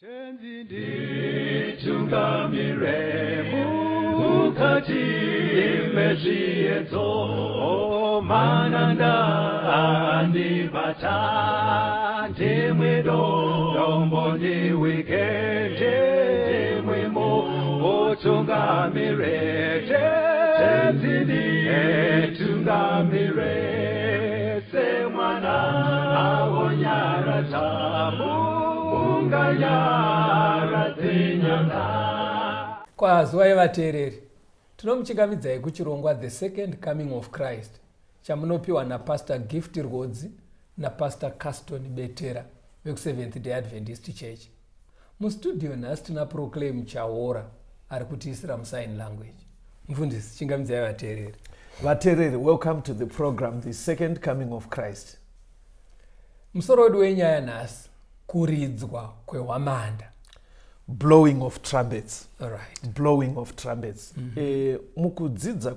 Tenzi nditungamire mukati mezviedzo, mananda andibata, ndimwe dombo ndiwike, ndimwe mutungamire. Tenzi nditungamire semwana awonyaradza munganyaradze nyanga. Kwaziwai vateereri, tinomuchingamidzai kuchirongwa The Second Coming of Christ chamunopiwa naPastor Gift Rwodzi naPastor Caston Betera vekuSeventh Day Adventist Church. Mustudio nhasi tina Proclaim Chaora ari kutiisira musign language. Mufundisi, chingamidzai vateereri. Vateereri, welcome to the program The Second Coming of Christ. Musoro wedu wenyaya nhasi, kuridzwa kwehwamanda. Blowing of trumpets. All right. Blowing of trumpets. Mukudzidza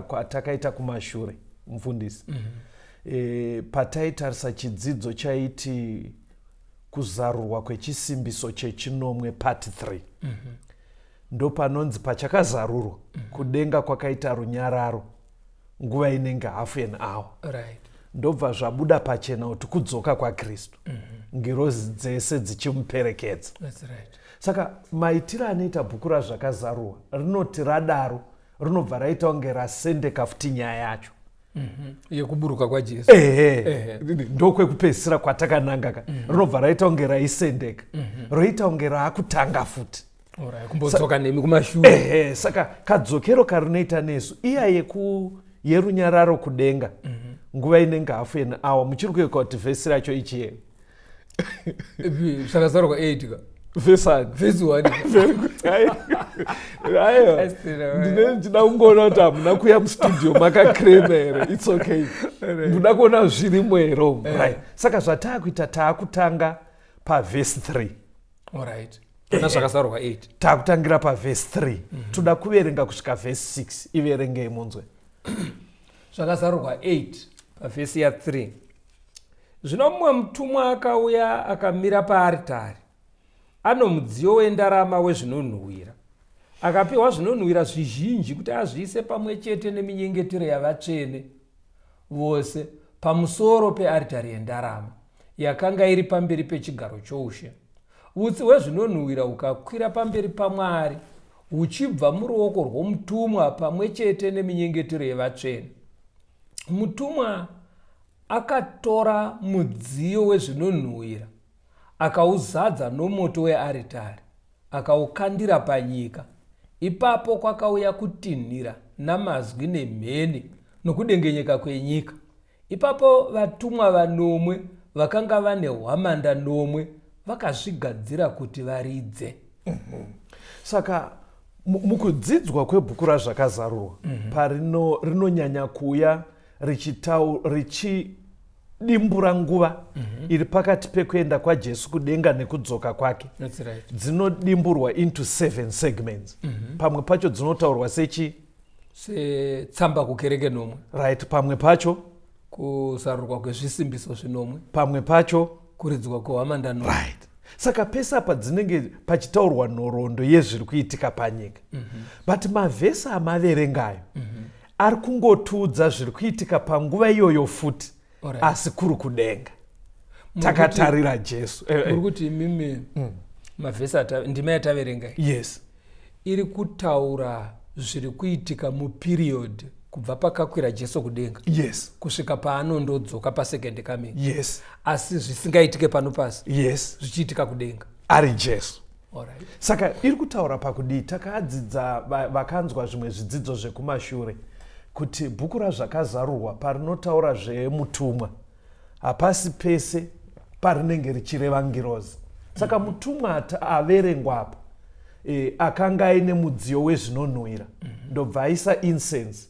kwatakaita kumashure, mufundisi, pataitarisa chidzidzo chaiti kuzarurwa kwechisimbiso chechinomwe part 3, ndopanonzi pachakazarurwa, kudenga kwakaita runyararo nguva inenge half an hour. Ndobva zvabuda pachena kuti kudzoka kwaKristu, ngirozi dzese dzichimuperekedza. That's right. Saka maitiro anoita bhuku raZvakazarurwa rinoti radaro rinobva raita kunge rasendeka futi nyaya yacho yekuburuka kwaJesu. Ehe, ndokwekupedzisira kwatakananga ka. Rinobva raita kunge raisendeka, roita kunge raakutanga futi. Alright, kumbodzoka nemi kumashure. Ehe, saka kadzokero karinoita nesu iya yerunyararo kudenga nguva inenge half an hour, muchiri kuyeuka kuti vhesi racho ichiyeni? Zvakazarurwa 8 ka. Vhesani? Vhesi 1. Very good. Aiwa, ndine ndichida kungoona kuti hamuna kuya mustudio makakrema here. It's okay, muda kuona zvirimo here umu. Right, saka zvataakuita, taakutanga pavhesi 3. Alright, pana Zvakazarurwa 8. Taakutangira pavhesi 3, toda kuverenga kusvika vhesi 6. Iverengei munzwe. Zvakazarurwa 8 pavhesi ya3. Zvino mumwe mutumwa akauya akamira paaritari ano mudziyo wendarama wezvinonhuhwira. Akapiwa zvinonhuhwira zvizhinji kuti azviise pamwe chete neminyengetero yavatsvene vose pamusoro pearitari yendarama yakanga iri pamberi pechigaro choushe. Utsi hwezvinonhuhwira hukakwira pamberi paMwari huchibva muruoko rwomutumwa pamwe chete neminyengetero yevatsvene. Mutumwa akatora mudziyo wezvinonhuhwira, akauzadza nomoto wearitari, akaukandira panyika. Ipapo kwakauya kutinhira namazwi nemheni nokudengenyeka kwenyika. Ipapo vatumwa vanomwe vakanga vane hwamanda nomwe vakazvigadzira kuti varidze. Saka mukudzidzwa kwebhuku raZvakazarurwa, parino rinonyanya kuuya richidimbura nguva iri pakati pekuenda kwaJesu kudenga nekudzoka kwake. That's right. Dzinodimburwa into seven segments. Pamwe pacho dzinotaurwa sechi Setsamba kukereke nomwe. Right, pamwe pacho kuzarurwa kwezvisimbiso zvinomwe. Pamwe pacho kuridzwa kwehwamanda nomwe. Right, saka pese apa dzinenge pachitaurwa nhoroondo yezviri kuitika panyika, but mavhesi amaverengayo ari kungotiudza zviri kuitika panguva iyoyo futi, asi kuri kudenga takatarira Jesu. Muri kuti imimi mavhesi ndima yataverenga iyi Yes. iri kutaura zviri kuitika muperiod kubva pakakwira Jesu kudenga kusvika paanondodzoka pasecond coming, asi zvisingaitike pano pasi, zvichiitika kudenga ari Jesu. Saka iri kutaura pakudii? Takadzidza, vakanzwa zvimwe zvidzidzo zvekumashure, kuti bhuku raZvakazarurwa parinotaura zvemutumwa, hapasi pese parinenge richireva ngirozi. Saka mutumwa averengwa apa akanga aine mudziyo wezvinonhuhwira, ndobva aisa incense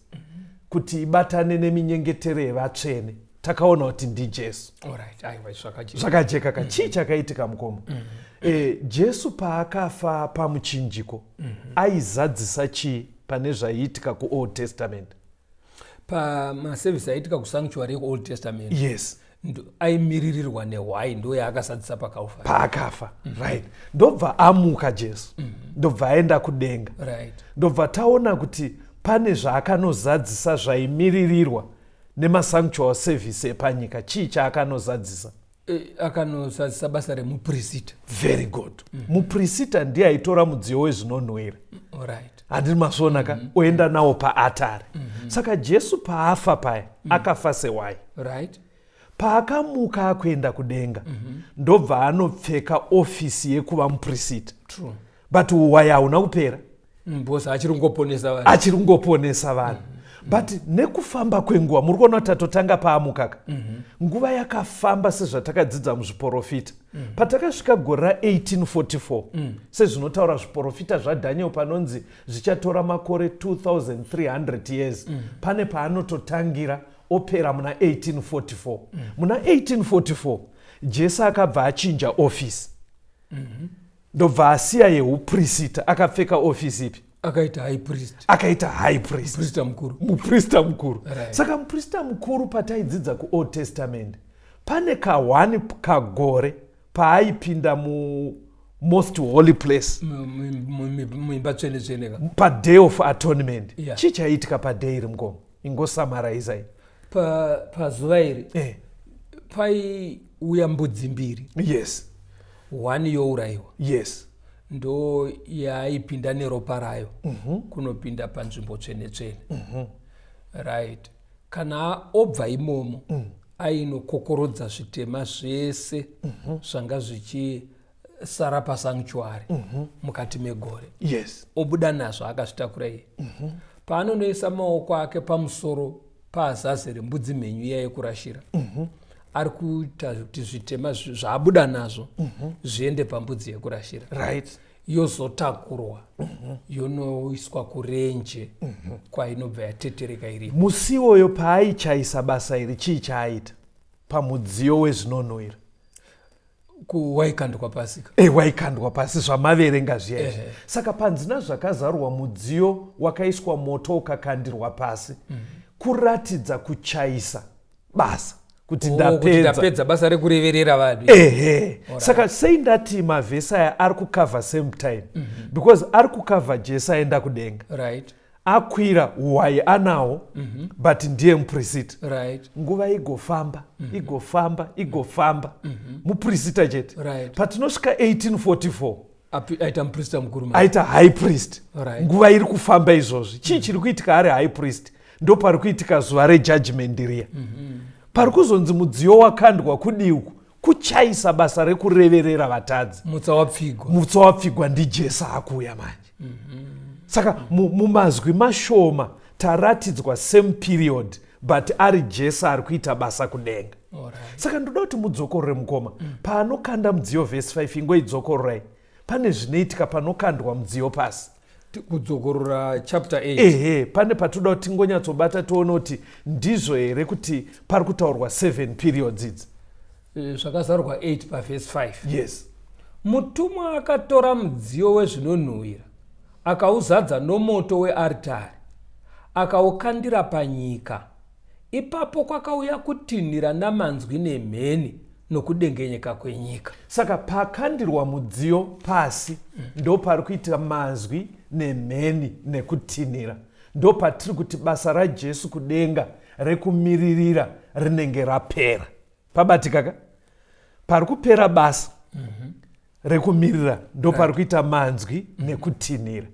kuti ibatane neminyengetero yevatsvene. Takaona kuti ndiJesu. Alright, aiwa, zvakajeka. Zvakajeka ka. Chii chakaitika, mukoma? Jesu paakafa pamuchinjiko, aizadzisa chii pane zvaiitika kuOld Testament? Pamasevhisi aiitika kusanctuary yekuOld Testament? Yes. Aimiririrwa nehwai, ndo yaakazadzisa paKalvari. Paakafa, right. Ndobva amuka Jesu, ndobva aenda kudenga. Ndobva taona kuti pane zvaakanozadzisa zvaimiririrwa nemasanctual service epanyika. Chii chaakanozadzisa? Akanozadzisa basa remupurisita. Very good. Mupurisita ndiye aitora mudziyo wezvinonhuhwira. Handiri mazviona ka? Oenda nawo paatari. Saka Jesu paafa paya, akafa sehwai. Paakamuka akuenda kudenga, ndobva anopfeka ofisi yekuva mupurisita. But uhwai hauna kupera. Because achiri kungoponesa vanhu. Achiri kungoponesa vanhu, but nekufamba kwenguva, muri kuona kuti tatotanga paamukaka, nguva yakafamba sezvatakadzidza muzviprofita. Patakasvika gore ra1844, sezvinotaura zviprofita zvaDhaniel, panonzi zvichatora makore 2300 years, pane paanototangira opera muna 1844. Muna 1844 Jesu akabva achinja ofisi, ndobva asiya yeupurisita, akapfeka ofisi ipi? Akaita high priest. Akaita high priest. Muprista mukuru. Muprista mukuru. Saka muprista mukuru, pataidzidza kuOld Testament, pane ka1 kagore paaipinda muMost Holy Place. Muimba tsvene tsvene ka. PaDay of Atonement. Chii chaiitika paday iri, mukoma? Ingosamaraisai. Pazuva iri paiuya mbudzi mbiri. One yourayiwa. Ndo yaaipinda neropa rayo kunopinda panzvimbo tsvene tsvene, right? Kana obva imomo, ainokokorodza zvitema zvese zvanga zvichisara pasanctuary mukati megore. Obuda nazvo akazvitakura iye. Paanonoisa maoko ake pamusoro paAzazeri, mbudzi mhenyu iya yekurashira, ari kuita kuti zvitema zvaabuda nazvo zviende pambudzi yekurashira. Yozotakurwa, yonoiswa kurenje kwainobva yatetereka iripo. Musi iwoyo paaichaisa basa iri, chii chaaita pamudziyo wezvinonhuhwira? Waikandwa pasi ka. Waikandwa pasi, zvamaverenga zviya izvi. Saka panzina zvakazarurwa, mudziyo wakaiswa moto ukakandirwa pasi kuratidza kuchaisa basa kuti Oh, kuti ndapedza. Ndapedza basa rekureverera vanhu. Ehe. Saka sei ndati mavhesi aya ari kukavha same time? Because ari kukavha Jesu aenda kudenga, akwira, hwai anawo, but ndiye mupurisita. Nguva igofamba, igofamba, igofamba, mupurisita chete. Patinosvika 1844, Aita muprista mukuru manje. Aita high priest. Nguva iri kufamba izvozvi, chii chiri kuitika ari high priest? Ndo pari kuitika zuva rejudgment riya, pari kuzonzi mudziyo wakandwa kudii uku? Kuchaisa basa rekureverera vatadzi. Mutsa wapfigwa. Mutsa wapfigwa, ndiJesu akuuya manje. Saka mumazwi mashoma taratidzwa same period, but ari Jesu ari kuita basa kudenga. Saka ndoda kuti mudzokorore, mukoma, paanokanda mudziyo, vhesi 5, ingoidzokororai. Pane zvinoitika panokandwa mudziyo pasi. Kudzokorora chapter 8? Ehe, pane patoda kuti tingonyatsobata, tione kuti ndizvo here kuti pari kutaurwa 7 periods idzi. Zvakazarurwa 8 pavhesi 5. Yes. Mutumwa akatora mudziyo wezvinonhuhwira, akauzadza nomoto wearitari, akaukandira panyika. Ipapo kwakauya kutinhira namanzwi nemheni nokudengenyeka kwenyika. Saka pakandirwa mudziyo pasi, ndo pari kuita mazwi nemheni nekutinhira. Ndo patiri kuti basa raJesu kudenga rekumiririra rinenge rapera. Pabatika ka? Pari kupera basa rekumirira, ndo pari kuita manzwi nekutinhira.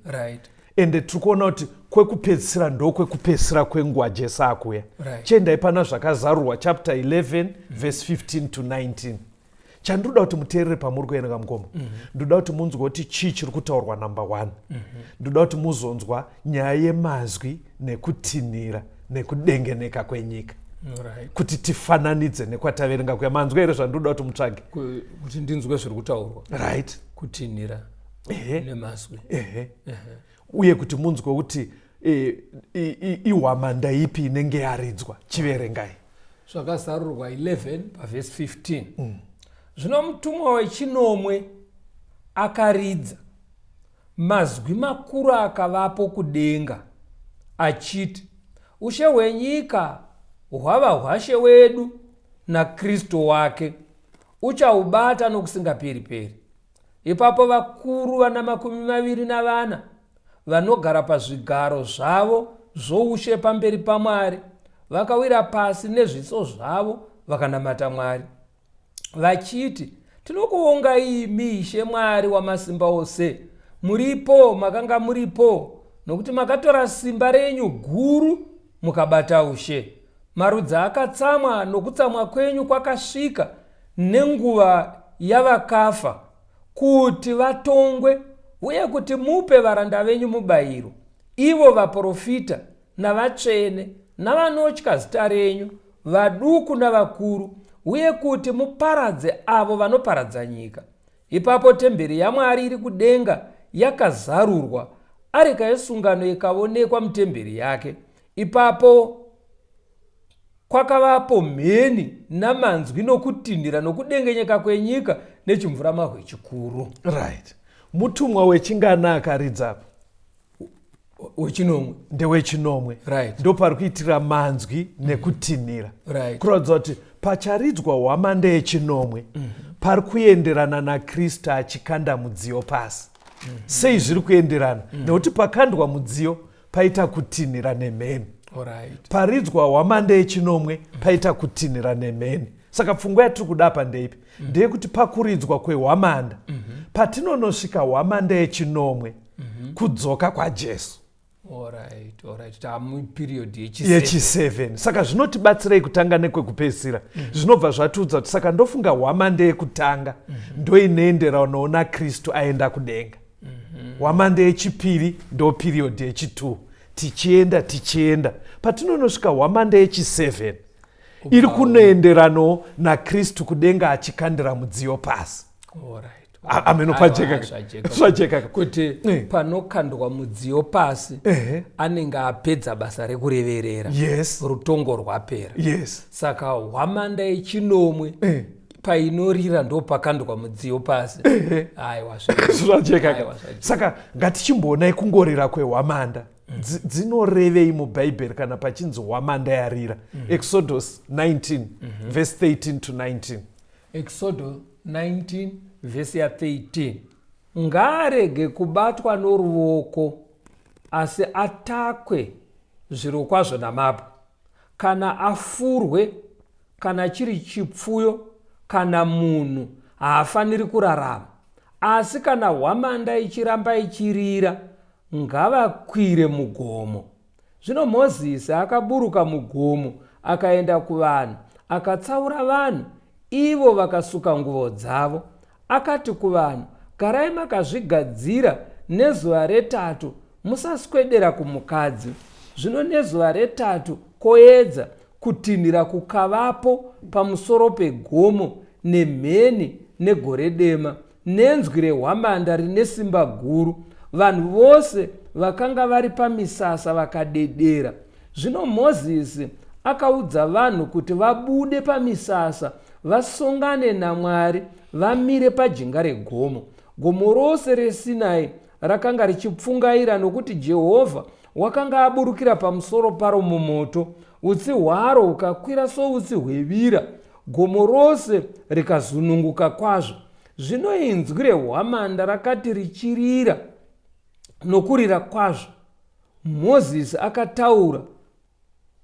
Ende tiri kuona kuti kwekupedzisira ndokwekupedzisira kwenguva Jesu akuya. Chiendai pana Zvakazarurwa chapter 11 verse 15 to 19. Chandinoda kuti muteerere pamuri kuerenga, mukoma, ndoda kuti munzwe kuti chii chiri kutaurwa. Number one, ndoda kuti muzonzwa nyaya yemazwi nekutinhira nekudengeneka kwenyika, kuti tifananidze nekwataverenga kuya. Manzwa here zvandinoda kuti mutsvage? Kuti ndinzwe zviri kutaurwa. Kutinhira nemazwi. Ehe, uye kuti munzwe kuti ihwamanda ipi inenge yaridzwa. Chiverengai. Zvakazarurwa 11 pavhesi 15. Zvino mutumwa wechinomwe akaridza, mazwi makuru akavapo kudenga achiti, "Ushe hwenyika hwava hwaShe wedu. naKristu wake, uchaubata nokusingaperi-peri. Ipapo vakuru vana 24 vanogara pazvigaro zvavo zvoushe pamberi paMwari vakawira pasi nezviso zvavo vakanamata Mwari, vachiti, Tinokuongai imi, Ishe Mwari wamasimba ose, muripo, makanga muripo, nokuti makatora simba renyu guru mukabata ushe. Marudzi akatsamwa, nokutsamwa kwenyu kwakasvika, nenguva yavakafa kuti vatongwe, uye kuti mupe varanda venyu mubayiro, ivo vaprofita navatsvene navanotya zita renyu, vaduku navakuru, uye kuti muparadze avo vanoparadza nyika. Ipapo temberi yaMwari iri kudenga yakazarurwa, areka yesungano ikaonekwa mutemberi yake. Ipapo kwakavapo mheni namanzwi nokutinhira nokudengenyeka kwenyika nechimvuramahwe chikuru. Right. Mutumwa wechingana akaridza apa? Wechinomwe. Ndewechinomwe. Right. Ndopari kuitira manzwi nekutinhira. Right. Kuratidza kuti pacharidzwa hwamanda yechinomwe pari kuenderana naKristu achikanda mudziyo pasi. Sei zviri kuenderana? Nekuti pakandwa mudziyo paita kutinhira nemheni. Alright. Paridzwa hwamanda yechinomwe paita kutinhira nemheni. Saka pfungwa yatiri kuda apa ndeipi? Ndeyekuti pakuridzwa kwehwamanda, patinonosvika hwamanda yechinomwe, kudzoka kwaJesu. Alright, alright. Tamu period yechi7. Yechi7. Saka zvinotibatsirei kutanga nekwekupedzisira? Zvinobva zvatiudza kuti saka ndofunga hwamanda yekutanga ndoinoenderanawo naKristu aenda kudenga. Hwamanda yechipiri ndo period yechi2, tichienda tichienda, patinonosvika hwamanda yechi7 iri kunoenderanawo naKristu kudenga achikandira mudziyo pasi. Alright. Ameno pajeka. Aiwa, zvajeka. Zvajeka. Kuti panokandwa mudziyo pasi, anenge apedza basa rekureverera. Rutongo rwapera. Saka hwamanda yechinomwe painorira ndo pakandwa mudziyo pasi. Aiwa, Zvajeka. Aiwa, zvajeka. Saka ngatichimboonai kungorira kwehwamanda. Dzinorevei mubhaibheri kana pachinzi hwamanda yarira? Exodus 19 verse 13 to 19. Exodo 19 vhesi ya13: Ngaarege kubatwa noruoko, asi atakwe zvirokwazvo namabwe, kana afurwe, kana chiri chipfuyo kana munhu, haafaniri kurarama. Asi kana hwamanda ichiramba ichirira, ngavakwire mugomo. Zvino Mozisi akaburuka mugomo akaenda kuvanhu, akatsaura vanhu, ivo vakasuka nguvo dzavo. Akati kuvanhu, Garai makazvigadzira nezuva retatu, musaswedera kumukadzi. Zvino nezuva retatu koedza, kutinhira kukavapo pamusoro pegomo, nemheni negore dema, nenzwi rehwamanda rine simba guru. Vanhu vose vakanga vari pamisasa vakadedera. Zvino Mozisi akaudza vanhu kuti vabude pamisasa vasongane naMwari vamire pajinga regomo. Gomo rose reSinai rakanga richipfungaira, nokuti Jehovha wakanga aburukira pamusoro paro mumoto, utsi hwaro hukakwira soutsi hwevira, gomo rose rikazununguka kwazvo. Zvino inzwi rehwamanda rakati richirira nokurira kwazvo, Mozisi akataura,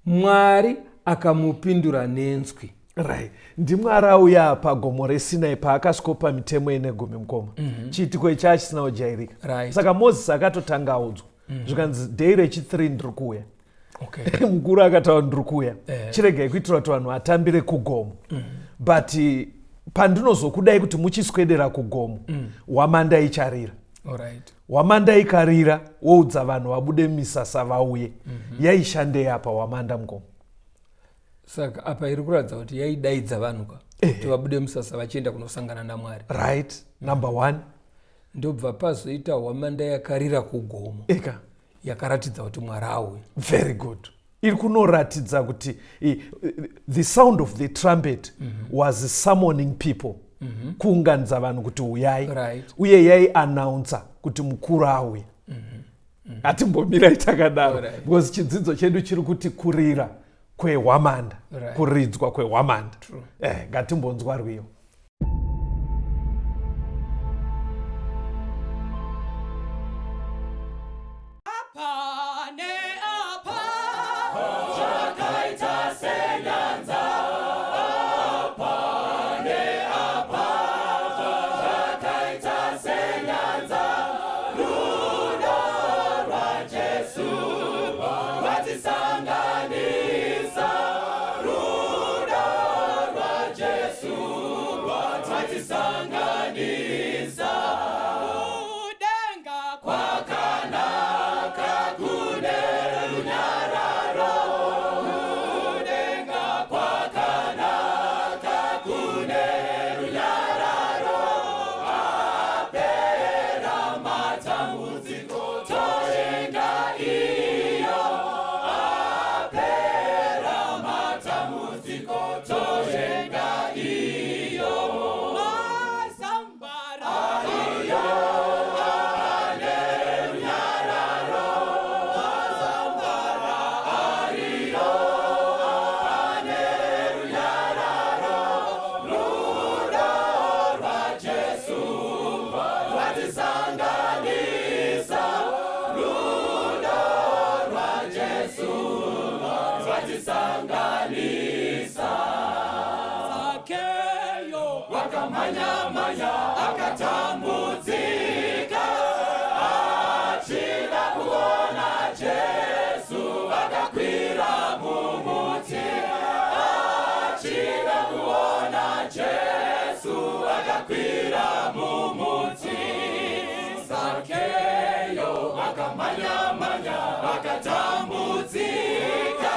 Mwari akamupindura nenzwi. Right, ndiMwari auya pagomo reSinai paakasvikopa mitemo ine gumi, mukoma. Chiitiko ichi achisina kujairika. Saka Mozisi akatotanga audzwa, zvikanzi day rechi3 ndiri kuuya. Mukuru akataura, ndiri kuuya. Chiregai kuitira kuti vanhu vatambire kugomo, but pandinozokudai kuti muchiswedera kugomo, hwamanda icharira. Hwamanda ikarira, woudza vanhu vabude misasa vauye. Yaishandei apa hwamanda, mukoma? Saka apa iri kuratidza kuti yaidaidza vanhu ka kuti vabude musasa vachienda kunosangana naMwari. Right, number one. Ndobva pazoita hwamanda yakarira kugomo. Eka. Yakaratidza kuti Mwari auya. Very good. Iri kunoratidza kuti the sound of the trumpet was summoning people, kuunganidza vanhu kuti uyai. Uye yaiannouncer kuti mukuru auya. Hatimbomirai takadaro, because chidzidzo chedu chiri kuti kurira. kwehwamanda Right. kuridzwa kwehwamanda True. eh, ngatimbonzwa rwiyo Apa ne apa zvakaita senyanza apa ne apa zvakaita senyanza rudo rwaJesu rwatisanganisa rudo rwaJesu rwatisanganisa kudenga kwakanaka kune runyararo kudenga kwakanaka kune runyararo apera matambudziko toenda iyo apera matambudziko toenda iyo mazambara ariyo ane runyararo mazambara ariyo ane runyararo rudo rwaJesu rwatisanganisa rudo rwaJesu rwatisanganisa Zakeyo wakamhanya-mhanya akatambudzika achida kuona Jesu akakwira mumuti achida kuona Jesu akakwira mumuti Zakeyo wakamhanya-mhanya akatambudzika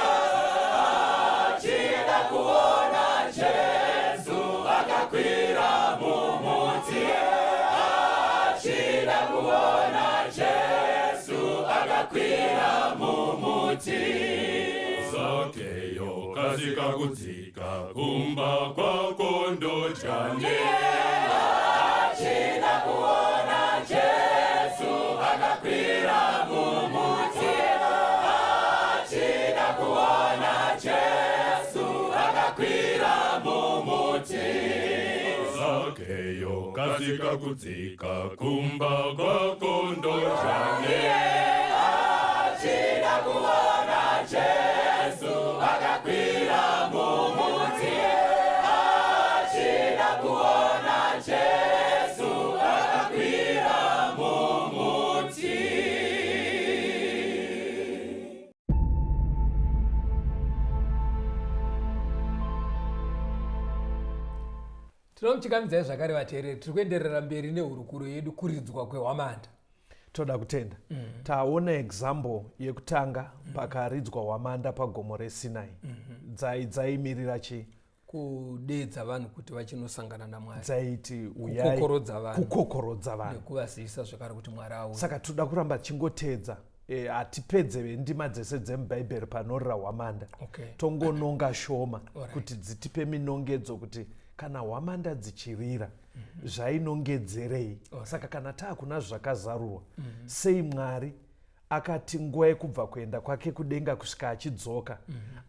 achida kuona Jesu akakwira mumuti achida kuona Jesu akakwira mumuti Zakeyo kasika kudzika kumba kwako ndodyane achida kuona Jesu akakwira mumuti achida kuona Jesu akakwira mumuti Zakeyo kasika kudzika kumba kwako ndodyane achida kuona Jesu akakwira mumuti achida kuona Jesu akakwira mumuti Tinomuchingamidzai zvakare vateereri, tiri kuenderera mberi nehurukuro yedu kuridzwa kwehwamanda. Toda kutenda. Taona example yekutanga pakaridzwa hwamanda pagomo reSinai. Dzaimirira chii? Kudeedza vanhu kuti vachinosangana naMwari. Dzaiti uyai, Kukokorodza vanhu. Kukokorodza vanhu. Nekuvazivisa zvekare kuti Mwari auya. Saka toda kuramba tichingoteedza. Hatipedze ndima dzese dzemubhaibheri panorira hwamanda. Tongononga shoma kuti dzitipe minongedzo kuti kana hwamanda dzichirira zvainongedzerei. Saka kana taakuna zvakazarurwa, sei Mwari akati nguva yekubva kuenda kwake kudenga kusvika achidzoka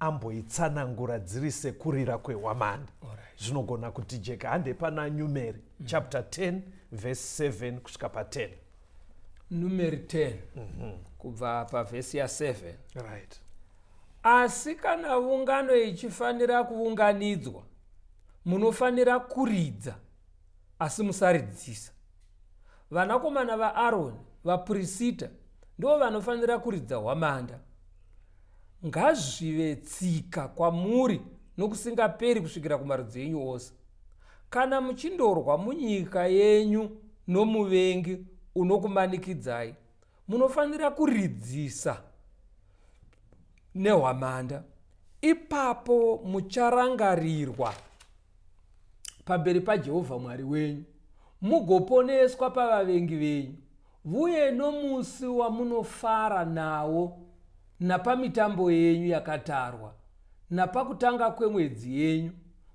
amboitsanangura dziri sekurira kwehwamanda. Zvinogona kutijeka. Hande pana Numeri chapter 10 verse 7 kusvika pa10. Numeri 10 kubva pavhesi ya7. Asi kana ungano ichifanira kuunganidzwa, munofanira kuridza, asi musaridzisa. Vanakomana vaAroni, vapurisita, ndivo vanofanira kuridza hwamanda. Ngazvive tsika kwamuri nokusingaperi kusvikira kumarudzi enyu ose. Kana muchindorwa munyika yenyu nomuvengi unokumanikidzai, munofanira kuridzisa nehwamanda. Ipapo mucharangarirwa pamberi paJehovha Mwari wenyu, mugoponeswa pavavengi venyu. Vuye nomusi wamunofara nawo, napamitambo yenyu yakatarwa, napakutanga kwemwedzi yenyu,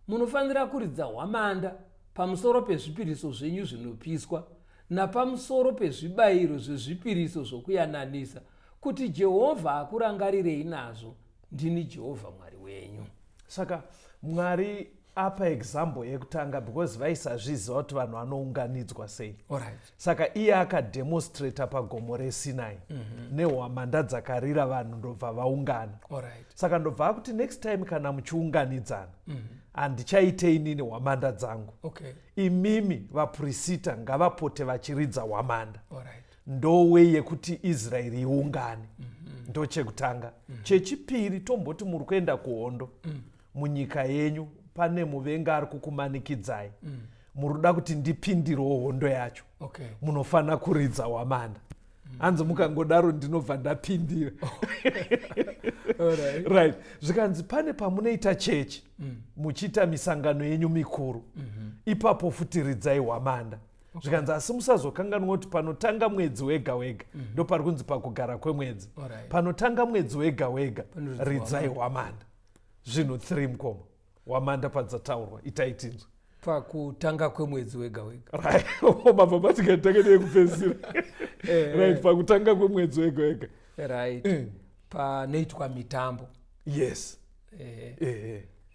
munofanira kuridza hwamanda pamusoro pezvipiriso zvenyu zvinopiswa, napamusoro pezvibayiro zvezvipiriso zvokuyananisa, kuti Jehovha akurangarirei nazvo. Ndini Jehovha Mwari wenyu. Saka Mwari apa example yekutanga because vaisazviziva kuti vanhu vanounganidzwa sei. Saka iye akademonstrata pagomo reSinai nehwamanda dzakarira, vanhu ndobva vaungana. Saka ndobva akuti next time kana muchiunganidzana, handichaite inini hwamanda dzangu, imimi vapurisita ngavapote vachiridza hwamanda. Ndo way yekuti Israeri iungane. Ndochekutanga. Chechipiri, tomboti muri kuenda kuhondo, munyika yenyu pane muvenga ari kukumanikidzai, muri kuda kuti ndipindirewo hondo yacho, munofanira kuridza hwamanda. Hanzi mukangodaro ndinobva ndapindira. Right, zvikanzi pane pamunoita chechi, muchiita misangano yenyu mikuru, ipapo futi ridzai hwamanda. Zvikanzi asi musazokanganwa kuti panotanga mwedzi wega wega, ndo pari kunzi pakugara kwemwedzi, panotanga mwedzi wega wega Panoridzwa ridzai hwamanda. Zvinhu 3, mukoma, hwamanda padzataurwa, itai tinzwe. Pakutanga kwemwedzi wega wega. Right, mabva matingatanga neyekupedzisira. Right, pakutanga kwemwedzi wega wega. Right, panoitwa mitambo.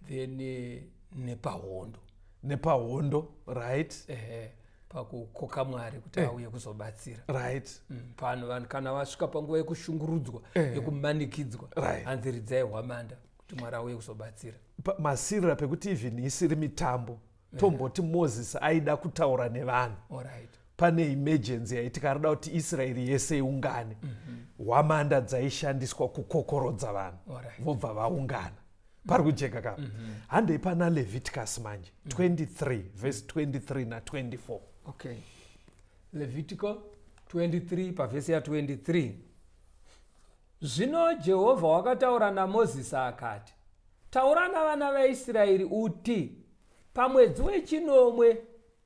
Then nepahondo. Nepahondo, right. Pakukoka Mwari kuti auye kuzobatsira. Pano vanhu kana vasvika panguva yekushungurudzwa, yekumanikidzwa, hanzi ridzai hwamanda kuti Mwari auye kuzobatsira. Masirira pekuti even isiri mitambo, tomboti Mozisi aida kutaura nevanhu, pane emergency yaitika, arida kuti Israeri yese iungane, hwamanda dzaishandiswa kukokorodza vanhu, vobva vaungana. Pari kujeka kapa? Handei pana Leviticus manje, 23 verse 23 na24. Okay, Levitico 23 pavhesi ya23. Zvino Jehovha wakataura naMozisi akati, "Taura navana vaIsraeri uti, pamwedzi wechinomwe,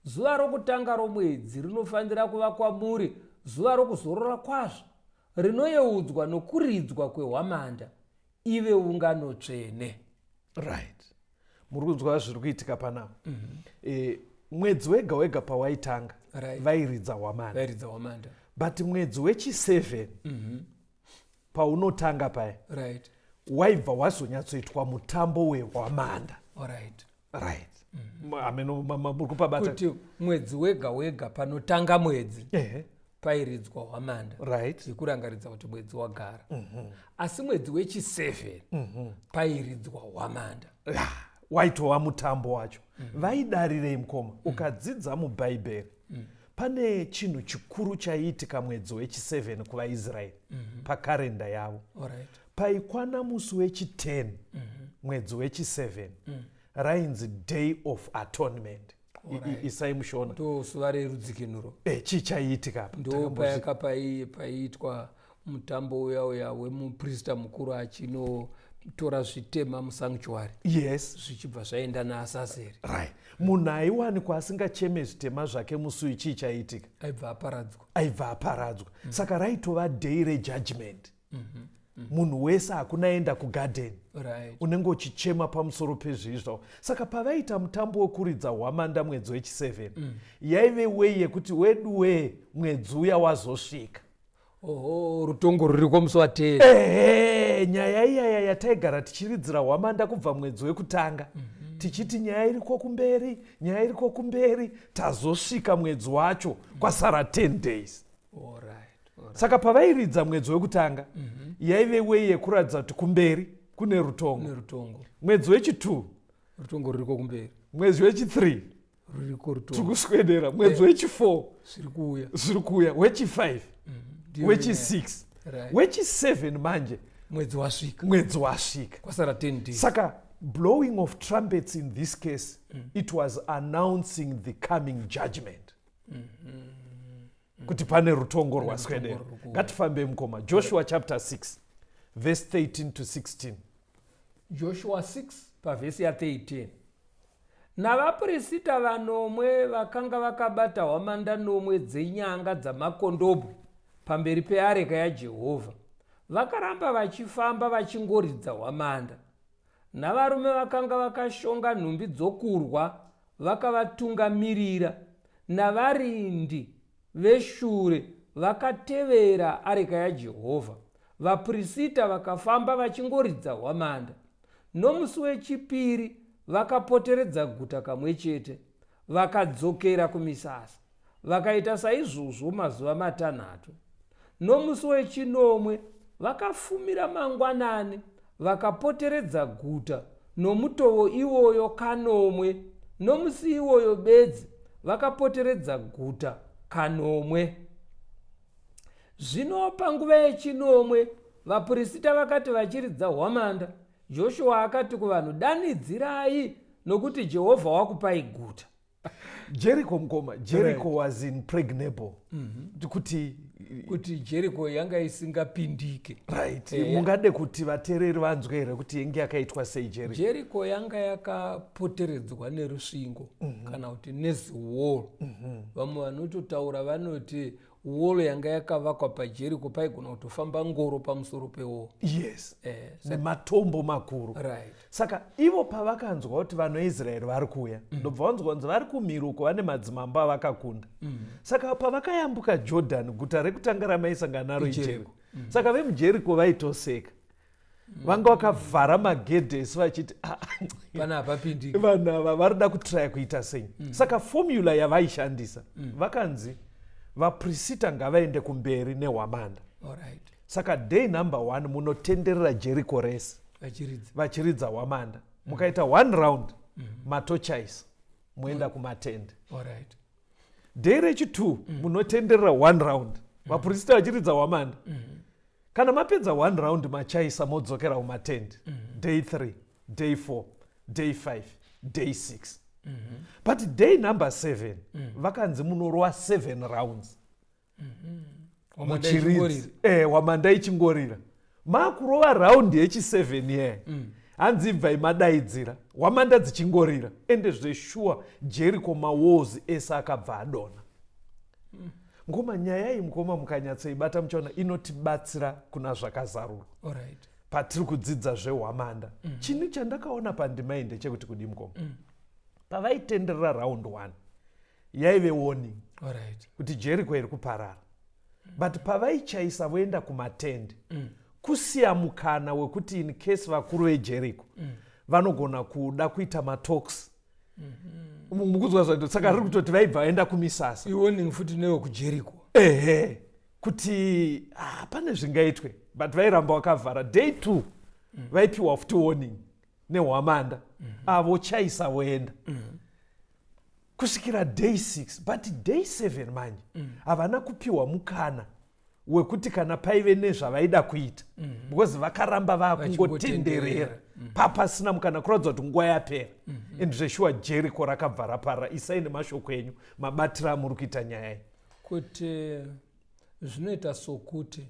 zuva rokutanga romwedzi rinofanira kuva kwamuri zuva rokuzorora kwazvo, rinoyeudzwa nokuridzwa kwehwamanda, ive ungano tsvene." Right, muri kunzwa zviri kuitika panapa? Mwedzi wega wega pawaitanga, vairidza hwamanda. Vairidza hwamanda. But mwedzi wechi7 paunotanga paya, waibva wazonyatsoitwa mutambo wehwamanda. Right, ameno muri kupabata? Kuti mwedzi wega wega panotanga mwedzi, pairidzwa hwamanda yekurangaridza kuti mwedzi wagara. Asi mwedzi wechi7 pairidzwa hwamanda. Ah, waitova mutambo wacho. Vaidarirei, mukoma? Ukadzidza mubhaibheri, pane chinhu chikuru chaiitika mwedzi wechi7 kuvaIsraeri pakarenda yavo. Paikwana musi wechi10 mwedzi wechi7, rainzi Day of Atonement. Isai mushona. Ndo zuva rerudzikinuro. Chii chaiitika apa? Ndo payaka paiitwa mutambo uya uya wemuprista mukuru achinotora zvitema musanctuary, zvichibva zvaenda naAsaseri. Right, munhu aiwanikwa asingacheme zvitema zvake musi uyu, chii chaiitika? Aibva aparadzwa. Aibva aparadzwa. Saka raitova day rejudgment. Munhu wese hakuna enda kugadheni, unenge uchichema pamusoro pezvivi zvavo. Saka pavaita mutambo wekuridza hwamanda mwedzi wechi7, yaive way yekuti wedu wee, mwedzi uya wazosvika. Oho, rutongo ruriko musi wa10. Ehe, nyaya iyaya yataigara tichiridzira hwamanda kubva mwedzi wekutanga, tichiti nyaya iriko kumberi, nyaya iriko kumberi, tazosvika mwedzi wacho kwasara 10 days. Saka pavairidza mwedzi wekutanga, yaive way yekuratidza kuti kumberi kune rutongo. Nerutongo. Mwedzi wechi2, Rutongo ruriko kumberi. Mwedzi wechi3, Ruriko rutongo. Tiri kuswedera. Mwedzi wechi4, Zviri kuuya. Zviri kuuya. Wechi5, Ndiyo wechi6, wechi7 manje, Mwedzi wasvika. Mwedzi wasvika. Kwasara 10 days. Saka blowing of trumpets in this case, it was announcing the coming judgment, kuti pane rutongo rwaswedera. Ruri kuuya. Ngatifambei, mukoma. Joshua chapter 6 verse 13 to 16. Joshua 6 pavhesi ya13. Navapurisita vanomwe vakanga vakabata hwamanda nomwe dzenyanga dzamakondobwe pamberi peareka yaJehovha vakaramba vachifamba vachingoridza hwamanda, navarume vakanga vakashonga nhumbi dzokurwa vakavatungamirira, navarindi veshure vakatevera areka yaJehovha. Vapirisita vakafamba vachingoridza hwamanda. Nomusi wechipiri vakapoteredza guta kamwe chete, vakadzokera kumisasa. Vakaita saizvozvo mazuva matanhatu. Nomusi wechinomwe vakafumira mangwanani vakapoteredza guta nomutovo iwoyo kanomwe. Nomusi iwoyo bedzi vakapoteredza guta kanomwe. Zvino panguva yechinomwe vapirisita vakati vachiridza hwamanda, Joshua akati kuvanhu, Danidzirai, nokuti Jehovha wakupai guta. Jericho mukoma, Jericho right. was impregnable. Kuti Kuti Jericho yanga isingapindike. Right. Mungade kuti vateereri vanzwe here kuti yange yakaitwa sei Jericho? Jericho yanga yakapoteredzwa nerusvingo kana kuti neziwall. Vamwe vanototaura vanoti wall yanga yakavakwa paJericho paigona kutofamba ngoro pamusoro pewall. Yes. Nematombo makuru. Right. Saka ivo pavakanzwa kuti vanhu veIsraeri vari kuuya, ndobva vanzwa kunzi vari kumhiruko vane madzimambo avakakunda. Saka pavakayambuka Jordan, guta rekutanga ramaisangana naro iJericho. Saka vemuJericho vaitoseka. Vanga vakavhara magedhe esi vachiti Pana hapapindiki. Vanhu ava varida kutraya kuita sei. Saka formula yavaishandisa, vakanzi vaprisita ngavaende kumberi nehwamanda. Saka day number 1 munotenderera Jericho rese vachiridza hwamanda. Mukaita one round, matochaisa, moenda kumatende. Day rechi2 munotenderera one round, vapurisita vachiridza hwamanda. Kana mapedza one round, machaisa, modzokera kumatende. Day 3, day 4, day 5, day 6. But day number 7 vakanzi munorova 7 rounds. Hwamanda ichingorira. Hwamanda ichingorira. Makurova round yechi7 ye, hanzi ibvai madaidzira, hwamanda dzichingorira. Ende zveshuwa Jericho mawalls ese akabva adonha. Mukoma, nyaya iyi mukoma mukanyatsoibata muchaona inotibatsira kuna Zvakazarurwa patiri kudzidza zvehwamanda. Chinhu chandakaona pandima iyi ndechekuti kudi mukoma, pavaitenderera round 1 yaive warning kuti Jericho iri kuparara. But pavaichaisa voenda kumatende, kusiya mukana wekuti in case vakuru veJericho vanogona kuda kuita matalks. Mukunzwa zvaito? Saka riri kutoti vaibva vaenda kumisasa. Iwarning futi newekuJericho. Ehe, kuti pane zvingaitwe, but vairamba vakavhara. Day 2 vaipiwa futi warning nehwamanda, avo chaisa voenda kusvikira day 6. But day 7 manje havana kupiwa mukana wekuti kana paive nezvavaida kuita, because vakaramba vakungotenderera papasina mukana, kuratidza kuti nguva yapera. And zveshuwa Jericho rakabva raparara. Isai nemashoko enyu mabatiro amuri kuita nyaya iyi. Kuti zvinoita sokuti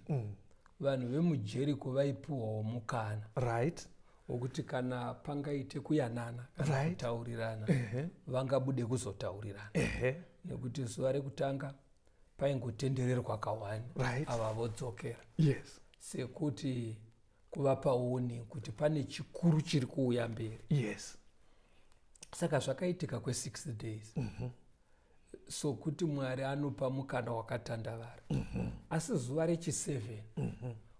vanhu vemuJericho vaipiwawo mukana wokuti kana pangaite kuyanana kana kutaurirana, vangabude kuzotaurirana, nekuti zuva rekutanga paingotendererwa kawani, ava vodzokera, sekuti kuvapa warning kuti pane chikuru chiri kuuya mberi. Saka zvakaitika kwe6 days, sokuti Mwari anopa mukana wakatandavara. Asi zuva rechi7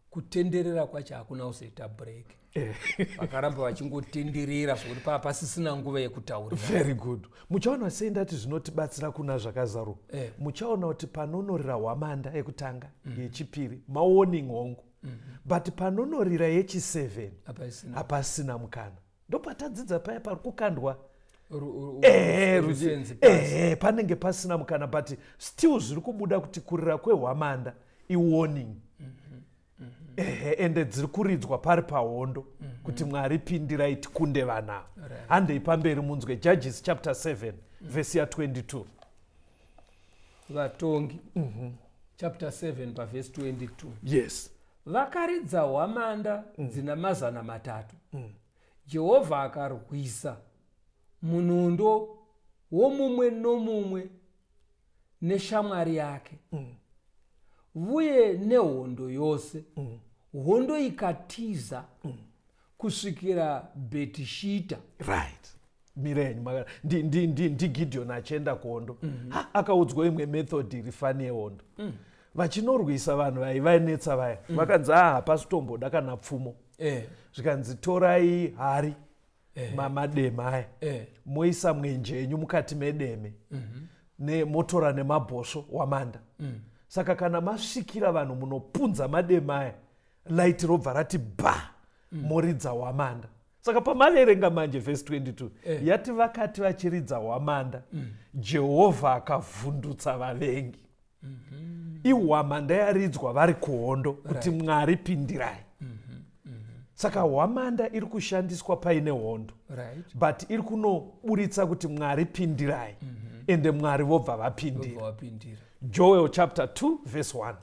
kutenderera kwacho hakuna kuzoita break. Vakaramba vachingotenderera zvokuti paa pasisina nguva yekutaurira. Very good. Muchaona sei ndati zvinotibatsira kuna Zvakazarurwa? Muchaona kuti panonorira hwamanda yekutanga, yechipiri, mawarning hongu, but panonorira yechi7 hapasina hapasina mukana. Ndopatadzidza paya pari kukandwa rusenzi pasi. Ehe, panenge pasina mukana, but still zviri kubuda kuti kurira kwehwamanda iwarning. Ehe, ende dziri kuridzwa pari pahondo kuti Mwari pindirai tikunde vanhu ava. Handei pamberi munzwe Judges chapter 7 vhesi ya22. Vatongi chapter 7 pavhesi 22. Yes. Vakaridza hwamanda dzina 300. Jehovha akarwisa munondo womumwe nomumwe neshamwari yake vuye nehondo yose. Hondo ikatiza kusvikira Bhetishita. Right, mirenyu ndiGideon achienda kuhondo. Ha, akaudzwa imwe method iri funny yehondo. Vachinorwisa vanhu vaivanetsa vaya, vakanzi a hapasi tomboda kana pfumo. Zvikanzi torai hari, mademe aya, moisa mwenje yenyu mukati medeme, motora nemabhosvo wamanda. Saka kana masvikira vanhu, munopunza mademe aya, light robva rati ba, moridza hwamanda. Saka pamaverenga manje vhesi 22, yati vakati vachiridza hwamanda, Jehovha akavhundutsa vavengi. Ihwamanda yaridzwa vari kuhondo kuti Mwari pindirai. Saka hwamanda iri kushandiswa paine hondo, but iri kunoburitsa kuti Mwari pindirai, ende Mwari vobva vapindira. Vobva vapindira. Joel chapter 2 verse 1.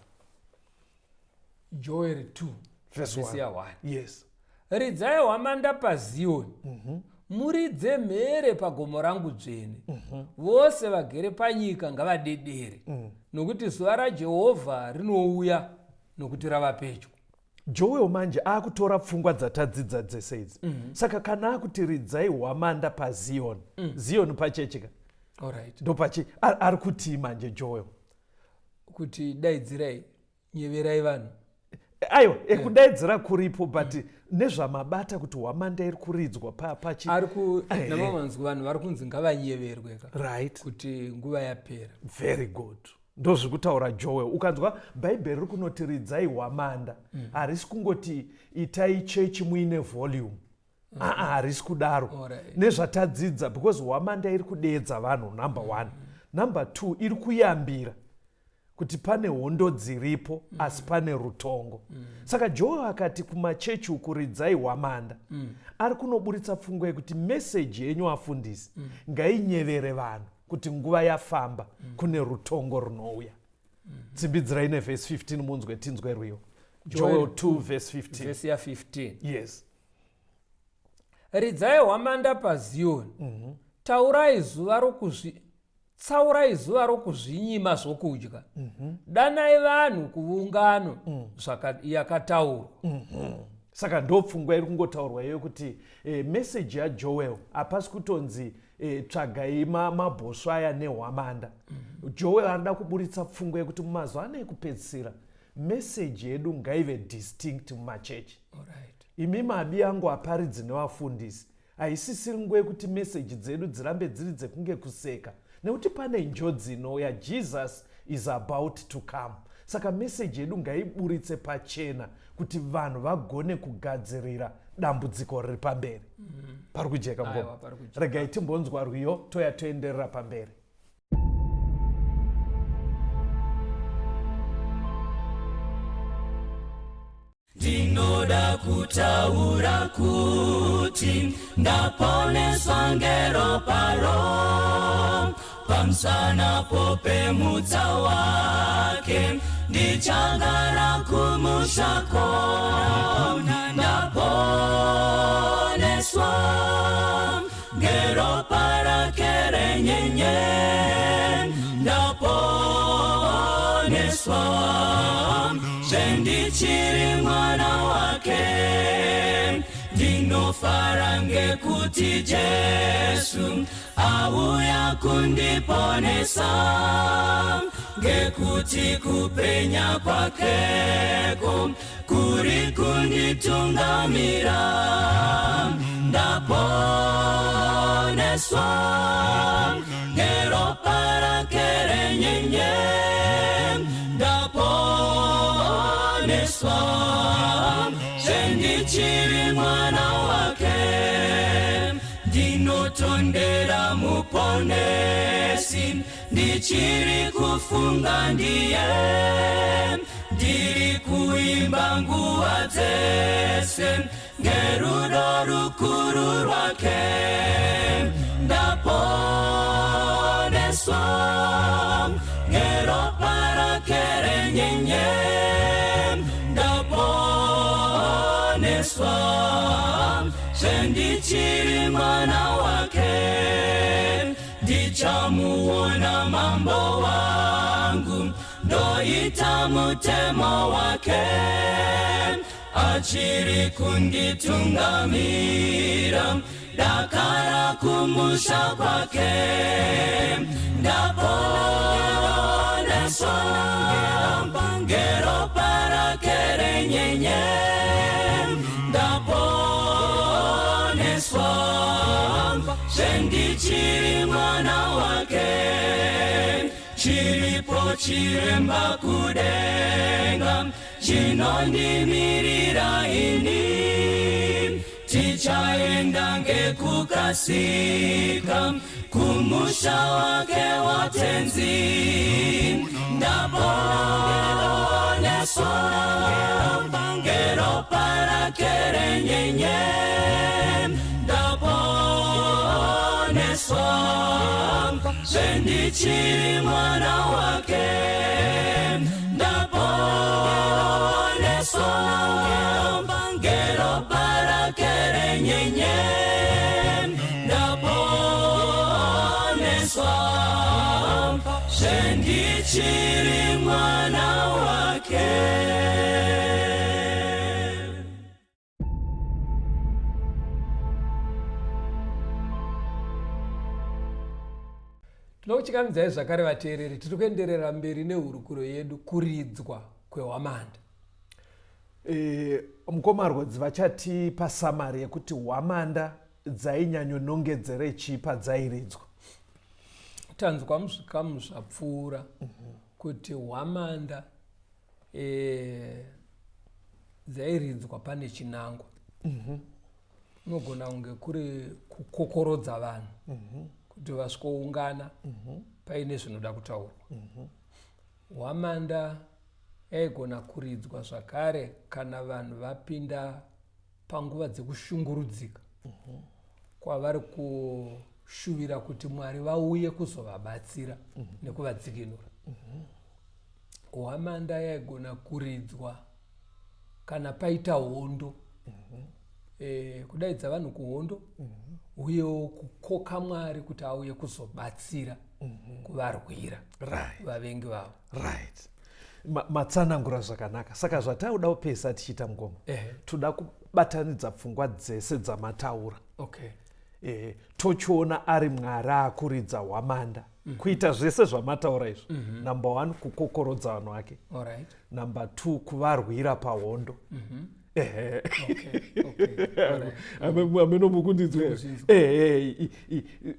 Joel 2 verse vhesi 1. Ya1. Yes. Ridzai hwamanda paZiyoni, muridze mhere pagomo rangu dzvene. Vose vagere panyika ngavadedere, nokuti zuva raJehovha rinouya, nokuti rava pedyo. Joel manje aakutora pfungwa dzatadzidza dzese idzi. Saka kana akuti ridzai hwamanda paZiyoni, Ziyoni pachechika, ndopachi ari kutii manje Joel? Kuti daidzirai, nyeverai vanhu. Aiwa, ekudaidzira kuripo, but nezvamabata kuti hwamanda iri kuridzwa pachi Ari ku namamanzwi, vanhu vari kunzi ngavanyeverwe ka kuti nguva yapera. Very good, ndozviri kutaura Joel. Ukanzwa Bhaibheri riri kunoti ridzai hwamanda, harisi kungoti itai chechi muine volume. Aa, harisi kudaro. Nezvatadzidza, because hwamanda iri kudeedza vanhu, number one. Number two, iri kuyambira kuti pane hondo dziripo, asi pane rutongo. Saka Joel akati kumachechi uku ridzai hwamanda, ari kunoburitsa pfungwa yekuti meseji yenyu afundisi ngainyevere vanhu kuti nguva yafamba, kune rutongo runouya. Tsimbidzirai nevhesi 15 munzwe, tinzwe rwiyo. Joel 2 vhesi 15. Vhesi ya15. Yes. Ridzai hwamanda paZiyoni, taurai zuva rokuzvi tsaurai zuva rokuzvinyima zvokudya, danai vanhu kuungano yakataurwa. Saka ndo pfungwa iri kungotaurwa iyoyo kuti meseji yaJoel hapasi kutonzi tsvagai mabhosvo aya nehwamanda. Joel arida kuburitsa pfungwa yekuti mumazuva ano ekupedzisira meseji yedu ngaive distinct mumachechi. Imi mabi yangu aparidzi nevafundisi, haisisiri nguva yekuti meseji dzedu dzirambe dziri dzekunge kuseka, nekuti pane njodzi inouya. Jesus is about to come. Saka meseji yedu ngaiburitse pachena kuti vanhu vagone kugadzirira dambudziko riri pamberi. Pari kujeka? Aiwa, Ngoma. Pari kujeka. Regai timbonzwa rwiyo, toya toenderera pamberi. Ndinoda kutaura kuti ndaponeswa ngeropa ro pamusana pemutsa wake, ndichagara kumushako. Ndaponeswa ngeropa rake renyenye, ndaponeswa zvendichiri mwana wake. Ndinofara ngekuti Jesu auya kundiponesa, ngekuti kupenya kwakeko kuri kunditungamira. Ndaponeswa ngeropa rake renyenye, ndaponeswa zvendichiri mwana wake. Ndinotondera Muponesi, ndichiri kufunga ndiye, ndiri kuimba nguva dzese ngerudo rukuru rwake. Ndaponeswa ngeropa rake renyenye, ndaponeswa zvendichiri mwana wake. Ndichamuona Mambo wangu, ndoita mutemo wake, achiri kunditungamira dakara kumusha kwake. Ndaponeswa. Zvendichiri mwana wake, chiripo chiremba kudenga chinondimirira ini. Tichaenda ngekukasika kumusha wake watenzi. Ndaponeswa ngeropa rake renyenye, ndaponeswa zvendichiri mwana wake, ndaponeswa ngeropa rake renyenye, ndaponeswa zvendichiri mwana wake. Tinokuchikamidzai zvakare vateereri, tiri kuenderera mberi nehurukuro yedu kuridzwa kwehwamanda. Mukoma Rwodzi vachatipa samari yekuti hwamanda dzainyanyonongedzere chii padzairidzwa. Tanzwa muzvikamu zvapfuura kuti hwamanda dzairidzwa pane chinangwa. Unogona kunge kuri kukokorodza vanhu kuti vasvikoungana paine zvinoda kutaurwa. Hwamanda yaigona kuridzwa zvakare kana vanhu vapinda panguva dzekushungurudzika kwavari kushuvira kuti Mwari vauye kuzovabatsira nekuvadzikinura. Hwamanda yaigona kuridzwa kana paita hondo, kudaidza vanhu kuhondo, uyewo kukoka Mwari kuti auye kuzobatsira kuvarwira vavengi vavo. Right. Matsanangura zvakanaka. Saka zvatauda kupesa tichiita mukoma, toda kubatanidza pfungwa dzese dzamataura. Tochiona ari Mwari akuridza hwamanda kuita zvese zvamataura izvo. Number 1, kukokorodza vanhu vake. Number 2, kuvarwira pahondo. Ameno mukundinzwa.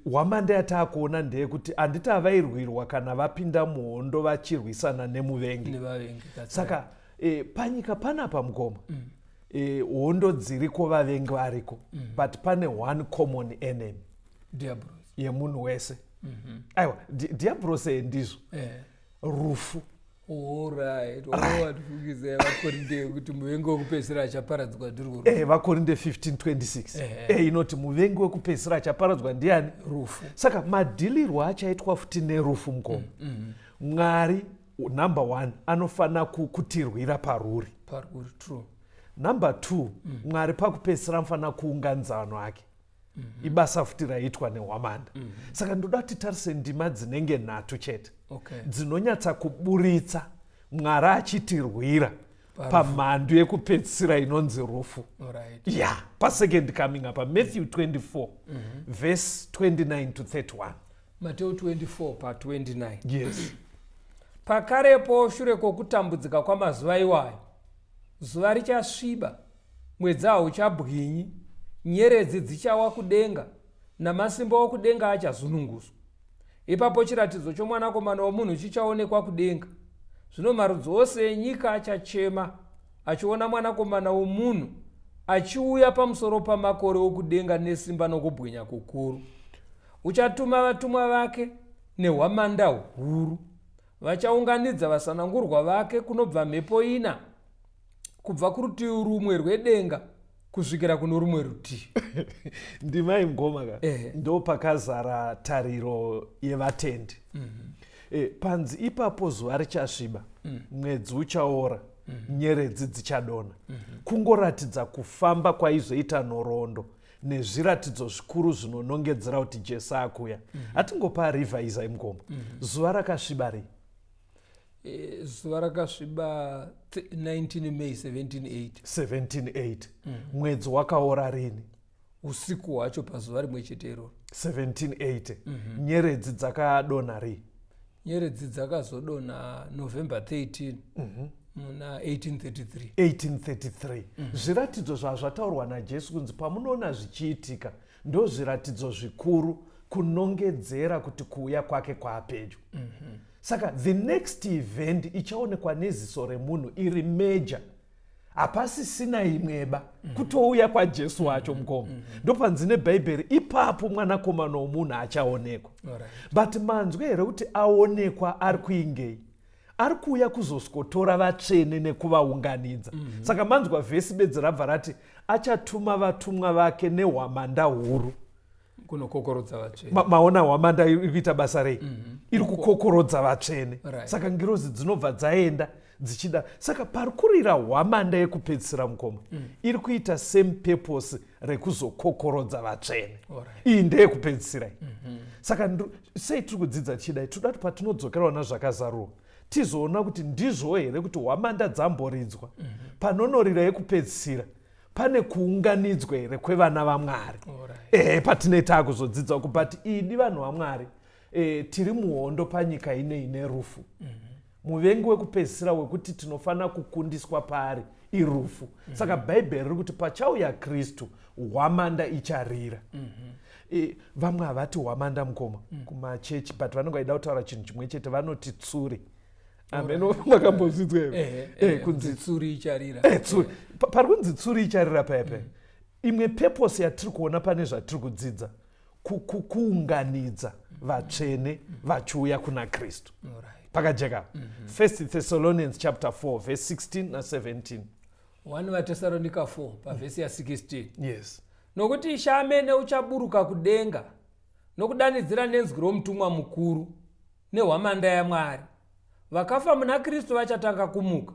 Hwamanda yataakuona ndeyekuti handiti havairwirwa kana vapinda muhondo vachirwisana nemuvengi. Saka panyika panapa mukoma, hondo dziriko, vavengi variko, but pane one common enemy yemunhu wese. Aiwa, diabros ndizvo rufu. Alright, watifungiza vaKorinde kuti muvengi wekupedzisira achaparadzwa ndirwo. VaKorinde 15:26 inoti muvengi wekupedzisira achaparadzwa ndiani? Rufu. Saka madhilirwo achaitwa futi nerufu mukoma. Mwari number 1 anofana kutirwira paruri. Paruri, true. Number 2, Mwari pakupedzisira anofanira kuunganidza vanhu vake. Ibasa futi raiitwa nehwamanda. Saka ndoda kuti titarise ndima dzinenge 3 chete. Dzinonyatsa kuburitsa Mwari achitirwira pamhandu yekupedzisira inonzi rufu. Yeah, pasecond coming apa Matthew 24 verse 29 to 31. Matthew 24 pa 29. Yes. Pakarepo shure kwokutambudzika kwamazuva iwayo, zuva richasviba, mwedzi hauchabwinyi, nyeredzi dzichawa kudenga, namasimba okudenga achazununguswa. Ipapo chiratidzo chomwanakomana womunhu chichaonekwa kudenga. Zvino marudzi ose enyika achachema achiona mwanakomana womunhu achiuya pamusoro pamakore okudenga nesimba nokubwinya kukuru. Uchatuma vatumwa vake nehwamanda huru, vachaunganidza vasanangurwa vake kunobva mhepo ina, kubva kurutivi rumwe rwedenga kusvikira kuno rumwe rutivi. Ndimai mugoma ka, ndo pakazara tariro yevatendi. Panzi ipapo zuva richasviba, mwedzi uchaora, nyeredzi dzichadonha. Kungoratidza kufamba kwaizoita nhoroondo nezviratidzo zvikuru zvinonongedzera kuti Jesu akuya. Hatingopa revise mugoma. Zuva rakasviba rii? Zuva rakasviba 19 May 1780. 1780. Mwedzi wakaora rini? Usiku hwacho pazuva rimwe chete iroro. 1780. Nyeredzi dzakadonha rii? Nyeredzi dzakazodonha November 13 muna 1833. 1833. Zviratidzo zvazvataurwa naJesu kunzi pamunoona zvichiitika ndo zviratidzo zvikuru Kunongedzera kuti kuuya kwake kwaapedyo. Saka the next event ichaonekwa neziso remunhu iri major, hapasisina imweba, kutouya kwaJesu wacho, mukoma. Ndopanzi neBhaibheri ipapo Mwanakomana womunhu achaonekwa. But manzwe here kuti aonekwa ari kuingei? Ari kuuya kuzosikotora vatsvene nekuvaunganidza. Saka manzwa vhesi bedzi rabva rati achatuma vatumwa vake nehwamanda huru kunokokorodza vatsvene. Maona hwamanda iri kuita basa rei? Iri kukokorodza vatsvene. Saka ngirozi dzinobva dzaenda dzichida. Saka pari kurira hwamanda yekupedzisira, mukoma, iri kuita same purpose rekuzokokorodza vatsvene. Iyi ndeyekupedzisira iyi. Saka sei tiri kudzidza tichidai? Toda kuti patinodzokerawo nazvakazarurwa tizoona kuti ndizvo here kuti hwamanda dzamboridzwa, panonorira yekupedzisira pane kuunganidzwa here kwevana vaMwari. Ehe, patinee taakuzodzidza uku. But idi vanhu vaMwari, tiri muhondo panyika inei nerufu. Muvengi wekupedzisira wekuti tinofanira kukundiswa paari irufu. Saka Bhaibheri riri kuti pachauya Kristu hwamanda icharira. Vamwe havati hwamanda, mukoma, kumachechi, but vanenge vaida kutaura chinhu chimwe chete, vanoti tsuri. Ameno makambozvidzwa here? Kunzi tsuri icharira. Tsuri. Pari kunzi tsuri icharira paya paya, imwe purpose yatiri kuona pane zvatiri kudzidza kuunganidza vatsvene vachiuya kuna Kristu. Pakajeka. First Thessalonians chapter 4 verse 16 na17. 1 vaTesaronika 4 pavhesi ya16. Yes. Nokuti Ishe amene uchaburuka kudenga nokudanidzira nenzwi romutumwa mukuru nehwamanda yaMwari. Vakafa muna Kristu vachatanga kumuka.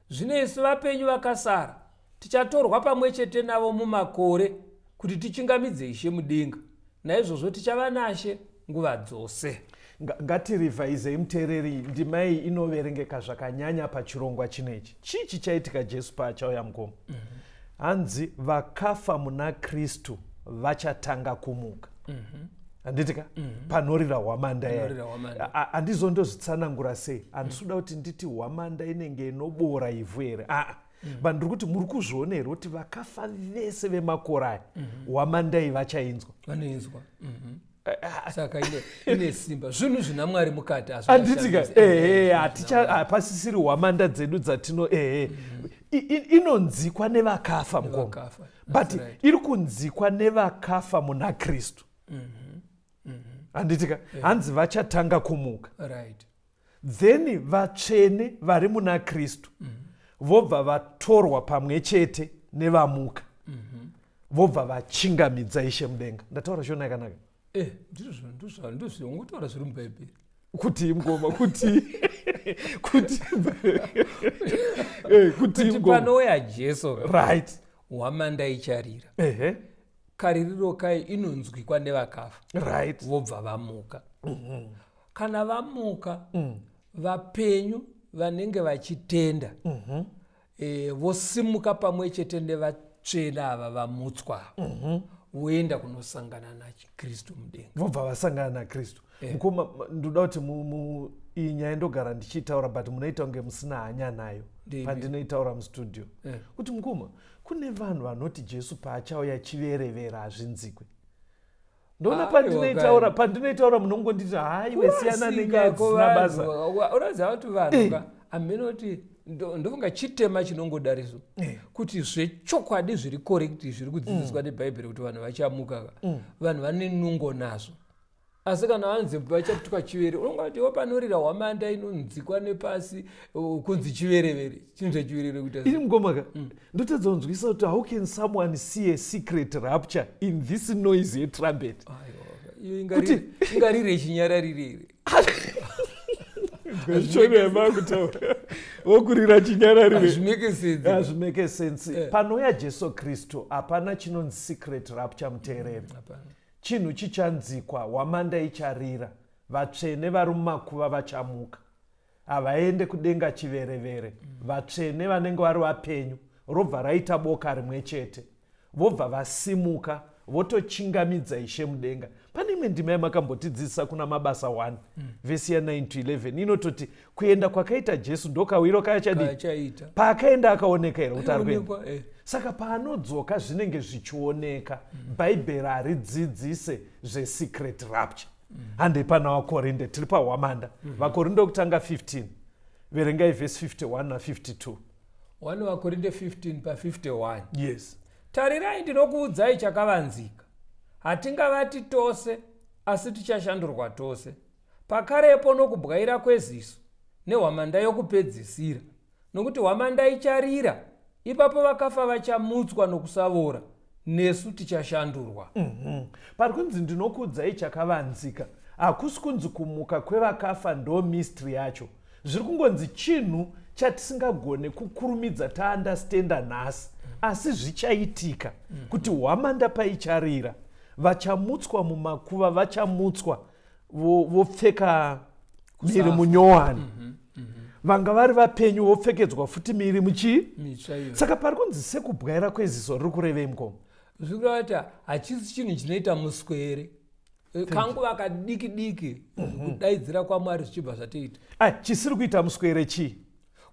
Zvino isu vapenyu vakasara tichatorwa pamwe chete navo mumakore kuti tichingamidze Ishe mudenga. Naizvozvo tichava naShe nguva dzose. Ngatirivhaizei muteereri, ndima iyi inoverengeka zvakanyanya pachirongwa chinechi. Chii chichaitika Jesu paachauya, mukoma? Hanzi vakafa muna Kristu vachatanga kumuka, handiti ka? Panorira hwamanda. Panorira hwamanda. Handizondozvitsanangura sei, handisi kuda kuti nditi hwamanda inenge inobora ivhu here, aa. But ndiri kuti muri kuzviona here kuti vakafa vese vemakore aya, hwamanda iyi vachainzwa? Vanoinzwa. Saka ine simba, zvinhu zvina Mwari mukati. Handitika? Ehe, haticha, hapasisiri hwamanda dzedu dzatino, ehe. Inonzikwa nevakafa, mukoma. Nevakafa. But That's right. iri kunzikwa nevakafa muna Kristu, handitika? Hanzi vachatanga kumuka. Then vatsvene vari muna Kristu vobva vatorwa pamwe chete nevamuka, vobva vachingamidza Ishe mudenga. Ndataura Shona yakanaka? Ndizvo ungotaura zviri muBhaibheri. Kuti, mukoma, kuti Kuti mukoma. Panouya Jesu, hwamanda icharira. Kaririro kai inonzwikwa nevakafa, vobva vamuka. Kana vamuka, vapenyu vanenge vachitenda vosimuka pamwe chete nevatsvene ava vamutswa ava, voenda kunosangana naKristu mudenga. Vobva vasangana naKristu. Mukoma, ndoda kuti iyi nyaya ndogara ndichiitaura, but munoita kunge musina hanya nayo Ndeipi? pandinoitaura mustudio, kuti mukoma, kune vanhu vanoti Jesu paachauya chiverevera hazvinzikwe. Ndoona Aiwa, pandinoitaura kani. pandinoitaura munongonditi, "Haiwe, siyana nenyaya Kurasika dzisina basa." Unoziva kuti vanhu ka, hameno kuti ndofunga chitema chinongodariso kuti zvechokwadi zviri correct zviri kudzidziswa neBhaibheri kuti vanhu vachamuka ka, vanhu vane nungo nazvo. Asi kana vanzi vachatuka chivere, unonga kuti iwo panorira hwamanda inonzikwa nepasi, kunzi chiverevere, chinhu chechiverevere kuita Ini, mukoma ka, ndotadza kunzwisa kuti how can someone see a secret rapture in this noise yetrumpet? Aiwa, iyo ingarire chinyararire here? Shona yamakutaura, wokurira chinyararire. Hazvimake sense. Hazvimake sense. Panouya Jesu Kristu hapana chinonzi secret rapture, muteereri. Hapana. Chinhu chichanzikwa, hwamanda icharira, vatsvene vari mumakuva vachamuka. Havaende kudenga chiverevere. Vatsvene vanenge vari vapenyu robva raita boka rimwe chete, vobva vasimuka votochingamidza Ishe mudenga. Pane imwe ndima yamakambotidzidzisa kuna Mabasa 1 vhesi ya9 to 11, inototi kuenda kwakaita Jesu ndokawiro kaachadii? Kaachaita. Paakaenda akaoneka here kuti ari kuenda? Aionekwa. Saka paanodzoka zvinenge zvichioneka. Bhaibheri haridzidzise zvesecret rapture. Handei pana Vakorinde, tiri pahwamanda. Vakorinde wekutanga 15, verengai vhesi 51 na52. 1 Vakorinde 15 pa51. Yes. Tarirai, ndinokuudzai chakavanzika. Hatingavati tose, asi tichashandurwa tose. Pakarepo nokubwaira kweziso, nehwamanda yokupedzisira. Nokuti hwamanda icharira, ipapo vakafa vachamutswa nokusavora, nesu tichashandurwa. Pari kunzi ndinokuudzai chakavanzika, hakusi kunzi kumuka kwevakafa ndo mystery yacho. Zviri kungonzi chinhu chatisingagone kukurumidza taandastenda nhasi, asi zvichaitika kuti hwamanda paicharira, vachamutswa mumakuva, vachamutswa vopfeka miri munyowani. Vanga vari vapenyu vopfekedzwa futi miri muchii. Saka pari kunzi sekubwaira kweziso, riri kurevei, mukoma? Zviri kureva kuti hachisi chinhu chinoita muswere, kanguva kadiki diki, kudaidzira kwaMwari zvichibva zvatoita. Ai, chisiri kuita muswere chii?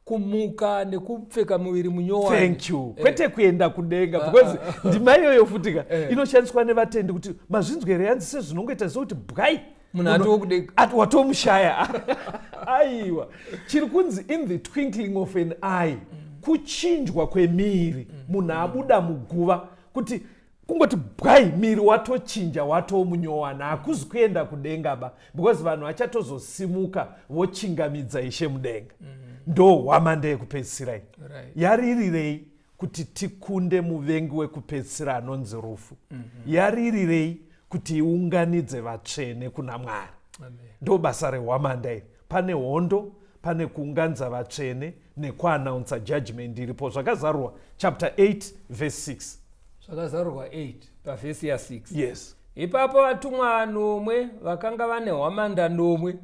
Kumuka nekupfeka muviri munyowani. Thank you. Kwete kuenda kudenga, because ndima iyoyo futika inoshandiswa nevatendi kuti mazvinzwa here, yanzi sezvinongoita sekuti bwai, munhu atoo kudenga. Ati watomushaya. Aiwa, chiri kunzi in the twinkling of an eye, kuchinjwa kwemiri. Munhu abuda muguva, kuti kungoti bwai, miri watochinja, watomunyowana. Hakuzi kuenda kudenga ba, because vanhu vachatozosimuka vochingamidza Ishe mudenga. Ndo hwamanda yekupedzisira iyi. Yaririrei kuti tikunde muvengi wekupedzisira anonzi rufu? Yaririrei kuti iunganidze vatsvene kuna Mwari? Amen. Ndo basa rehwamanda iri. Pane hondo, pane kuunganidza vatsvene nekuanaunsa judgment iripo. Zvakazarurwa chapter 8 verse 6. Zvakazarurwa 8 pavhesi ya6. Yes. Ipapo vatumwa nomwe vakanga vane hwamanda nomwe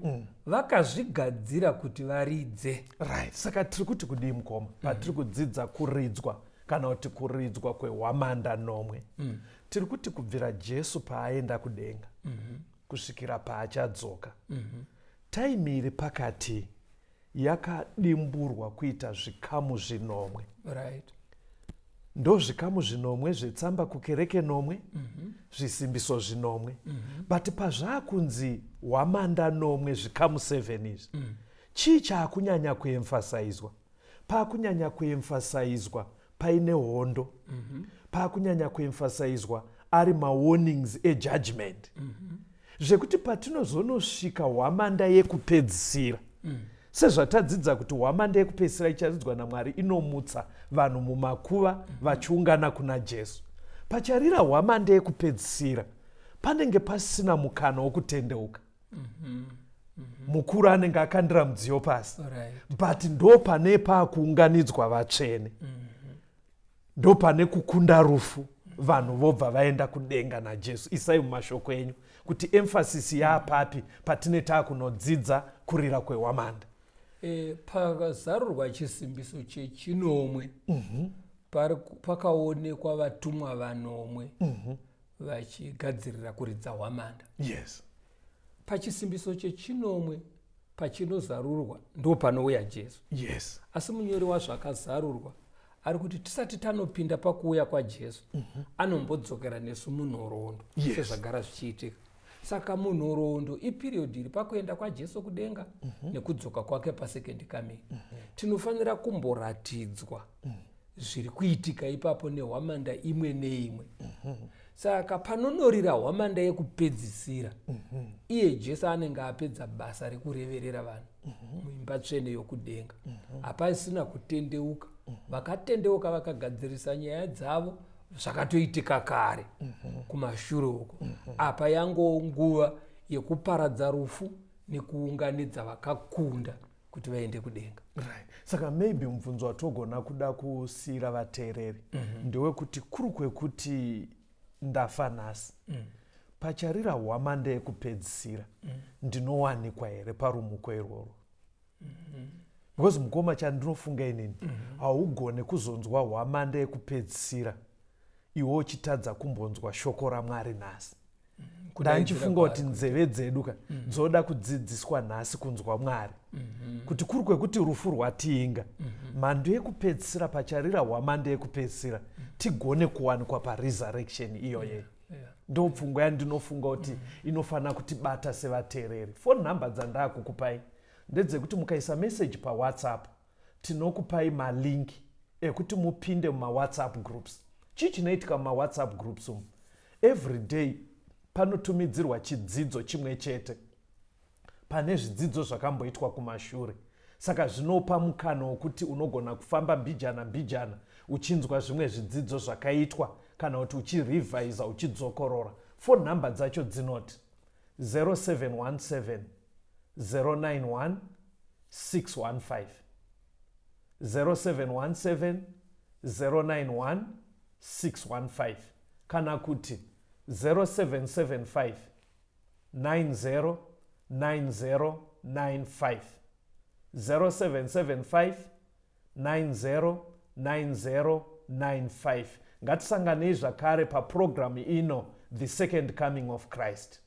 vakazvigadzira kuti varidze. Right, saka tiri kuti kudii, mukoma, patiri kudzidza kuridzwa kana kuti kuridzwa kwehwamanda nomwe? Tiri kuti kubvira Jesu paaenda kudenga kusvikira paachadzoka, time iri pakati yakadimburwa kuita zvikamu zvinomwe. Ndo zvikamu zvinomwe zvetsamba kukereke nomwe, zvisimbiso zvinomwe. But pazvaakunzi hwamanda nomwe, zvikamu 7 izvi, chii chaakunyanya kuemphasizwa? Paakunyanya kuemphasizwa paine hondo, paakunyanya kuemphasizwa ari mawarnings ejudgment, zvekuti patinozonosvika hwamanda yekupedzisira, sezvatadzidza kuti hwamanda yekupedzisira icharidzwa naMwari inomutsa vanhu mumakuva vachiungana kuna Jesu, pacharira hwamanda yekupedzisira panenge pasina mukana wokutendeuka. Mukuru anenge akandira mudziyo pasi. But ndo pane paakuunganidzwa vatsvene, ndo pane kukunda rufu, vanhu vobva vaenda kudenga naJesu. Isai mumashoko enyu kuti emphasis yaapapi patine taakunodzidza kurira kwehwamanda. Pakazarurwa chisimbiso chechinomwe, pakaonekwa vatumwa vanomwe vachigadzirira kuridza hwamanda. Pachisimbiso chechinomwe pachinozarurwa, ndo panouya Jesu. Asi munyori wazvakazarurwa ari kuti tisati tanopinda pakuuya kwaJesu, anombodzokera nesu munhoroondo, sezvagara zvichiitika. Saka munhoroondo iperiod iri pakuenda kwaJesu kudenga nekudzoka kwake pasecond coming. Tinofanira kumboratidzwa zviri kuitika ipapo nehwamanda imwe neimwe. Saka panonorira hwamanda yekupedzisira, iye Jesu anenge apedza basa rekureverera vanhu muimba tsvene yokudenga. Hapasina kutendeuka. Vakatendeuka vakagadzirisa nyaya dzavo zvakatoitika kare kumashure uko. Apa yangoo nguva yekuparadza rufu nekuunganidza vakakunda kuti vaende kudenga. Right, saka maybe mubvunzo watogona kuda kusiyira vateereri ndewekuti kuri kwekuti ndafa nhasi, pacharira hwamanda yekupedzisira, ndinowanikwa here parumuko irworwo? Because mukoma, chandinofunga inini, haugone kuzonzwa hwamanda yekupedzisira iwe uchitadza kumbonzwa shoko raMwari nhasi. Ndanchifunga kuti nzeve dzedu ka dzoda kudzidziswa nhasi kunzwa Mwari, kuti kuri kwekuti rufu rwatiinga, mhando yekupedzisira, pacharira hwamanda yekupedzisira. Tigone kuwanikwa paresurrection iyoye. Ndo pfungwa yandinofunga kuti inofanira kutibata sevateereri. Phone number dzandaakukupai ndedzekuti mukaisa message paWhatsApp, tinokupai malink ekuti mupinde mumaWhatsApp groups. Chii chinoitika mumaWhatsApp groups umu? Every day panotumidzirwa chidzidzo chimwe chete pane zvidzidzo zvakamboitwa kumashure. Saka zvinopa mukana wokuti unogona kufamba mbijana mbijana uchinzwa zvimwe zvidzidzo zvakaitwa, kana kuti uchirevhisa, uchidzokorora. Phone number dzacho dzinoti 0717 091 615, 0717 091 615, kana kuti 0775 90 9095, 0775 90 9095. Ngatisanganei zvakare papurogiramu ino, The Second Coming of Christ.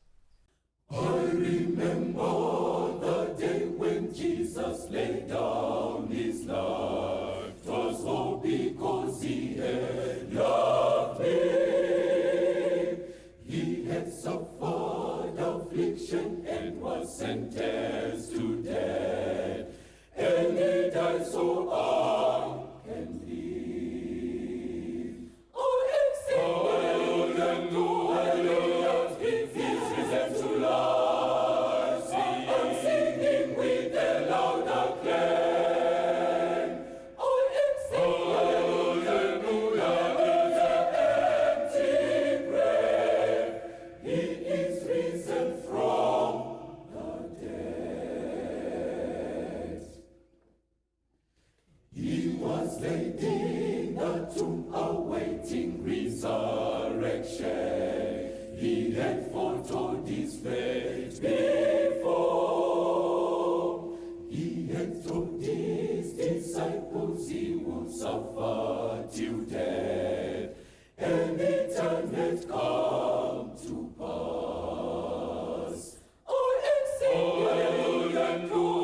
I remember the day when Jesus laid down his life. 'Twas all because he had loved me. He had suffered affliction and was sentenced to death. And he died so I can live. Oh, hallelujah, he is risen to life. I'm singing with a loud acclaim. Oh, hallelujah, in the empty grave. He is risen from the dead. He was laid in the tomb awaiting resurrection. He had foretold his fate before. He had told his disciples he would suffer till death, and the time had come to pass. Oh, hallelujah,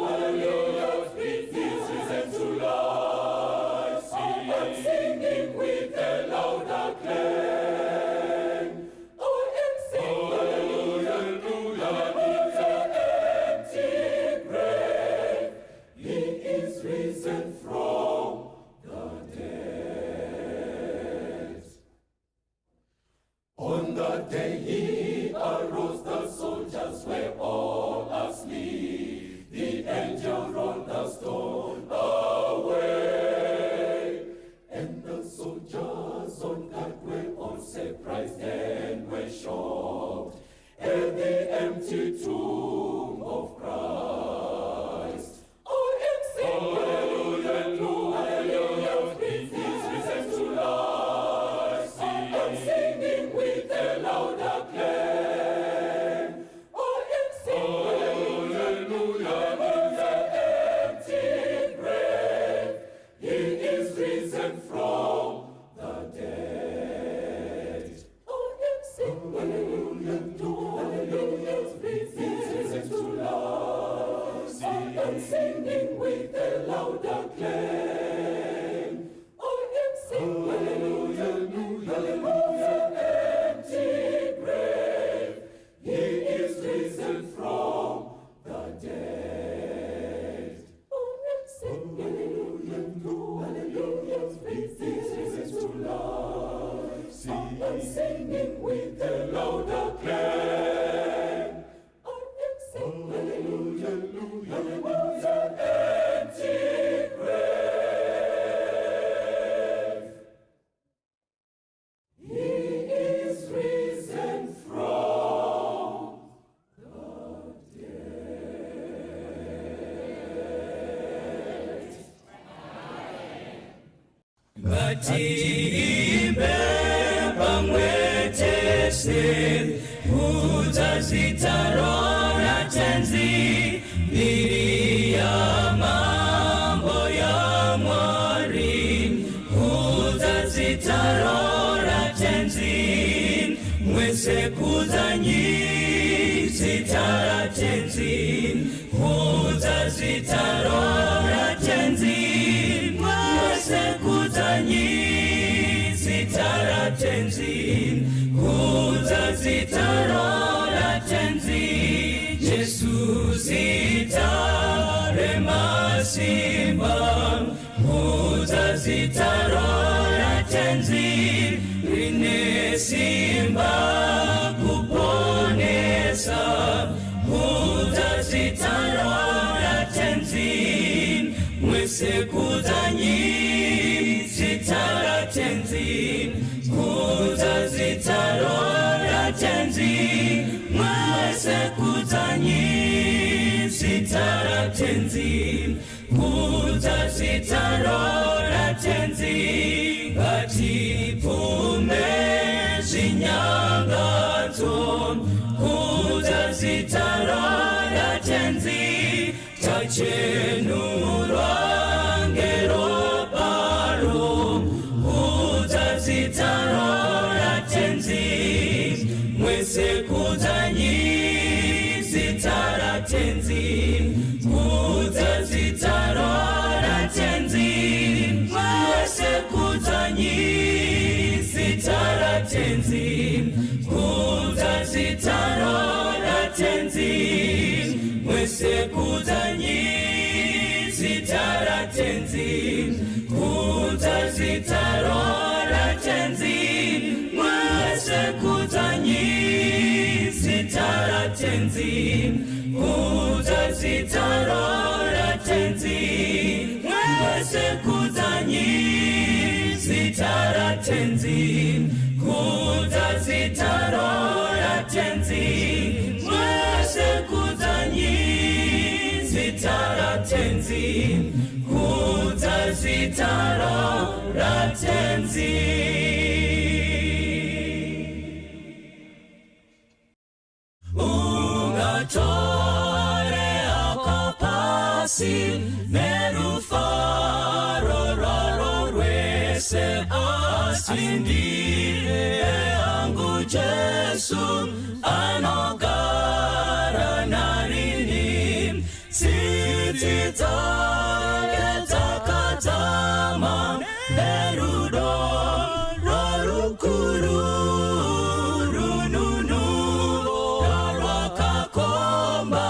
hallelujah, he is risen to life. I'm singing with a loud acclaim. Oh, hallelujah, in the empty grave. He is risen from the dead. On the day he arose, the soldiers were all asleep. The angel rolled the stone away. And the soldiers on guard were all surprised and were shocked at the empty tomb of Christ. Oh, hallelujah, hallelujah, he is risen to life. I'm singing with a loud acclaim. Oh, hallelujah, in the empty grave. He is risen from the dead. Oh, hallelujah, hallelujah, he is risen to life. I'm singing with a loud acclaim. Oh, hallelujah, hallelujah, empty grave. He is risen from the dead. Oh, hallelujah, hallelujah, he is risen to life. I'm singing with a loud acclaim. Oh, hallelujah, hallelujah, empty grave. He is risen from the dead. Ngatiimbe pamwe tese, kudza zita raTenzi, mbiri yamambo yaMwari. Kudza zita raTenzi, mwese kudzanyi zita raTenzi. Kudza zita raTenzi, mwese kudzanyi zita. zita raTenzi, Jesu zita remasimba. Kudza zita raTenzi, rine simba kuponesa. Kudza zita raTenzi, mwese kudzanyi zita raTenzi. Kudza zita raTenzi, mwese kudzanyi zita raTenzi. Kudza zita raTenzi, ngatibvume zvinyangadzo. Kudza zita raTenzi, tachenurwa ngeroparo. Kudza zita raTenzi, mwese kudzanyi zita raTenzi. Kudza zita raTenzi, mwese kudzanyi zita raTenzi. Kudza zita raTenzi, mwese kudzanyi zita raTenzi. Kudza zita raTenzi, mwese kudzanyi zita raTenzi. Kudza zita raTenzi, mwese kudzanyi zita raTenzi. Kudza zita raTenzi, mwese kudzanyi zita raTenzi. Kudza zita raTenzi. Ungatore akapasi nerufaro rwaro rwese, asi ndiye angu Jesu anogara narini. Tsitsi dzake dzakadzama nerudo rwarukuru, rununuro rwakakomba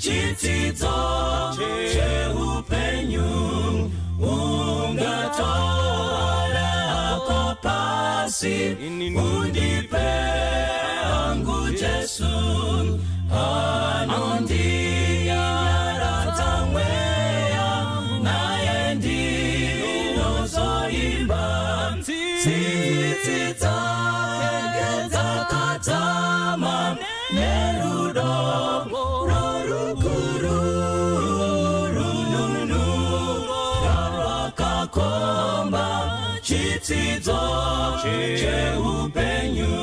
chitsidzo cheupenyu. Ungatore ako pasi, undipe angu Jesu anondinyaradza mweya, naye ndinozoimba. Tsitsi dzake dzakadzama nerudo rorukuru, rununuro rwakakomba chitsidzo cheupenyu.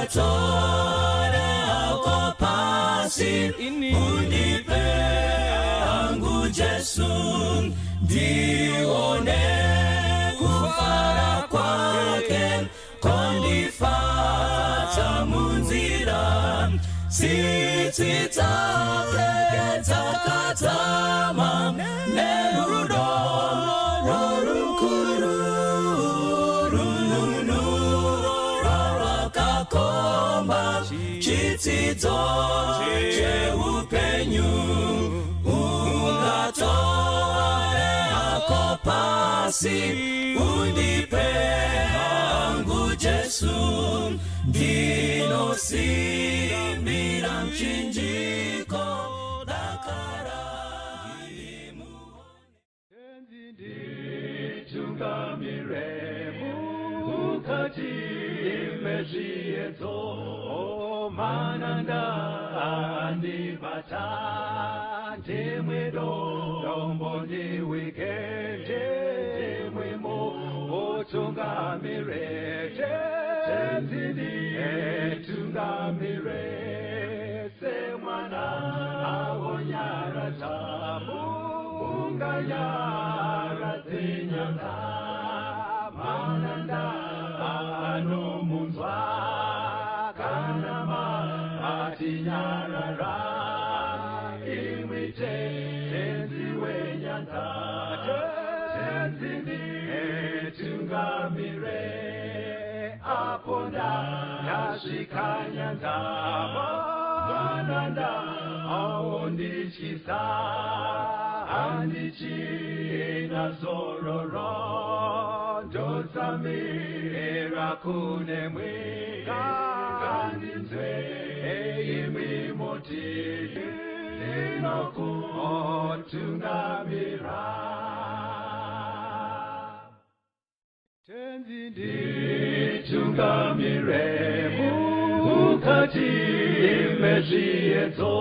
Ungatore ako pasi, undipe angu Jesu, ndione kufara kwake kondifadza munzira. Tsitsi dzake dzakadzama nerudo rorukuru, rununuro rwakakomba chitsidzo cheupenyu. Ungatore ako pasi, undipe angu Jesu, ndinosimbira mchinjiko dakara. Nditungamire mukati mezviedzo, mananda andibata, ndimwe dombo ndiwike, ndimwemo utungamire. Tenzi nditungamire semwana awonyaradza, unganyaradze nyanga, mananda anomunzwa kana matinyarara. Imwi Tenzi wenyanza, Tenzi nditungamire. Apo ndasvika nyanza mananda aondityisa handichina zororo ndotsamira kune mwenga ngandinzwe imi moti ndinokutungamira. Tenzi nditungamire mukati mezviedzo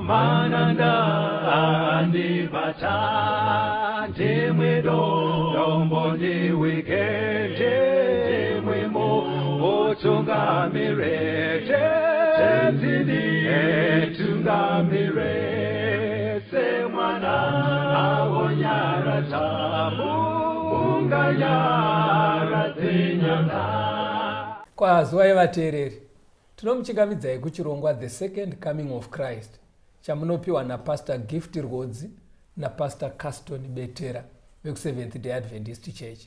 mananda andibata ndimwe dombo ndiwike ndimwe mutungamire Tenzi nditungamire semwana awonyaradza munganyaradze nyanga. Kwaziwai vateereri, tinomuchingamidzai kuchirongwa The Second Coming of Christ chamunopiwa naPastor Gift Rwodzi naPastor Caston Betera vekuSeventh Day Adventist Church.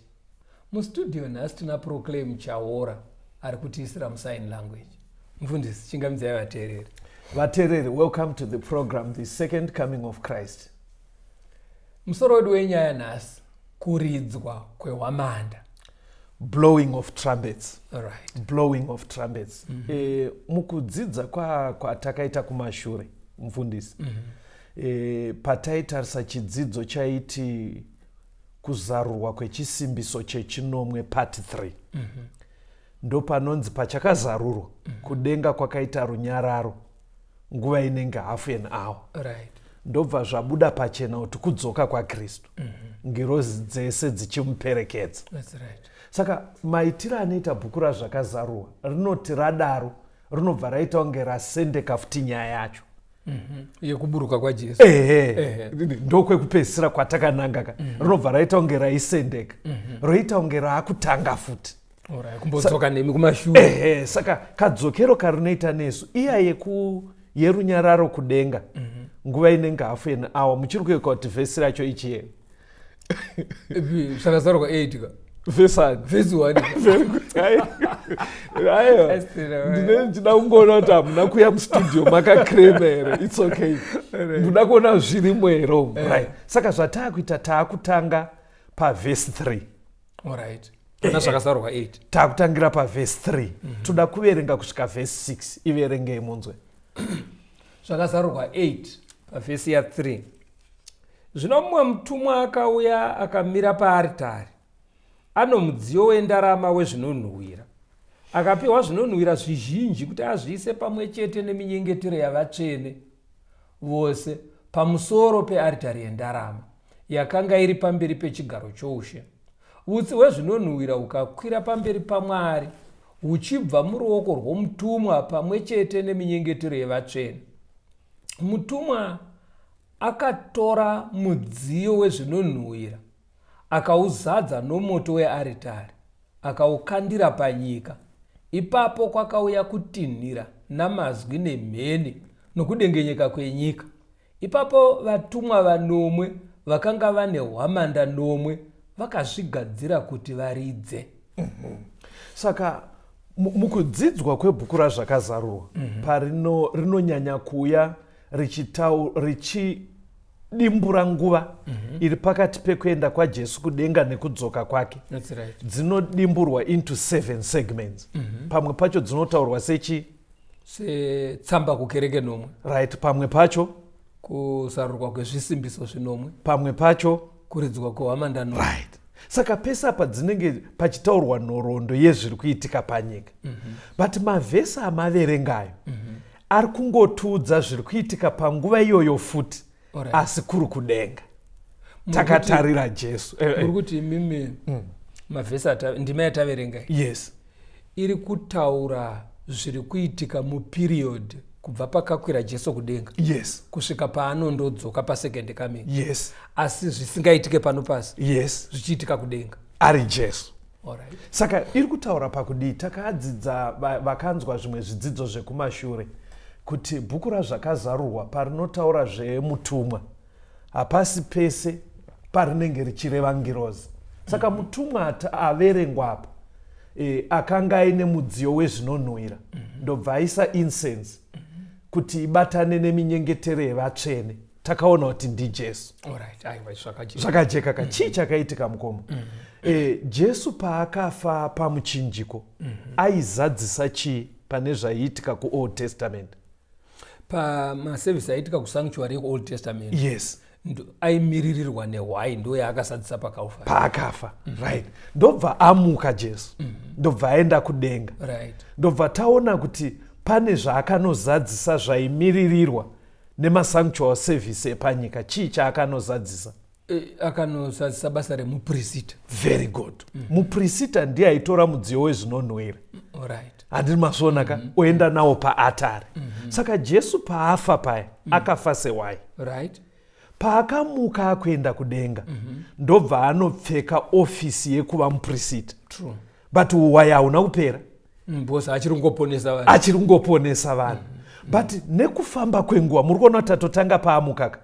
Mustudio nhasi tina Proclaim Chaora ari kutiisira musign language. Mufundisi, chingamidzai vateereri. Vateereri, welcome to the program The Second Coming of Christ. Musoro wedu wenyaya nhasi kuridzwa kwehwamanda. Blowing of trumpets. Right. Blowing of trumpets. Mukudzidza kwatakaita kumashure mufundisi. Pataitarisa chidzidzo chaiti kuzarurwa kwechisimbiso chechinomwe part 3. Ndopanonzi pachakazarurwa kudenga kwakaita runyararo nguva inenge half an hour. Right. Ndobva zvabuda pachena kuti kudzoka kwaKristu. Ngirozi dzese dzichimuperekedza. That's right. Saka maitiro anoita bhuku razvakazarurwa rinoti radaro rinobva raita kunge rasendeka futi nyaya yacho. Yekuburuka kwaJesu. Ehe. Ndokwekupedzisira kwatakananga ka. Rinobva raita kunge raisendeka. Roita kunge raakutanga futi. Alright, kumbodzoka nemi kumashure. Ehe, saka kadzokero karinoita nesu iya yerunyararo kudenga. Nguva inenge half an hour muchiri kuyeuka kuti vhesi racho ichiyeni. Zvakazarurwa 8 ka. Vhesi ani? Vhesi 1. Very good. Aiwa. Ndine ndichida kungoona kuti hamuna kuuya mustudio makakrema here. It's okay. Muda kuona zvirimo here umu. Right. Saka zvataakuita taakutanga pavhesi 3. Alright. Pana zvakazarurwa 8. Taakutangira pavhesi 3. Toda kuverenga kusvika vhesi 6. Iverengei munzwe. Zvakazarurwa 8 pavhesi ya 3. Zvino mumwe mutumwa akauya akamira paaritari. Ano mudziyo wendarama wezvinonhuhwira. Akapiwa zvinonhuhwira zvizhinji kuti azviise pamwe chete neminyengetero yavatsvene vose pamusoro pearitari yendarama yakanga iri pamberi pechigaro choushe. Utsi hwezvinonhuhwira hukakwira pamberi paMwari huchibva muruoko rwomutumwa pamwe chete neminyengetero yevatsvene. Mutumwa akatora mudziyo wezvinonhuhwira akauzadza nomoto wearitari akaukandira panyika. Ipapo kwakauya kutinhira namazwi nemheni nokudengenyeka kwenyika. Ipapo vatumwa vanomwe vakanga vane hwamanda nomwe vakazvigadzira kuti varidze. Saka mukudzidzwa kwebhuku razvakazarurwa parino rinonyanya kuuya richidimbura nguva iri pakati pekuenda kwaJesu kudenga nekudzoka kwake. That's right. Dzinodimburwa into 7 segments. Pamwe pacho dzinotaurwa sechi setsamba kukereke nomwe. Right, pamwe pacho kuzarurwa kwezvisimbiso zvinomwe. Pamwe pacho kuridzwa kwehwamanda nomwe. Right. Saka pese apa dzinenge pachitaurwa nhoroondo yezviri kuitika panyika. But mavhesi amaverengayo ari kungotiudza zviri kuitika panguva iyoyo futi, asi kuri kudenga. Takatarira Jesu. Muri kuti imimi mavhesi ndima yataverenga iyi. Yes. Iri kutaura zviri kuitika muperiod kubva pakakwira Jesu kudenga. Yes. Kusvika paanondodzoka pasecond coming. Yes. Asi zvisingaitike pano pasi. Yes. Zvichiitika kudenga. Ari Jesu. Alright. Saka iri kutaura pakudii? Takadzidza vakanzwa zvimwe zvidzidzo zvekumashure kuti bhuku razvakazarurwa parinotaura zvemutumwa hapasi pese parinenge richireva ngirozi. Saka mutumwa averengwa apa Akanga aine mudziyo wezvinonhuhwira, ndobva aisa incense kuti ibatane neminyengetero yevatsvene. Takaona kuti ndiJesu. Alright, aiwa, zvakajeka. Zvakajeka ka? Chii chakaitika, mukoma? Jesu paakafa pamuchinjiko, aizadzisa chii pane zvaiitika kuOld Testament? Pamasevhisi aiitika kusanctuary yekuOld Testament? Yes. Aimiririrwa nehwai, ndo yaakazadzisa paKalvari. Paakafa, right, ndobva amuka Jesu, ndobva aenda kudenga. Ndobva taona kuti pane zvaakanozadzisa zvaimiririrwa nemasanctual service epanyika. Chii chaakanozadzisa? Akanozadzisa basa remuprista. Very good. Muprista ndiye aitora mudziyo wezvinonhuhwira, handiri mazviona ka? Oenda nawo paatari. Saka Jesu paafa paya, akafa sehwai. Paakamuka akuenda kudenga, ndobva anopfeka ofisi yekuva muprista. But uhwai hauna kupera. Because achiri kungoponesa vanhu. Achiri kungoponesa vanhu, but nekufamba kwenguva, muri kuona kuti tatotanga paamukaka,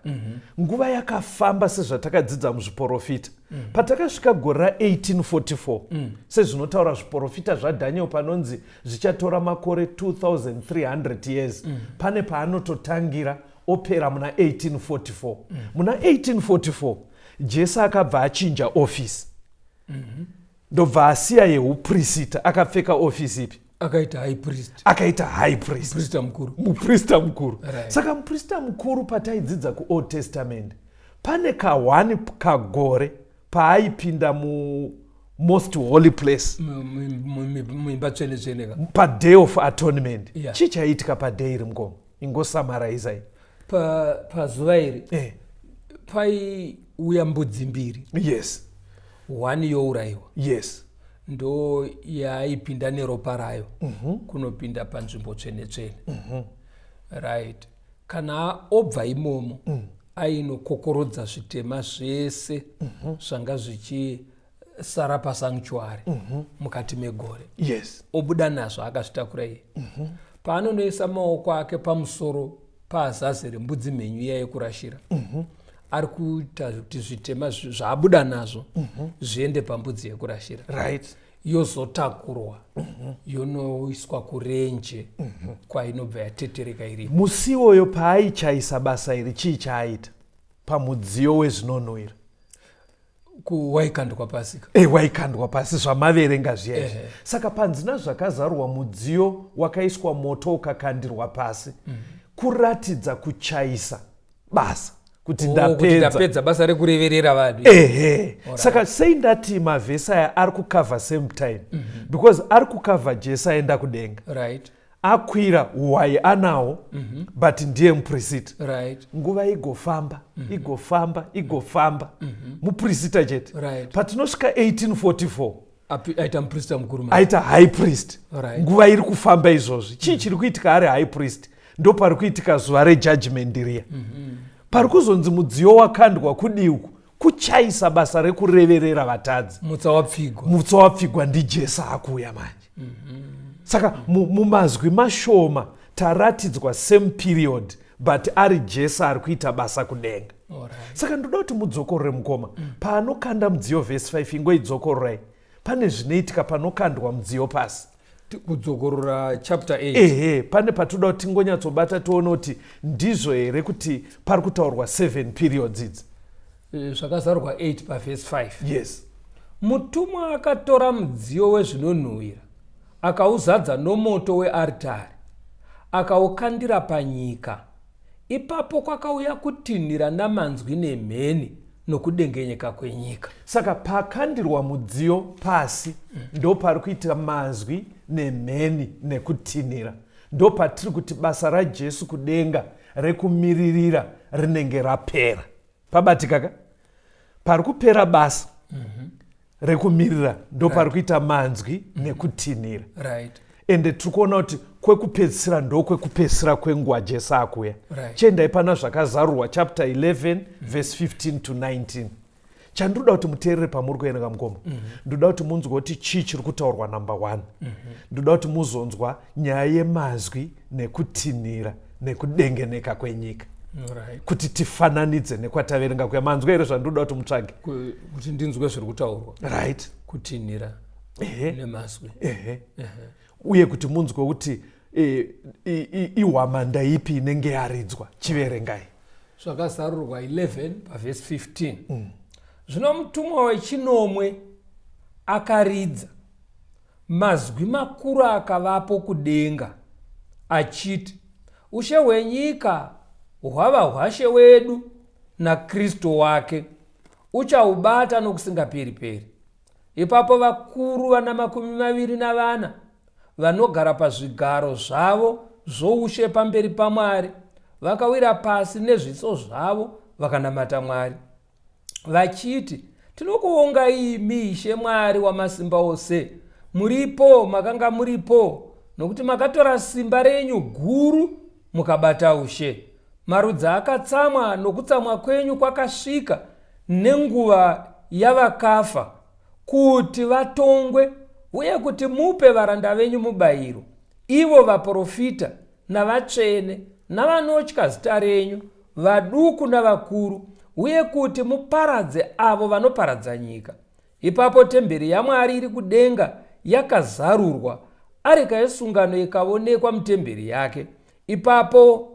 nguva yakafamba sezvatakadzidza muzviprofita. Patakasvika gore ra1844, sezvinotaura zviprofita zvaDaniel, panonzi zvichatora makore 2300 years, pane paanototangira opera muna 1844. Muna 1844 Jesu akabva achinja ofisi, ndobva asiya yeuprista, akapfeka ofisi ipi? Akaita high priest. Akaita high priest. Muprista mukuru. Muprista mukuru. Saka muprista mukuru, pataidzidza kuOld Testament, pane ka1 kagore paaipinda muMost Holy Place. Muimba tsvene tsvene ka. PaDay of Atonement. Chii chaiitika paday iri, mukoma? Ingosamaraizai. Pazuva iri paiuya mbudzi mbiri. One yourayiwa. Ndo yaaipinda neropa rayo kunopinda panzvimbo tsvene tsvene, right? Kana obva imomo, ainokokorodza zvitema zvese zvanga zvichisara pasanctuary mukati megore. Obuda nazvo akazvitakura iye. Paanonoisa maoko ake pamusoro paAzazeri, mbudzi mhenyu iya yekurashira, ari kuita kuti zvitema zvaabuda nazvo zviende pambudzi yekurashira. Yozotakurwa, yonoiswa kurenje kwainobva yatetereka iripo. Musi iwoyo paaichaisa basa iri, chii chaaita pamudziyo wezvinonhuhwira? Waikandwa pasi ka. Waikandwa pasi, zvamaverenga zviya izvi. Saka panzina zvakazarurwa, mudziyo wakaiswa moto ukakandirwa pasi kuratidza kuchaisa basa kuti Oh, kuti ndapedza. Ndapedza basa rekureverera vanhu. Ehe. Saka sei ndati mavhesi aya ari kukavha same time? Because ari kukavha Jesu aenda kudenga, akwira, hwai anawo, but ndiye muprista. Nguva igofamba, igofamba, igofamba, muprista chete. Patinosvika 1844, Aita muprista mukuru manje. Aita high priest. Nguva iri kufamba izvozvi, chii chiri kuitika ari high priest? Ndo pari kuitika zuva rejudgment riya, pari kuzonzi mudziyo wakandwa kudii uku? Kuchaisa basa rekureverera vatadzi. Mutsa wapfigwa. Mutsa wapfigwa, ndiJesu akuuya manje. Saka mumazwi mashoma taratidzwa same period, but ari Jesu ari kuita basa kudenga. Saka ndoda kuti mudzokorore, mukoma, paanokanda mudziyo, vhesi 5, ingoidzokororai. Pane zvinoitika panokandwa mudziyo pasi. Kudzokorora chapter 8? Ehe, pane patoda kuti tingonyatsobata, tione kuti ndizvo here kuti pari kutaurwa 7 periods idzi. Zvakazarurwa 8 pavhesi 5. Yes. Mutumwa akatora mudziyo wezvinonhuhwira, akauzadza nomoto wearitari, akaukandira panyika. Ipapo kwakauya kutinhira namanzwi nemheni nokudengenyeka kwenyika. Saka pakandirwa mudziyo pasi, ndo pari kuita mazwi nemheni nekutinhira. Ndo patiri kuti basa raJesu kudenga rekumiririra rinenge rapera. Pabatika ka? Pari kupera basa rekumirira, ndo pari kuita manzwi nekutinhira. Ende tiri kuona kuti kwekupedzisira ndokwekupedzisira kwenguva Jesu akuya. Chiendai pana Zvakazarurwa chapter 11 verse 15 to 19. Chandinoda kuti muteerere pamuri kuerenga, mukoma, ndoda kuti munzwe kuti chii chiri kutaurwa. Number one, ndoda kuti muzonzwa nyaya yemazwi nekutinhira nekudengeneka kwenyika, kuti tifananidze nekwataverenga kuya. Manzwa here zvandoda kuti mutsvage? Kuti ndinzwe zviri kutaurwa. Right. Kutinhira. Nemazwi. Ehe, uye kuti munzwe kuti ihwamanda ipi inenge yaridzwa. Chiverengai. Zvakazarurwa 11 pavhesi 15. Zvino mutumwa wechinomwe akaridza, mazwi makuru akavapo kudenga achiti, Ushe hwenyika hwava hwaShe wedu naKristu wake, uchaubata nokusingaperi-peri. Ipapo vakuru vana 24 vanogara pazvigaro zvavo zvoushe pamberi paMwari vakawira pasi nezviso zvavo vakanamata Mwari vachiti, Tinokuongai imi, Ishe Mwari wamasimba ose, muripo, makanga muripo, nokuti makatora simba renyu guru mukabata ushe. Marudzi akatsamwa, nokutsamwa kwenyu kwakasvika, nenguva yavakafa kuti vatongwe, uye kuti mupe varanda venyu mubayiro, ivo vaprofita navatsvene navanotya zita renyu, vaduku navakuru, uye kuti muparadze avo vanoparadza nyika. Ipapo temberi yaMwari iri kudenga yakazarurwa, areka yesungano ikaonekwa mutemberi yake. Ipapo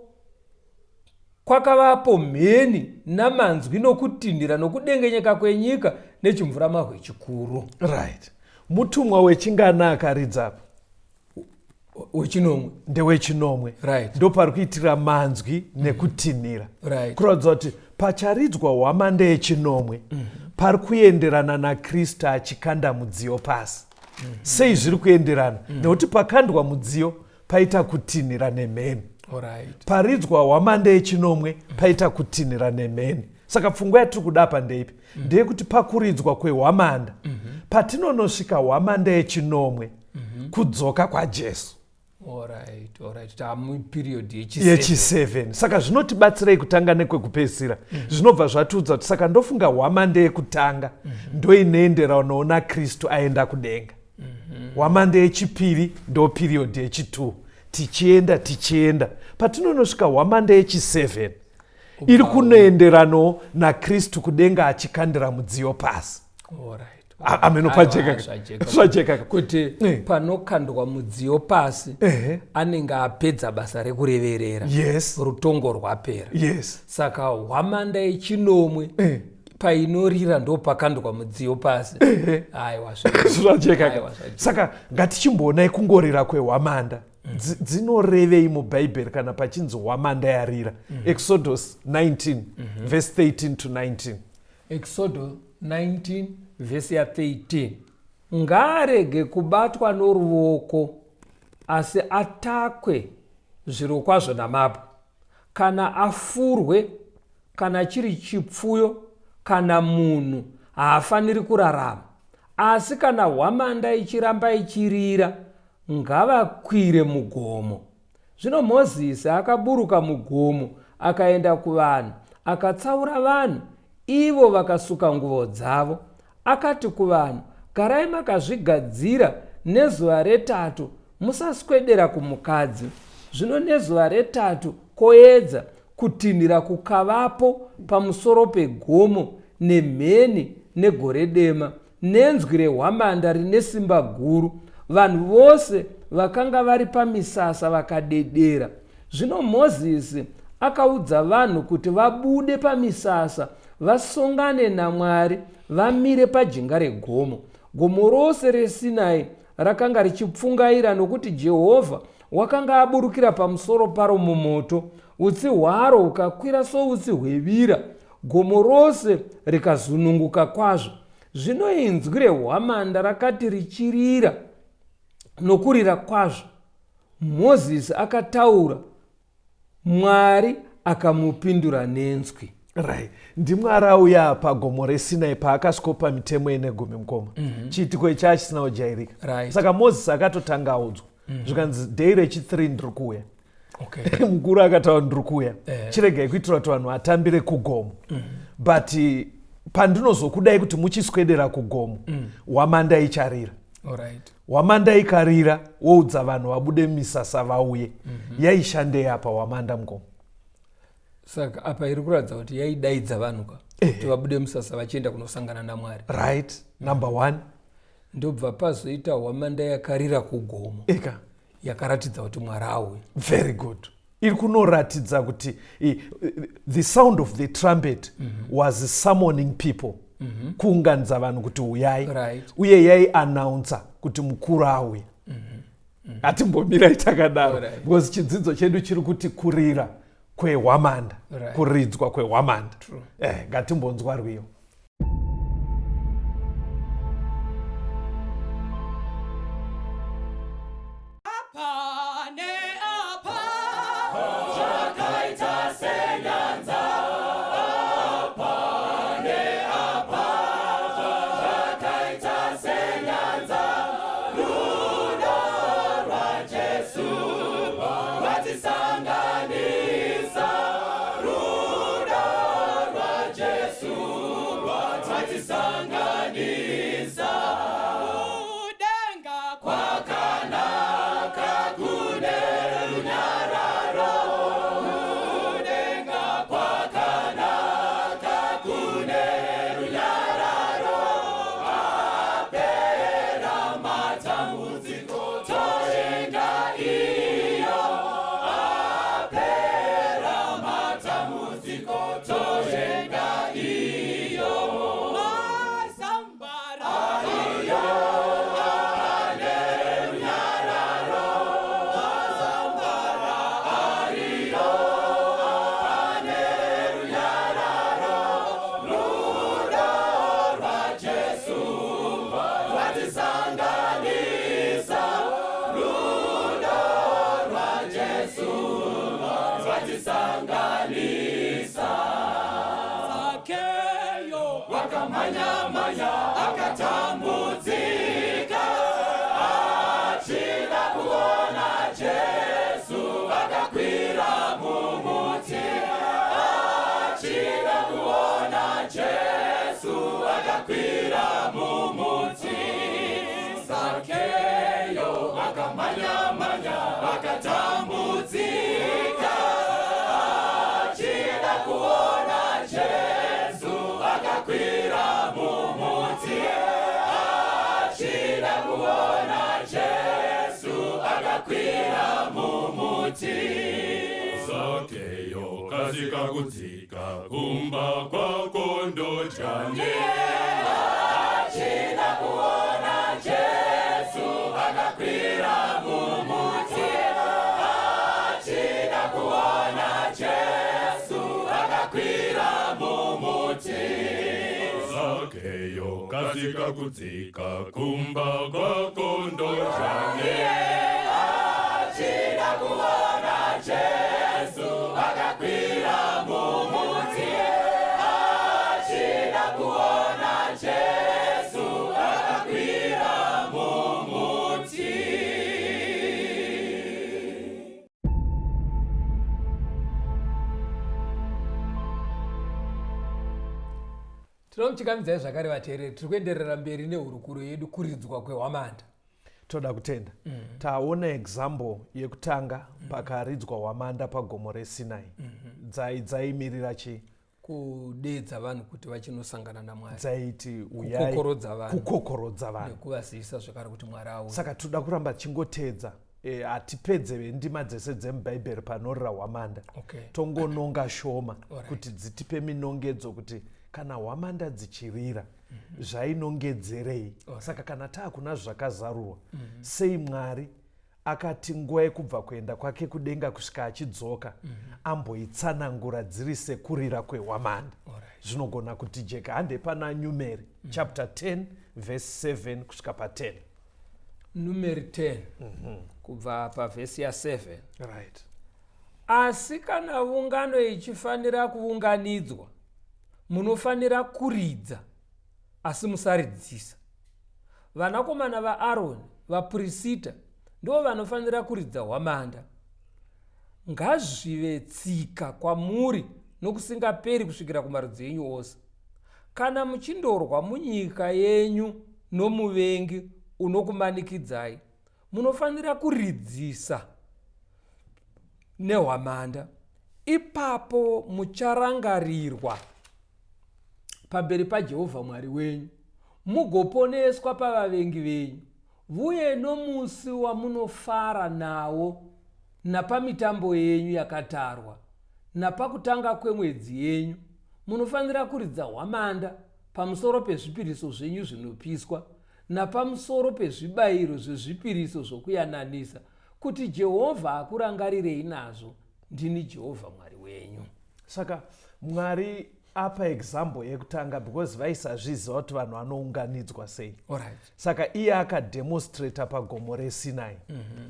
kwakavapo mheni namanzwi nokutinhira nokudengenyeka kwenyika nechimvuramahwe chikuru. Right, mutumwa wechingana akaridza apa? Wechinomwe. Ndewechinomwe. Ndopari kuitira manzwi nekutinhira. Kuratidza kuti pacharidzwa hwamanda yechinomwe, pari kuenderana naKristu achikanda mudziyo pasi. Sei zviri kuenderana? Nekuti pakandwa mudziyo paita kutinhira nemheni. Paridzwa hwamanda yechinomwe paita kutinhira nemheni. Saka pfungwa yatiri kuda apa ndeipi? Ndeyekuti pakuridzwa kwehwamanda, patinonosvika hwamanda yechinomwe, kudzoka kwaJesu. Alright, alright. Tamu period yechi7. Saka zvinotibatsirei kutanga nekwekupedzisira? Zvinobva zvatiudza kuti, saka ndofunga hwamanda yekutanga ndoinoenderanawo naKristu aenda kudenga. Hwamanda yechipiri ndo period yechi2, tichienda tichienda, patinonosvika hwamanda yechi7 iri kunoenderanawo naKristu kudenga achikandira mudziyo pasi. Ameno pajeka, zvajeka. Kuti panokandwa mudziyo pasi, anenge apedza basa rekureverera. Rutongo rwapera. Saka hwamanda yechinomwe painorira ndo pakandwa mudziyo pasi. Aiwa. Zvajeka. Saka ngatichimboonai kungorira kwehwamanda. Dzinorevei mubhaibheri kana pachinzi hwamanda yarira? Exodus 19 verse 13 to 19. Exodo 19 vhesi ya13: Ngaarege kubatwa noruoko, asi atakwe zvirokwazvo namabwe, kana afurwe, kana chiri chipfuyo kana munhu, haafaniri kurarama. Asi kana hwamanda ichiramba ichirira, ngavakwire mugomo. Zvino Mozisi akaburuka mugomo akaenda kuvanhu, akatsaura vanhu, ivo vakasuka nguvo dzavo. Akati kuvanhu, Garai makazvigadzira nezuva retatu, musaswedera kumukadzi. Zvino nezuva retatu koedza, kutinhira kukavapo pamusoro pegomo, nemheni negore dema, nenzwi rehwamanda rine simba guru. Vanhu vose vakanga vari pamisasa vakadedera. Zvino Mozisi akaudza vanhu kuti vabude pamisasa vasongane naMwari vamire pajinga regomo. Gomo rose reSinai rakanga richipfungaira, nokuti Jehovha wakanga aburukira pamusoro paro mumoto, utsi hwaro hukakwira soutsi hwevira, gomo rose rikazununguka kwazvo. Zvino inzwi rehwamanda rakati richirira nokurira kwazvo, Mozisi akataura, Mwari akamupindura nenzwi. Right, ndiMwari auya pagomo reSinai paakasvikopa mitemo ine gumi, mukoma. Chiitiko ichi achisina kujairika. Saka Mozisi akatotanga audzwa, zvikanzi day rechi3 ndiri kuuya. Mukuru akataura, ndiri kuuya. Chiregai kuitira kuti vanhu vatambire kugomo, but pandinozokudai kuti muchiswedera kugomo, hwamanda icharira. Hwamanda ikarira, woudza vanhu vabude misasa vauye. Yaishandei apa hwamanda, mukoma? Saka apa iri kuratidza kuti yaidaidza vanhu ka, kuti vabude musasa vachienda kunosangana naMwari. Right, number one. Ndobva pazoita hwamanda yakarira kugomo. Eka. Yakaratidza kuti Mwari auya. Very good. Iri kunoratidza kuti the sound of the trumpet was summoning people. Kuunganidza vanhu kuti uyai. Uye yaiannouncer kuti mukuru auya. Hatimbomirai takadaro. Because chidzidzo chedu chiri kuti kurira kwehwamanda. Kuridzwa kwehwamanda. Ngatimbonzwa rwiyo. Kudzika kumba kwako ndodyane. Achida kuona Jesu akakwira mumuti. Achida kuona Jesu akakwira mumuti. Zakeyo kasika kudzika kumba kwako ndodyane. Achida kuona Jesu akakwira mumuti. Achida kuona Jesu akakwira mumuti. Tinomuchingamidzai zvakare vateereri, tiri kuenderera mberi nehurukuro yedu kuridzwa kwehwamanda. Toda kutenda. Taona example yekutanga pakaridzwa hwamanda pagomo reSinai. Dzaimirira chii? Kudeedza vanhu kuti vachinosangana naMwari. Dzaiti uyai, Kukokorodza vanhu. Kukokorodza vanhu. Nekuvazivisa zvekare kuti Mwari auya. Saka toda kuramba tichingoteedza. Hatipedze ndima dzese dzemuBhaibheri panorira hwamanda. Tongononga shoma kuti dzitipe minongedzo kuti kana hwamanda dzichirira, zvainongedzerei. Saka kana taakuna zvakazarurwa, sei Mwari akati nguva yekubva kuenda kwake kudenga kusvika achidzoka, amboitsanangura dziri sekurira kwehwamanda. Zvinogona kutijeka. Hande pana Numeri chapter 10 verse 7 kusvika pa 10. Numeri 10 kubva pavhesi ya 7. Asi kana ungano ichifanira kuunganidzwa, munofanira kuridza, asi musaridzisa. Vanakomana vaAroni, vapurisita, ndivo vanofanira kuridza hwamanda. Ngazvive tsika kwamuri nokusingaperi kusvikira kumarudzi enyu ose. Kana muchindorwa munyika yenyu nomuvengi unokumanikidzai, munofanira kuridzisa nehwamanda. Ipapo mucharangarirwa pamberi paJehovha Mwari wenyu, Mugoponeswa pavavengi venyu, vuye nomusi wamunofara nawo, napamitambo yenyu yakatarwa, napakutanga kwemwedzi yenyu, munofanira kuridza hwamanda pamusoro pezvipiriso zvenyu zvinopiswa, napamusoro pezvibayiro zvezvipiriso zvokuyananisa, kuti Jehovha akurangarirei nazvo. Ndini Jehovha Mwari wenyu. Saka Mwari apa example yekutanga because vaisazviziva kuti vanhu vanounganidzwa sei. Alright. Saka iye akademonstrata pagomo reSinai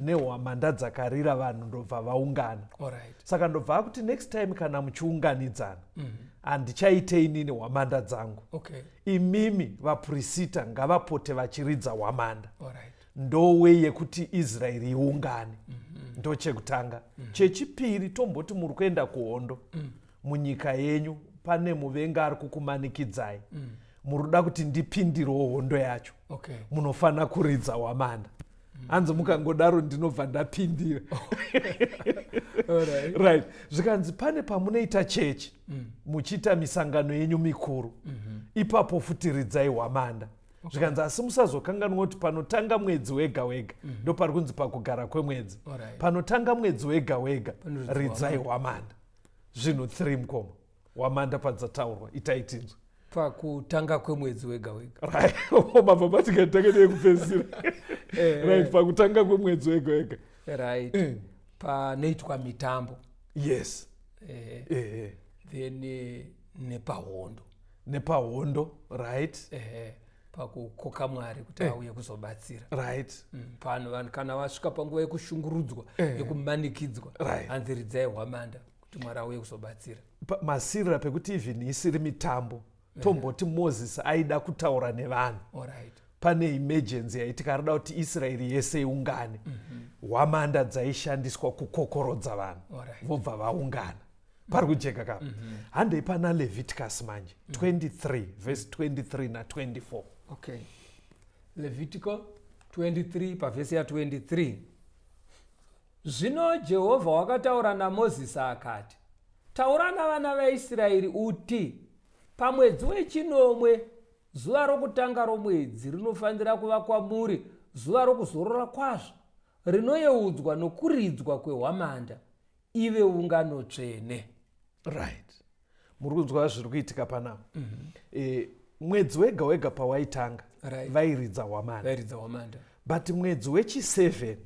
nehwamanda dzakarira, vanhu ndobva vaungana. Alright. Saka ndobva akuti next time kana muchiunganidzana, handichaite inini hwamanda dzangu. Imimi vapurisita ngavapote vachiridza hwamanda. Alright. Ndo way yekuti Israeri iungane. Ndo chekutanga. Chechipiri, tomboti muri kuenda kuhondo, munyika yenyu pane muvenga ari kukumanikidzai, muri kuda kuti ndipindirewo hondo yacho, munofanira kuridza hwamanda. Hanzi mukangodaro ndinobva ndapindira. Right, zvikanzi pane pamunoita chechi, muchiita misangano yenyu mikuru, ipapo futi ridzai hwamanda. Zvikanzi asi musazokanganwa kuti panotanga mwedzi wega wega, ndo pari kunzi pakugara kwemwedzi, panotanga mwedzi wega wega Panoridzwa. Ridzai hwamanda. Zvinhu 3, mukoma, hwamanda padzataurwa, itai tinzwe. Pakutanga kwemwedzi wega wega. Right, mabva matingatanga neyekupedzisira. Right, pakutanga kwemwedzi wega wega. Right, panoitwa mitambo. Then nepahondo. Nepahondo, right. Pakukoka Mwari kuti auye kuzobatsira. Pano vanhu kana vasvika panguva yekushungurudzwa, yekumanikidzwa, hanzi ridzai hwamanda kuti Mwari auye kuzobatsira. Masirira pekuti even isiri mitambo, tomboti Mozisi aida kutaura nevanhu, pane emergency yaitika, arida kuti Israeri yese iungane, hwamanda dzaishandiswa kukokorodza vanhu, vobva vaungana. Pari kujeka kapa? Handei pana Leviticus manje, 23 verse 23 na24. Okay, Levitico 23 pavhesi ya23. Zvino Jehovha wakataura naMozisi akati, "Taura navana vaIsraeri uti, pamwedzi wechinomwe, zuva rokutanga romwedzi rinofanira kuva kwamuri zuva rokuzorora kwazvo, rinoyeudzwa nokuridzwa kwehwamanda, ive ungano tsvene." Right, muri kunzwa zviri kuitika panapa? Mwedzi wega wega pawaitanga, vairidza hwamanda. Vairidza hwamanda. But mwedzi wechi7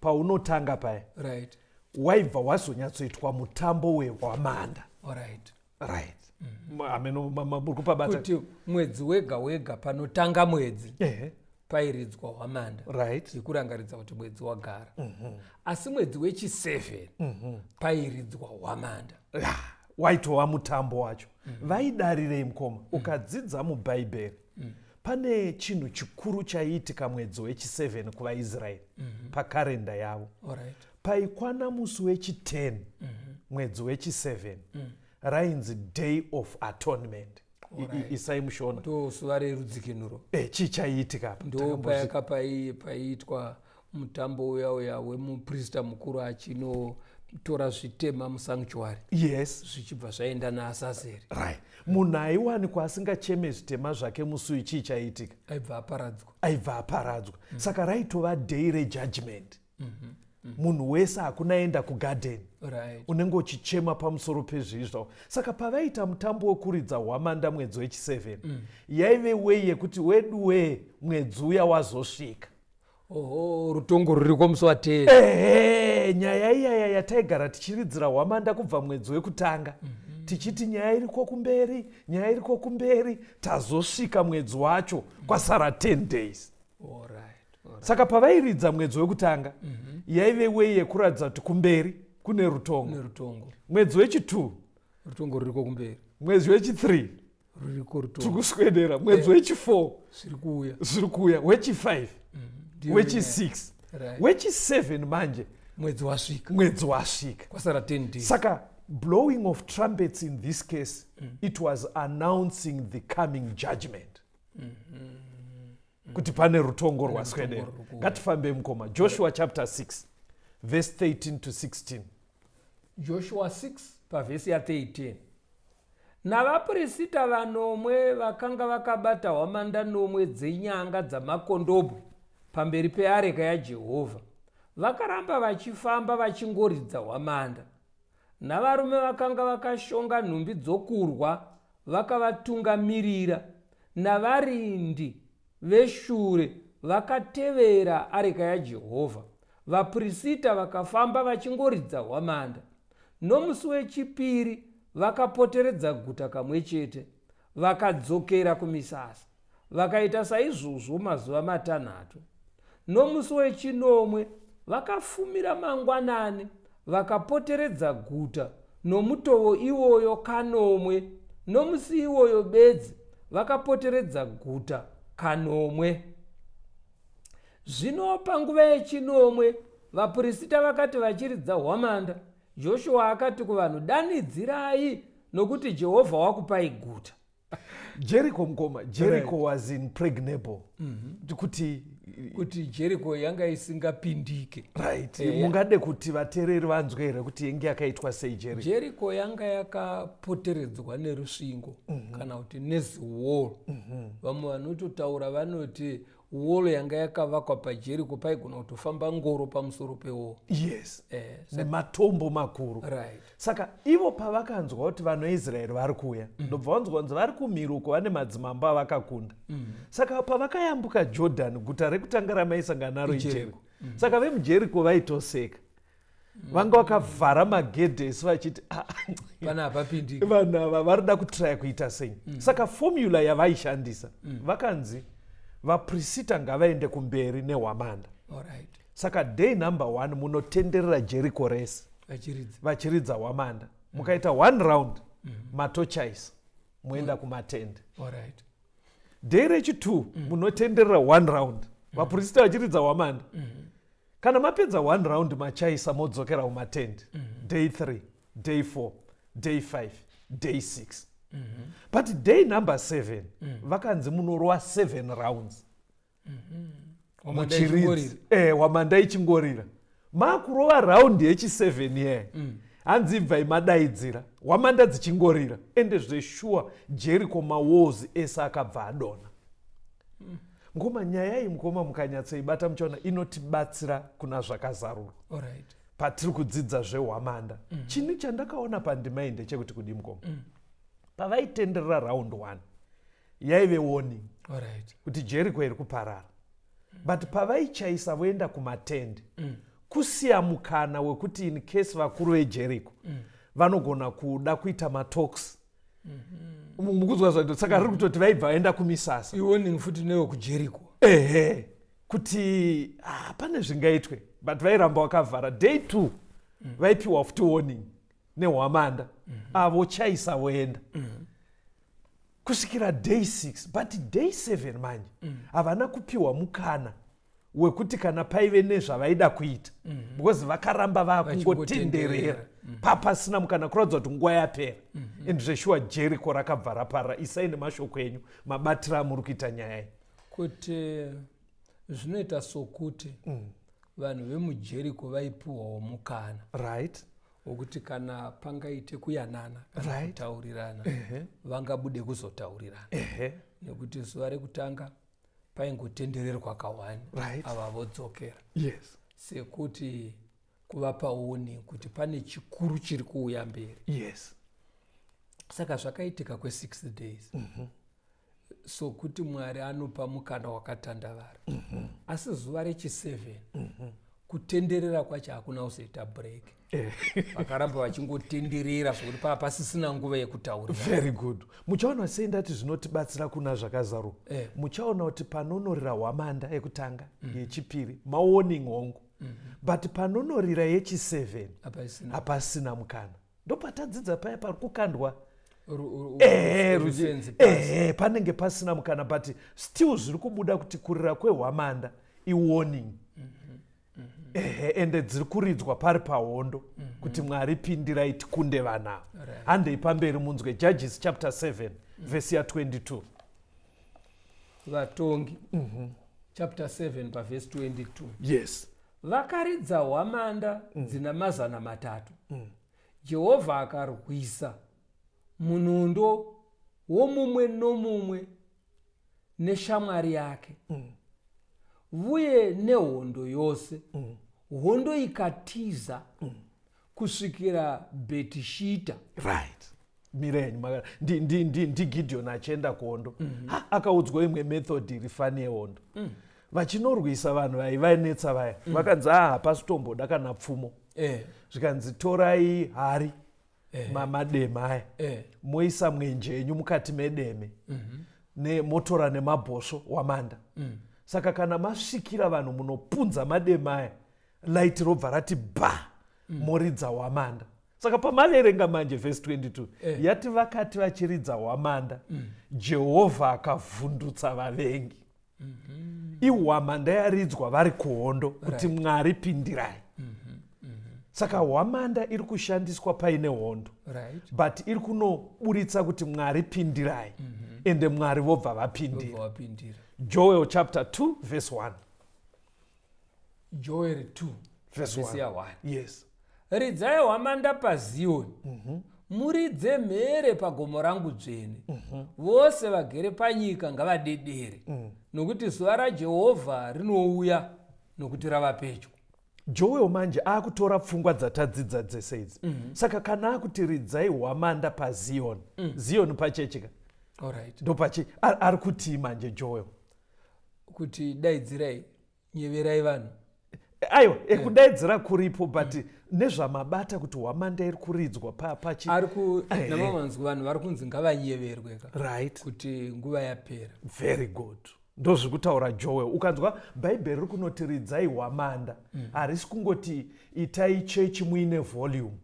paunotanga paya, waibva wazonyatsoitwa mutambo wehwamanda. Right, ameno muri kupabata? Kuti mwedzi wega wega panotanga mwedzi, pairidzwa hwamanda yekurangaridza kuti mwedzi wagara, asi mwedzi wechi7 pairidzwa hwamanda. Ya, waitova mutambo wacho. Vaidarirei, mukoma? Ukadzidza mubhaibheri, pane chinhu chikuru chaiitika mwedzi wechi7 kuvaIsraeri pakarenda yavo. Paikwana musi wechi10 mwedzi wechi7, rainzi Day of Atonement. Isai mushona. Ndo zuva rerudzikinuro. Chii chaiitika apa? Ndo payaka paiitwa mutambo uya uya wemuprista mukuru achinotora zvitema musanctuary, zvichibva zvaenda naAsazeri. Right, munhu aiwanikwa asingacheme zvitema zvake musi uyu, chii chaiitika? Aibva aparadzwa. Aibva aparadzwa. Saka raitova day rejudgment. Munhu wese hakuna enda kugadheni, unenge uchichema pamusoro pezvivi zvavo. Saka pavaita mutambo wekuridza hwamanda mwedzi wechi7, yaive way yekuti wedu wee, mwedzi uya wazosvika. Oho, rutongo ruriko musi wa10. Ehe, nyaya iyaya yataigara tichiridzira hwamanda kubva mwedzi wekutanga, tichiti nyaya iriko kumberi, nyaya iriko kumberi, tazosvika mwedzi wacho kwasara 10 days. Saka pavairidza mwedzi wekutanga, yaive way yekuratidza kuti kumberi kune rutongo. Nerutongo. Mwedzi wechi2, Rutongo ruriko kumberi. Mwedzi wechi3, Ruriko rutongo. Tiri kuswedera. Mwedzi wechi4, Zviri kuuya. Zviri kuuya. Wechi5, Ndiyo wechi6, wechi7 manje. Mwedzi wasvika. Mwedzi wasvika. Kwasara 10 days. Saka blowing of trumpets in this case, it was announcing the coming judgment, kuti pane rutongo rwaswedera. Ruri kuuya. Ngatifambei, mukoma. Joshua chapter 6 verse 13 to 16. Joshua 6 pavhesi ya13. Navapurisita vanomwe vakanga vakabata hwamanda nomwe dzenyanga dzamakondobwe pamberi peareka yaJehovha vakaramba vachifamba vachingoridza hwamanda. Navarume vakanga vakashonga nhumbi dzokurwa vakavatungamirira, navarindi veshure vakatevera areka yaJehovha. Vapurisita vakafamba vachingoridza hwamanda. Nomusi wechipiri vakapoteredza guta kamwe chete, vakadzokera kumisasa. Vakaita saizvozvo mazuva matanhatu. Nomusi wechinomwe vakafumira mangwanani vakapoteredza guta nomutovo iwoyo kanomwe. Nomusi iwoyo bedzi vakapoteredza guta kanomwe. Zvino panguva yechinomwe vapurisita vakati vachiridza hwamanda, Joshua akati kuvanhu, Danidzirai, nokuti Jehovha wakupai guta. Jericho mukoma, Jericho right. was impregnable. Kuti kuti Jericho yanga isingapindike. Right. Mungade kuti vateereri vanzwe here kuti yange yakaitwa sei Jericho? Jericho yanga yakapoteredzwa nerusvingo kana kuti neziwall. Vamwe vanototaura vanoti wall yanga yakavakwa paJericho paigona kutofamba ngoro pamusoro pewall. Yes. Nematombo makuru. Right. Saka ivo pavakanzwa kuti vanhu veIsraeri vari kuuya, ndobva vanzwa kunzi vari kumhiruko vane madzimambo avakakunda. Saka pavakayambuka Jordan, guta rekutanga ramaisangana naro iJericho. Saka vemuJericho vaitoseka. Vanga vakavhara magedhe esi vachiti Pana hapapindiki. Vanhu ava varida kutraya kuita sei. Saka formula yavaishandisa, vakanzi vaprisita ngavaende kumberi nehwamanda. Saka day number 1 munotenderera Jericho rese vachiridza hwamanda. Mukaita one round, matochaisa, moenda kumatende. Day rechi2 munotenderera one round, vapurisita vachiridza hwamanda. Kana mapedza one round machaisa, modzokera kumatende. Day 3, day 4, day 5, day 6. But day number 7 vakanzi munorova 7 rounds. Hwamanda ichingorira. Hwamanda ichingorira. Makurova round yechi7 ye. Hanzi ibvai madaidzira, hwamanda dzichingorira. Ende zveshuwa Jericho mawalls ese akabva adonha. Mukoma, nyaya iyi mukoma mukanyatsoibata muchaona inotibatsira kuna Zvakazarurwa. Patiri kudzidza zvehwamanda. Chinhu chandakaona pandima iyi ndechekuti kudi mukoma. Pavaitenderera round 1 yaive warning kuti Jericho iri kuparara. But pavaichaisa voenda kumatende, kusiya mukana wekuti in case vakuru veJericho vanogona kuda kuita matalks. Mukuzwa zvaito, saka riri kutoti vaibva vaenda kumisasa. Iwarning futi newe kuJericho. Ehe, kuti pane zvingaitwe, but vairamba vakavhara. Day 2 vaipiwa futi warning nehwamanda, avo chaisa voenda kusvikira day 6. But day 7 manje havana kupiwa mukana wekuti kana paive nezvavaida kuita, because vakaramba vakungotenderera papasina mukana, kuratidza kuti nguva yapera. And zveshuwa Jericho rakabva raparara. Isai nemashoko enyu mabatiro amuri kuita nyaya iyi. Kuti zvinoita sokuti vanhu vemuJericho vaipiwawo mukana wokuti kana pangaite kuyanana kana kutaurirana, vangabude kuzotaurirana, nekuti zuva rekutanga paingotendererwa kawani, ava vodzokera, sekuti kuvapa warning kuti pane chikuru chiri kuuya mberi. Saka zvakaitika kwe6 days, sokuti Mwari anopa mukana wakatandavara. Asi zuva rechi7 kutenderera kwacho hakuna kuzoita break. Vakaramba vachingotenderera zvokuti paa pasisina nguva yekutaurira. Very good. Muchaona sei ndati zvinotibatsira kuna Zvakazarurwa? Muchaona kuti panonorira hwamanda yekutanga, yechipiri, mawarning hongu, but panonorira yechi7 hapasina hapasina mukana. Ndopatadzidza paya pari kukandwa rusenzi pasi. Ehe, panenge pasina mukana, but still zviri kubuda kuti kurira kwehwamanda iwarning. Ehe, ende dziri kuridzwa pari pahondo kuti Mwari pindirai tikunde vanhu ava. Handei pamberi munzwe Judges chapter 7 vhesi ya22. Vatongi chapter 7 pavhesi 22. Yes. Vakaridza hwamanda dzina 300, Jehovha akarwisa. Munondo womumwe nomumwe neshamwari yake vuye nehondo yose. Hondo ikatiza kusvikira Bhetishita. Right, mirenyu ndiGideon achienda kuhondo. Ha, akaudzwa imwe method iri funny yehondo. Vachinorwisa vanhu vaivanetsa vaya, vakanzi, "A, hapasi tomboda kana pfumo." Zvikanzi, "Torai hari, mademe aya, moisa mwenje yenyu mukati medeme, motora nemabhosvo wamanda. Saka kana masvikira vanhu, munopunza mademe aya, light robva rati bha, moridza hwamanda." Saka pamaverenga manje vhesi 22, yati vakati vachiridza hwamanda, Jehovha akavhundutsa vavengi. Ihwamanda yaridzwa vari kuhondo kuti Mwari pindirai. Saka hwamanda iri kushandiswa paine hondo, but iri kunoburitsa kuti Mwari pindirai, ende Mwari vobva vapindira. Vobva vapindira. Joel chapter 2 verse 1. Joel 2 verse vhesi 1. Ya1. Yes. Ridzai hwamanda paZiyoni, muridze mhere pagomo rangu dzvene. Vose vagere panyika ngavadedere, nokuti zuva raJehovha rinouya, nokuti rava pedyo. Joel manje aakutora pfungwa dzatadzidza dzese idzi. Saka kana akuti ridzai hwamanda paZiyoni, Ziyoni pachechika. Ndopache ari kutii manje Joel? Kuti daidzirai, nyeverai vanhu. Aiwa, ekudaidzira kuripo, but nezvamabata kuti hwamanda iri kuridzwa pachi Ari ku namamanzwi, vanhu vari kunzi ngavanyeverwe ka kuti nguva yapera. Very good, ndozviri kutaura Joel. Ukanzwa Bhaibheri riri kunoti ridzai hwamanda, harisi kungoti itai chechi muine volume.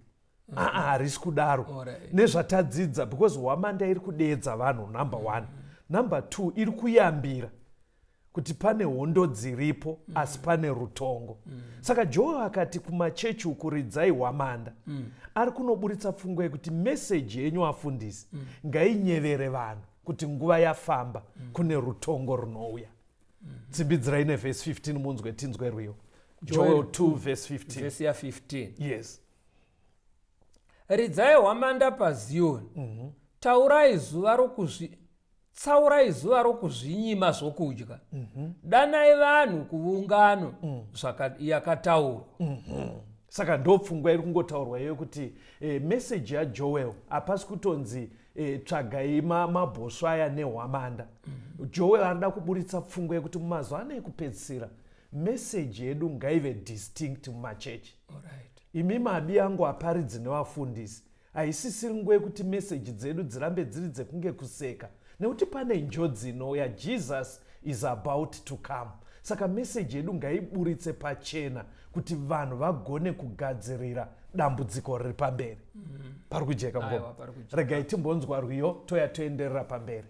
Aa, harisi kudaro. Nezvatadzidza, because hwamanda iri kudeedza vanhu, number one. Number two, iri kuyambira kuti pane hondo dziripo, asi pane rutongo. Saka Joel akati kumachechi uku, ridzai hwamanda, ari kunoburitsa pfungwa yekuti meseji yenyu afundisi ngainyevere vanhu kuti nguva yafamba, kune rutongo runouya. Tsimbidzirai nevhesi 15 munzwe, tinzwe rwiyo. Joel 2 vhesi 15. Vhesi ya15. Yes. Ridzai hwamanda paZiyoni, taurai zuva rokuzvi tsaurai zuva rokuzvinyima zvokudya, danai vanhu kuungano yakataurwa. Saka ndo pfungwa iri kungotaurwa iyoyo kuti meseji yaJoel hapasi kutonzi tsvagai mabhosvo aya nehwamanda. Joel anoda kuburitsa pfungwa yekuti mumazuva ano ekupedzisira, meseji yedu ngaive distinct mumachechi. Imi mabi yangu aparidzi nevafundisi, haisisiri nguva yekuti meseji dzedu dzirambe dziri dzekunge kuseka, nekuti pane njodzi inouya. Jesus is about to come. Saka meseji yedu ngaiburitse pachena kuti vanhu vagone kugadzirira dambudziko riri pamberi. Pari kujeka? Aiwa, Ngoma. Pari kujeka. Regai timbonzwa rwiyo, toya toenderera pamberi.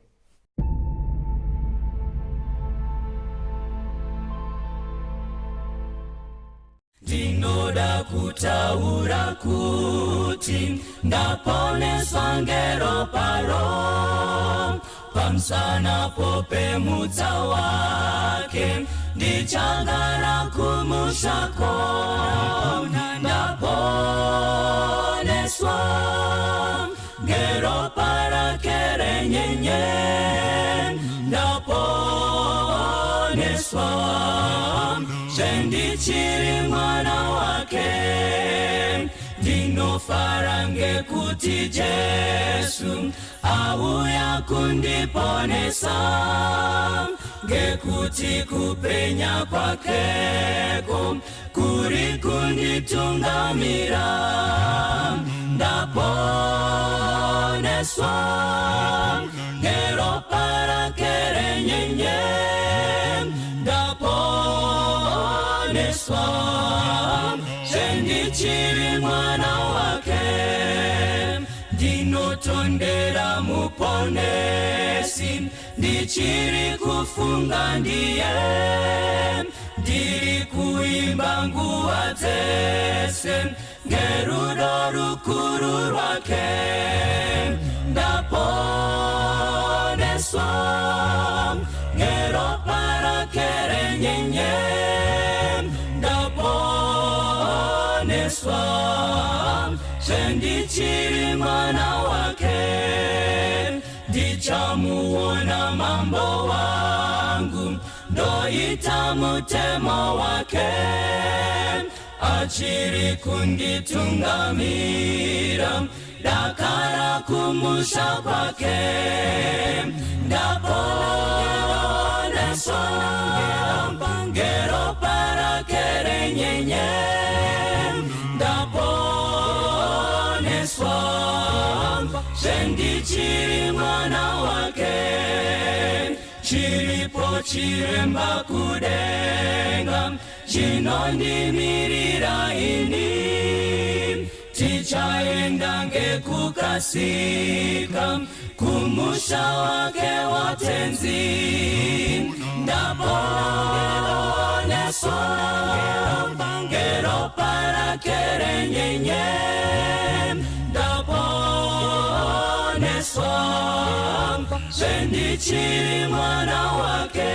Ndinoda kutaura kuti ndaponeswa ngeropa ro pamusana popemutsa wake, ndichagara kumushako. Ndaponeswa ngeropa rake renyenye, ndaponeswa zvendichiri mwana wake. Ndinofara ngekuti Jesu auya kundiponesa, ngekuti kupenya kwakeko kuri kunditungamira. Ndaponeswa ngeropa rake renyenye, ndaponeswa zvendichiri mwana wake. Ndinotondera Muponesi, ndichiri kufunga ndiye, ndiri kuimba nguva dzese ngerudo rukuru rwake. Ndaponeswa ngeropa rake renyenye, ndaponeswa zvendichiri mwana wake. Ndamuona mambo wangu, ndoita mutemo wake, achiri kunditungamira, dakara kumusha kwake. Ndaponeswa ngeropa rake renyenye, ndaponeswa zvendichiri mwana wake. Chiripo chiremba kudenga chinondimirira ini, tichaenda ngekukasika kumusha wake watenzi. Ndaponeswa ngeropa rake renyenye, ndaponeswa zvendichiri mwana wake.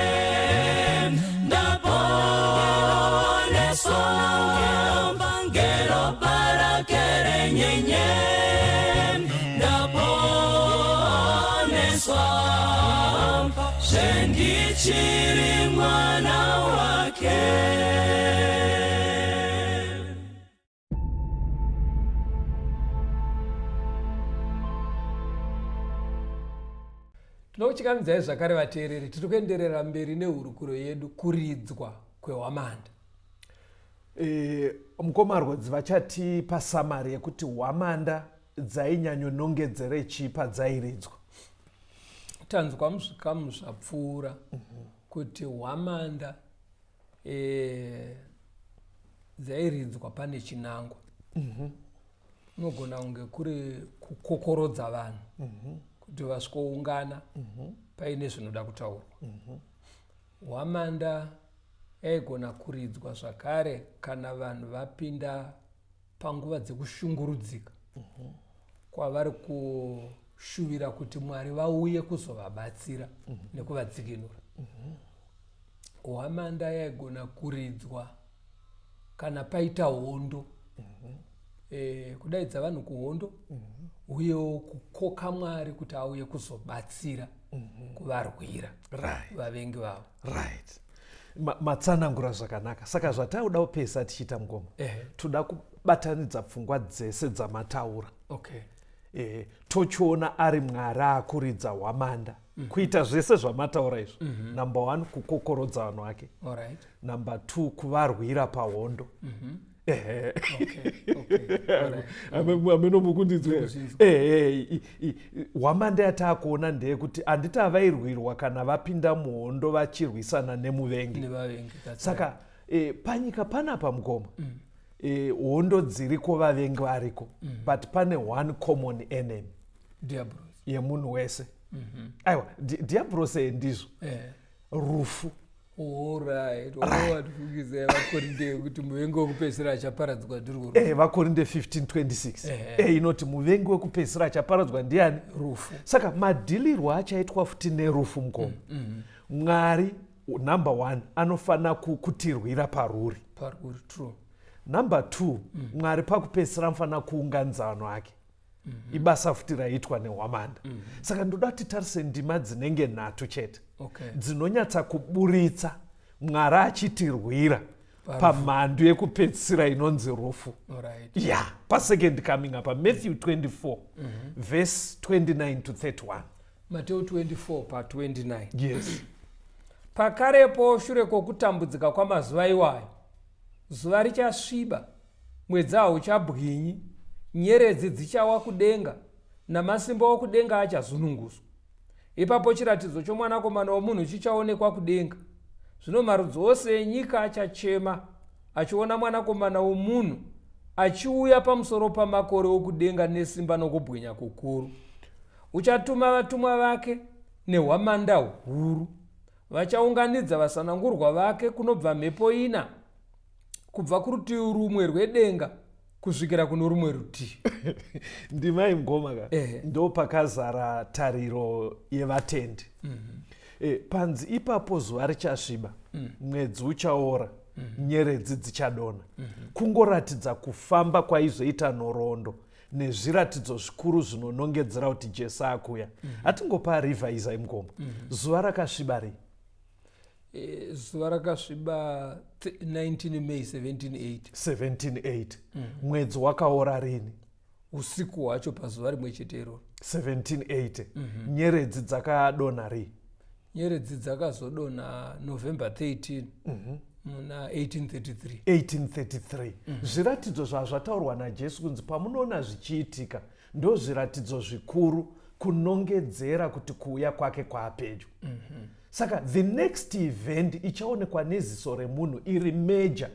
Ndaponeswa ngeropa rake renyenye, ndaponeswa zvendichiri mwana wake. Tinokuchikamidzai zvakare vateereri, tiri kuenderera mberi nehurukuro yedu kuridzwa kwehwamanda. Mukoma Rwodzi vachatipa samari yekuti hwamanda dzainyanyonongedzere chii padzairidzwa. Tanzwa muzvikamu zvapfuura kuti hwamanda dzairidzwa pane chinangwa. Unogona kunge kuri kukokorodza vanhu kuti vasvikoungana paine zvinoda kutaurwa. Hwamanda yaigona kuridzwa zvakare kana vanhu vapinda panguva dzekushungurudzika kwavari kushuvira kuti Mwari vauye kuzovabatsira nekuvadzikinura. Hwamanda yaigona kuridzwa kana paita hondo, kudaidza vanhu kuhondo, uyewo kukoka Mwari kuti auye kuzobatsira kuvarwira vavengi vavo. Right. Matsanangura zvakanaka. Saka zvatauda kupesa tichiita mukoma, toda kubatanidza pfungwa dzese dzamataura. Tochiona ari Mwari akuridza hwamanda kuita zvese zvamataura izvo. Number 1, kukokorodza vanhu vake. Number 2, kuvarwira pahondo. Ameno mukundinzwa. Hwamanda yataakuona ndeyekuti handiti havairwirwa kana vapinda muhondo vachirwisana nemuvengi. Saka panyika panapa mukoma, hondo dziriko, vavengi variko, but pane one common enemy yemunhu wese. Aiwa, diabros ndizvo rufu. Alright, watifungiza vaKorinde kuti muvengi wekupedzisira achaparadzwa ndirwo. VaKorinde 15:26 inoti muvengi wekupedzisira achaparadzwa ndiani? Rufu. Saka madhilirwo achaitwa futi nerufu mukoma. Mwari number 1 anofanira kutirwira paruri. Paruri, true. Number 2, Mwari pakupedzisira anofanira kuunganidza vanhu vake. Ibasa futi raiitwa nehwamanda. Saka ndoda kuti titarise ndima dzinenge 3 chete. Dzinonyatsa kuburitsa Mwari achitirwira pamhandu yekupedzisira inonzi rufu. Yeah, pasecond coming apa Matthew 24 verse 29 to 31. Matthew 24 pa 29. Yes. Pakarepo shure kwokutambudzika kwamazuva iwayo, zuva richasviba, mwedzi hauchabwinyi, nyeredzi dzichawa kudenga, namasimba okudenga achazununguswa. Ipapo chiratidzo chomwanakomana womunhu chichaonekwa kudenga. Zvino marudzi ose enyika achachema achiona mwanakomana womunhu achiuya pamusoro pamakore okudenga nesimba nokubwinya kukuru. Uchatuma vatumwa vake nehwamanda huru, vachaunganidza vasanangurwa vake kunobva mhepo ina, kubva kurutivi rumwe rwedenga kusvikira kuno rumwe rutivi. Ndimai mugoma ka, ndo pakazara tariro yevatendi. Panzi ipapo zuva richasviba, mwedzi uchaora, nyeredzi dzichadonha. Kungoratidza kufamba kwaizoita nhoroondo. Nezviratidzo zvikuru zvinonongedzera kuti Jesu akuya. Hatingopa revise mukoma. Zuva rakasviba rei? Zuva rakasviba 19 May 1780. 1780. Mwedzi wakaora rini? Usiku hwacho, pazuva rimwe chete iroro. 1780. Nyeredzi dzakadonha rii? Nyeredzi dzakazodonha November 13 muna 1833. 1833. Zviratidzo zvazvataurwa naJesu kunzi pamunoona zvichiitika, ndo zviratidzo zvikuru kunongedzera kuti kuuya kwake kwaapedyo. Saka the next event ichaonekwa neziso remunhu iri major,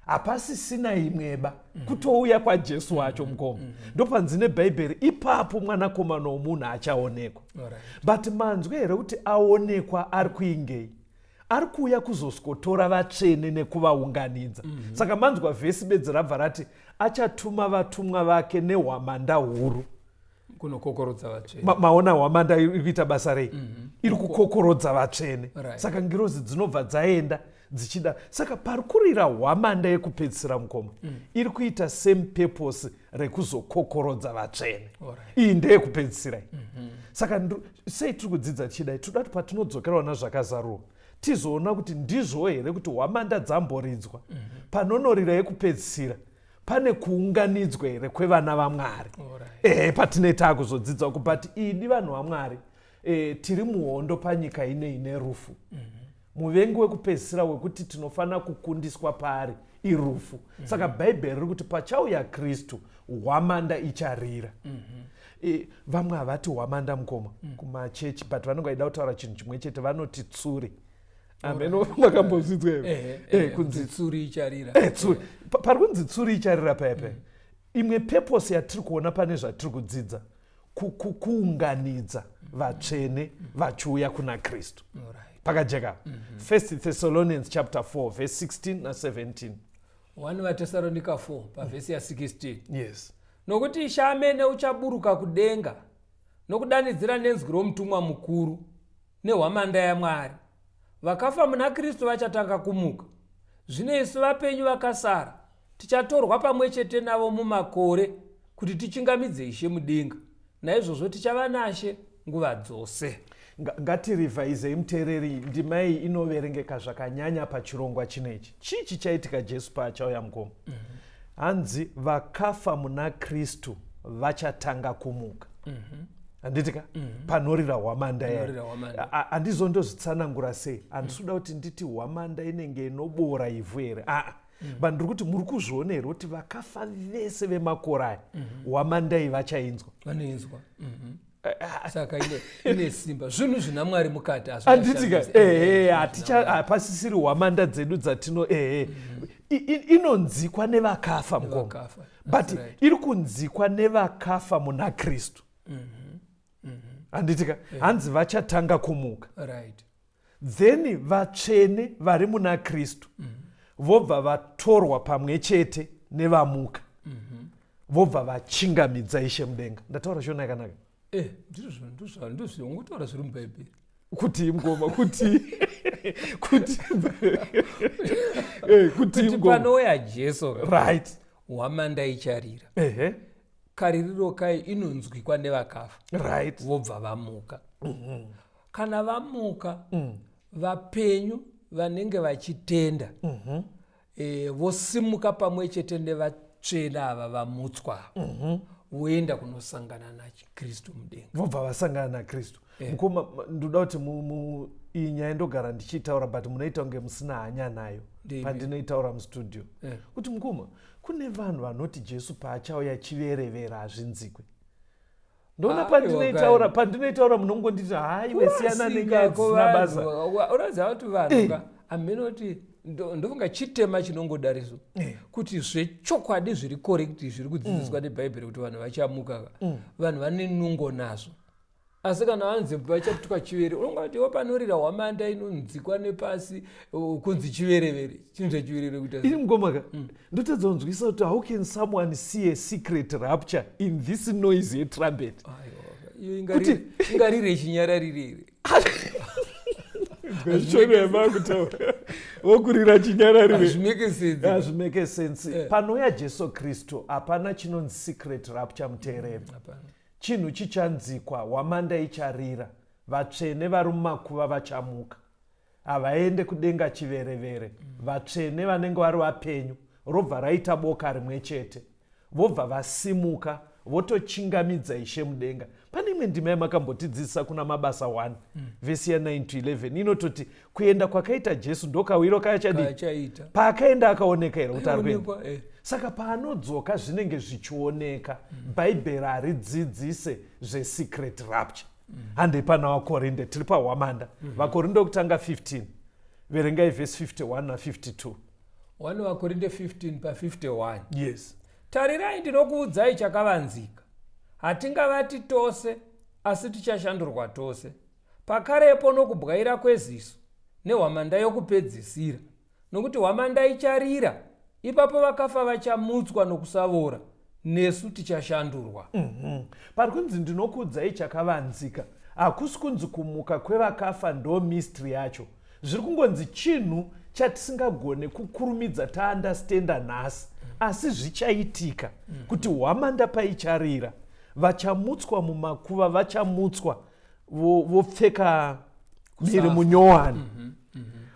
hapasisina imweba, kutouya kwaJesu wacho, mukoma. Ndopanzi neBhaibheri ipapo Mwanakomana womunhu achaonekwa. But manzwi here kuti aonekwa ari kuingei? Ari kuuya kuzosikotora vatsvene nekuvaunganidza. Saka manzwa vhesi bedzi rabva rati achatuma vatumwa vake nehwamanda huru kunokokorodza vatsvene. Maona hwamanda iri kuita basa rei? Iri kukokorodza vatsvene. Saka ngirozi dzinobva dzaenda dzichida. Saka pari kurira hwamanda yekupedzisira, mukoma, iri kuita same purpose rekuzokokorodza vatsvene. Iyi ndeyekupedzisira iyi. Saka sei tiri kudzidza tichidai? Toda kuti patinodzokerawo nazvakazarurwa tizoona kuti ndizvo here kuti hwamanda dzamboridzwa, panonorira yekupedzisira pane kuunganidzwa here kwevana vaMwari. Ehe, patinee taakuzodzidza uku. But idi vanhu vaMwari, tiri muhondo panyika inei nerufu. Muvengi wekupedzisira wekuti tinofanira kukundiswa paari irufu. Saka Bhaibheri riri kuti pachauya Kristu, hwamanda icharira. Vamwe havati hwamanda, mukoma, kumachechi, but vanenge vaida kutaura chinhu chimwe chete, vanoti tsuri. Ameno makambozvidzwa here? Kunzi tsuri icharira. Tsuri. Pari kunzi tsuri icharira paya paya, imwe purpose yatiri kuona pane zvatiri kudzidza, kuunganidza vatsvene vachiuya kuna Kristu. Pakajeka. First Thessalonians chapter 4 verse 16 na17. 1 vaTesaronika 4 pavhesi ya16. Yes. Nokuti Ishe amene uchaburuka kudenga nokudanidzira nenzwi romutumwa mukuru nehwamanda yaMwari. Vakafa muna Kristu vachatanga kumuka. Zvino isu vapenyu vakasara tichatorwa pamwe chete navo mumakore kuti tichingamidze Ishe mudenga. Naizvozvo tichava nashe nguva dzose. Ngatirevhaizei muteereri. Ndima iyi inoverengeka zvakanyanya pachirongwa chinechi. Chii chichaitika Jesu paachauya, mukoma? Hanzi vakafa muna Kristu vachatanga kumuka, handitika? Panorira hwamanda. Panorira hwamanda. Handizondozvitsanangura sei. Handisi kuda kuti nditi hwamanda inenge inobora ivhu here, aa, but ndiri kuti muri kuzviona here kuti vakafa vese vemakore aya, hwamanda iyi vachainzwa? Vanoinzwa. Saka ine simba. Zvinhu zvina Mwari mukati. Handitika? Ehe, hapasisiri hwamanda dzedu dzatino, ehe. Inonzikwa nevakafa, mukoma. Nevakafa. But That's right. iri kunzikwa nevakafa muna Kristu, handitika? Hanzi vachatanga kumuka. Then vatsvene vari muna Kristu vobva vatorwa pamwe chete nevamuka, vobva vachingamidza Ishe mudenga. Ndataura Shona yakanaka? Ndizvo ungotaura zviri muBhaibheri. Kuti, mukoma, kuti Kuti mukoma. Panouya Jesu, hwamanda icharira. Kaririro kai inonzwikwa nevakafa, vobva vamuka. Kana vamuka, vapenyu vanenge vachitenda vosimuka pamwe chete nevatsvene ava vamutswa ava, voenda kunosangana naKristu mudenga. Vobva vasangana naKristu. Mukoma, ndoda kuti iyi nyaya ndogara ndichiitaura, but munoita kunge musina hanya nayo Ndeipi? pandinoitaura mustudio, kuti mukoma, kune vanhu vanoti Jesu paachauya chiverevera hazvinzikwe. Ndoona Aiwa, pandinoitaura kani. pandinoitaura munongonditi, "Haiwe, siyana nenyaya dzisina basa." Unoziva kuti vanhu ka, hameno kuti ndofunga chitema chinongodariso kuti zvechokwadi zviri correct zviri kudzidziswa neBhaibheri kuti vanhu vachamuka ka, vanhu vane nungo nazvo. Asi kana vanzi vachatuka chivere, unonga kuti iwo panorira hwamanda inonzikwa nepasi, kunzi chiverevere, chinhu chechiverevere kuita Ini, mukoma ka, ndotadza kunzwisa kuti how can someone see a secret rapture in this noise yetrumpet? Aiwa, iyo ingarire chinyararire here? Question yamakutaura vokurira chinyararire. Hazvimeke sense. Hazvimeke sense. Eh. Panouya Jesu Kristu hapana chinonzi secret rapture, muteereri. Hapana. Chinhu chichanzikwa, hwamanda icharira, vatsvene vari mumakuva vachamuka. Havaende kudenga chiverevere. Vatsvene vanenge vari vapenyu robva raita boka rimwe chete, vobva vasimuka votochingamidza Ishe mudenga. Pane imwe ndima yamakambotidzidzisa kuna Mabasa 1 vhesi ya9 to 11 inototi kuenda kwakaita Jesu ndokawiro kaachadii? Kaachaita. Paakaenda akaoneka here kuti ari kuenda? Aionekwa, eh. Saka paanodzoka zvinenge zvichioneka. Bhaibheri haridzidzise zvesecret rapture. Handei pana Vakorinde, tiri pahwamanda. Vakorinde wekutanga 15, verengai vhesi 51 na52. 1 Vakorinde 15 pa51. Yes. Tarirai, ndinokuudzai chakavanzika. Hatingavati tose, asi tichashandurwa tose, pakarepo nokubwaira kweziso, nehwamanda yokupedzisira. Nokuti hwamanda icharira, ipapo vakafa vachamutswa nokusavora, nesu tichashandurwa. Pari kunzi ndinokuudzai chakavanzika, hakusi kunzi kumuka kwevakafa ndo mystery yacho. Zviri kungonzi chinhu chatisingagone kukurumidza taunderstanda nhasi, asi zvichaitika kuti hwamanda paicharira, vachamutswa mumakuva vachamutswa vopfeka miri Kusafa. munyowani.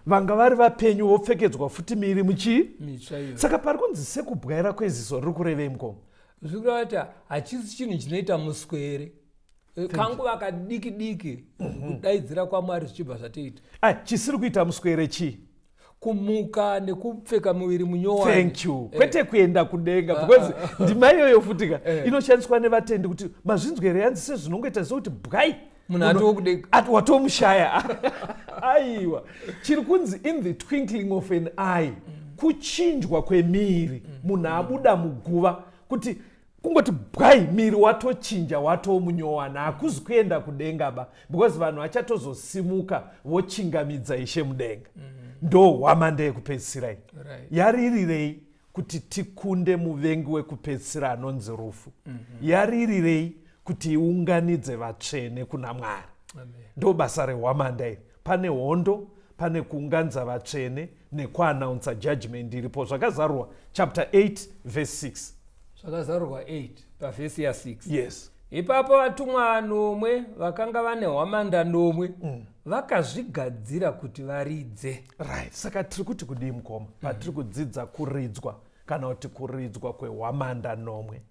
Vanga vari vapenyu vopfekedzwa futi miri muchii? Mitsva iyo. Saka pari kunzi sekubwaira kweziso riri kurevei, mukoma? Zviri kureva kuti hachisi chinhu chinoita muswere. Kanguva kadiki diki, kudaidzira kwaMwari zvichibva zvatoita. Ah, chisiri kuita muswere chii? Kumuka nekupfeka muviri munyowani. Thank you. Kwete kuenda kudenga, because ndima iyoyo futika inoshandiswa nevatendi kuti mazvinzwa here, yanzi sezvinongoita sekuti bwai Munhu atoo kudenga. Ati watomushaya. Aiwa, chiri kunzi in the twinkling of an eye, kuchinjwa kwemiri. Munhu abuda muguva, kuti kungoti bwai, miri watochinja, watomunyowana. Hakuzi kuenda kudenga ba, because vanhu vachatozosimuka vochingamidza Ishe mudenga. Ndo hwamanda yekupedzisira iyi. Yaririrei kuti tikunde muvengi wekupedzisira anonzi rufu? Yaririrei kuti iunganidze vatsvene kuna Mwari? Amen. Ndo basa rehwamanda iri. Pane hondo, pane kuunganidza vatsvene nekuannouncer judgment iripo. Zvakazarurwa chapter 8 verse 6. Zvakazarurwa 8 pavhesi ya6. Yes. Ipapo vatumwa nomwe vakanga vane hwamanda nomwe vakazvigadzira kuti varidze. Right, saka tiri kuti kudii, mukoma, patiri kudzidza kuridzwa kana kuti kuridzwa kwehwamanda nomwe?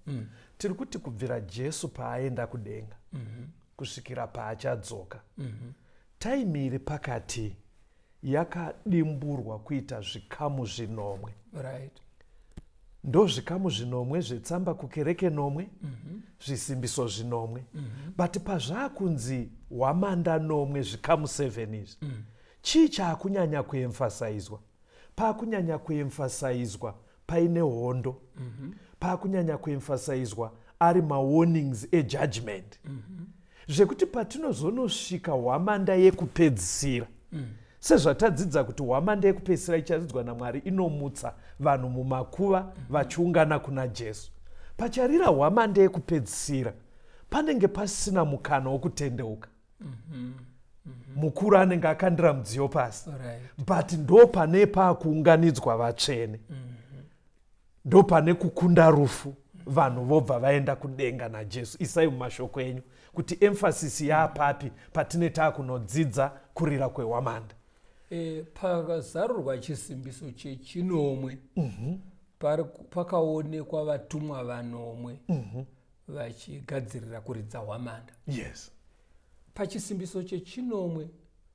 Tiri kuti kubvira Jesu paaenda kudenga kusvikira paachadzoka, time iri pakati yakadimburwa kuita zvikamu zvinomwe. Ndo zvikamu zvinomwe zvetsamba kukereke nomwe, zvisimbiso zvinomwe. But pazvaakunzi hwamanda nomwe, zvikamu 7 izvi, chii chaakunyanya kuemphasizwa? Paakunyanya kuemphasizwa paine hondo, paakunyanya kuemphasizwa ari mawarnings ejudgment, zvekuti patinozonosvika hwamanda yekupedzisira, sezvatadzidza kuti hwamanda yekupedzisira icharidzwa naMwari inomutsa vanhu mumakuva vachiungana kuna Jesu, pacharira hwamanda yekupedzisira panenge pasina mukana wokutendeuka. Mukuru anenge akandira mudziyo pasi. But ndo pane paakuunganidzwa vatsvene, ndo pane kukunda rufu, vanhu vobva vaenda kudenga naJesu. Isai mumashoko enyu kuti emphasis yaapapi patine taakunodzidza kurira kwehwamanda. Pakazarurwa chisimbiso chechinomwe, pakaonekwa vatumwa vanomwe vachigadzirira kuridza hwamanda. Pachisimbiso chechinomwe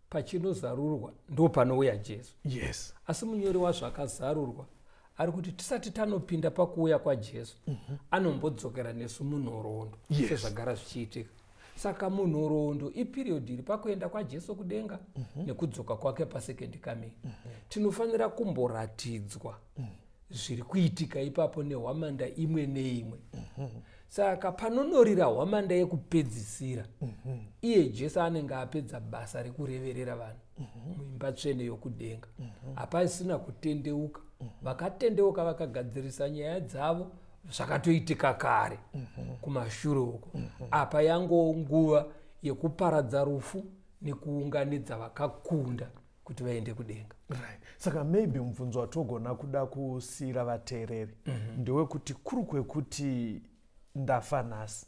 pachinozarurwa ndo panouya Jesu. Asi munyori wazvakazarurwa ari kuti tisati tanopinda pakuuya kwaJesu, anombodzokera nesu munhoroondo, sezvagara zvichiitika. Saka munhoroondo iperiod iri pakuenda kwaJesu kudenga nekudzoka kwake pasecond coming. Tinofanira kumboratidzwa zviri kuitika ipapo nehwamanda imwe neimwe. Saka panonorira hwamanda yekupedzisira, iye Jesu anenge apedza basa rekureverera vanhu muimba tsvene yokudenga. Hapasina kutendeuka. Vakatendeuka vakagadzirisa nyaya dzavo zvakatoitika kare kumashure uko. Apa yangoo nguva yekuparadza rufu nekuunganidza vakakunda. Kuti vaende kudenga. Right. Saka maybe mubvunzo watogona kuda kusiyira vateereri ndewekuti kuri kwekuti ndafa nhasi,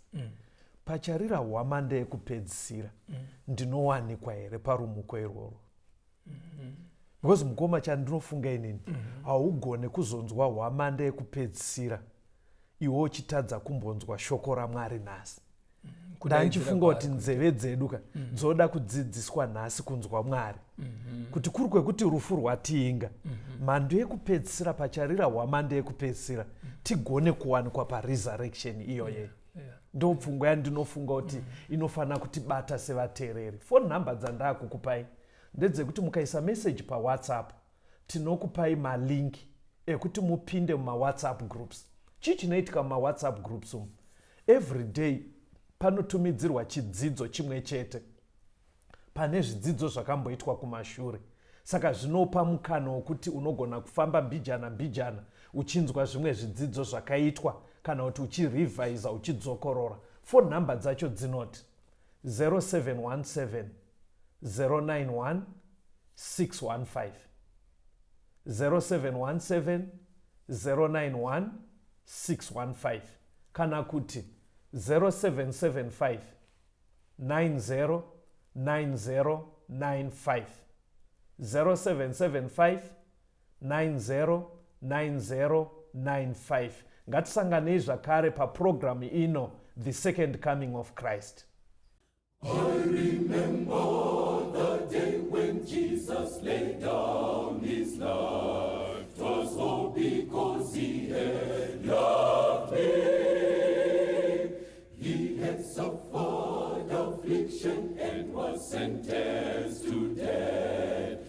pacharira hwamanda yekupedzisira, ndinowanikwa here parumuko irworwo? Because mukoma, chandinofunga inini, haugone kuzonzwa hwamanda yekupedzisira iwe uchitadza kumbonzwa shoko raMwari nhasi. Ndanchifunga kuti nzeve dzedu ka dzoda kudzidziswa nhasi kunzwa Mwari, kuti kuri kwekuti rufu rwatiinga, mhando yekupedzisira, pacharira hwamanda yekupedzisira, tigone kuwanikwa paresurrection iyoyeyo. Ndo pfungwa yandinofunga kuti inofanira kutibata sevateereri. Phone number dzandaakukupai ndedzekuti mukaisa meseji paWhatsApp, tinokupai malink ekuti mupinde mumawhatsApp groups. Chii chinoitika mumawhatsApp groups umu? Every day panotumidzirwa chidzidzo chimwe chete pane zvidzidzo zvakamboitwa kumashure. Saka zvinopa mukana wokuti unogona kufamba mbijana mbijana uchinzwa zvimwe zvidzidzo zvakaitwa, kana kuti uchirevhisa, uchidzokorora. Phone number dzacho dzinoti 0717 091 615, 0717 091 615, kana kuti 0775 90 9095, 0775 909095. Ngatisanganei zvakare papurogiramu ino, The Second Coming of Christ. I remember the day when Jesus laid down his life. 'Twas all because he had loved me. He had suffered affliction and was sentenced to death.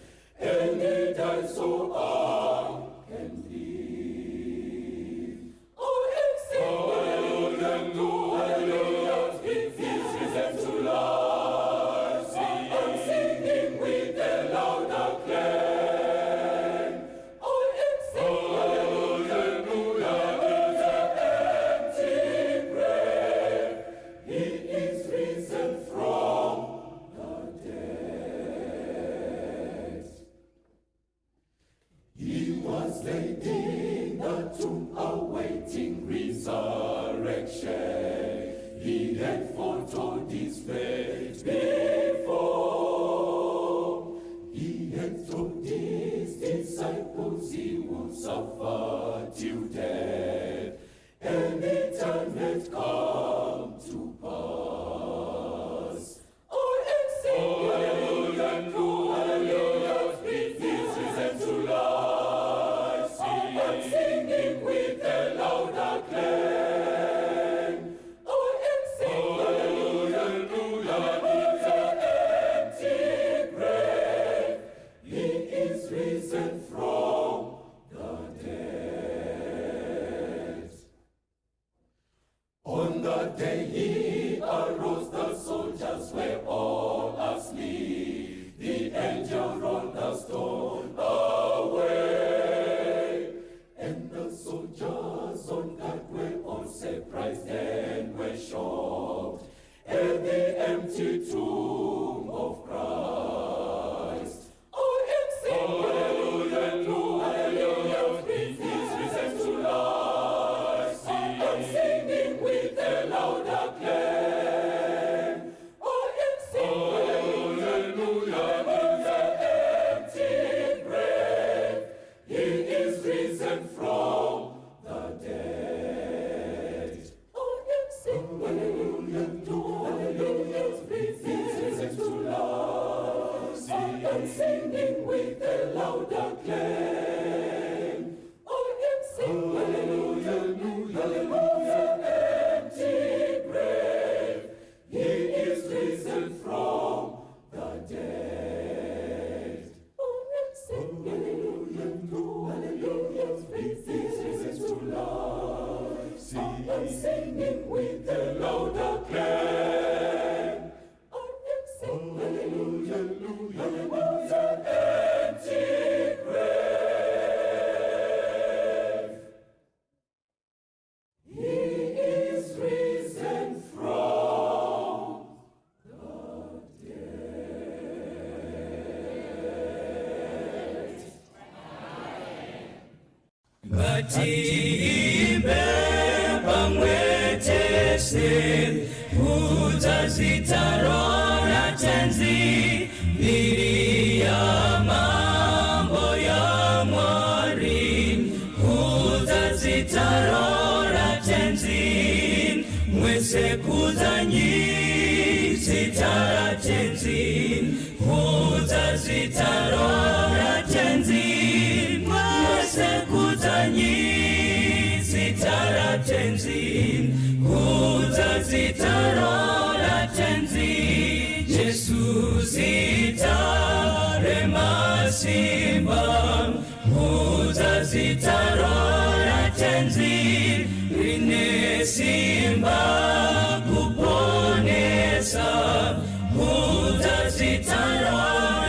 And he died so I can live. Oh, sing hallelujah, he is risen to life. I'm singing with a loud acclaim. Oh, sing hallelujah to the empty grave. He is risen from the dead. He was laid in the tomb awaiting resurrection. He had foretold his fate before. He had told his disciples he would suffer till death, and it had come to pass. Oh, and sing hallelujah, hallelujah, he is risen to life. I'm singing with a loud acclaim. Oh, and sing hallelujah, hallelujah, the empty grave. He is risen from the dead. On the day he arose, the soldiers were all asleep. The angel rolled the stone away. And the soldiers on guard were all surprised and were shocked at the empty tomb of Christ. Oh, and sing hallelujah, hallelujah, he is risen to life. I'm singing with a loud acclaim. Oh, and sing hallelujah, to the empty grave. He is risen from the dead. Oh, and sing hallelujah. Ngatiimbe pamwe tese, kudza zita raTenzi, mbiri yamambo yaMwari. Kudza zita raTenzi, mwese kudzanyi zita raTenzi. Kudza zita raTenzi, mwese kudzanyi zita raTenzi. Kudza zita raTenzi, Jesu zita remasimba. Kudza zita raTenzi, rine simba kuponesa. Kudza zita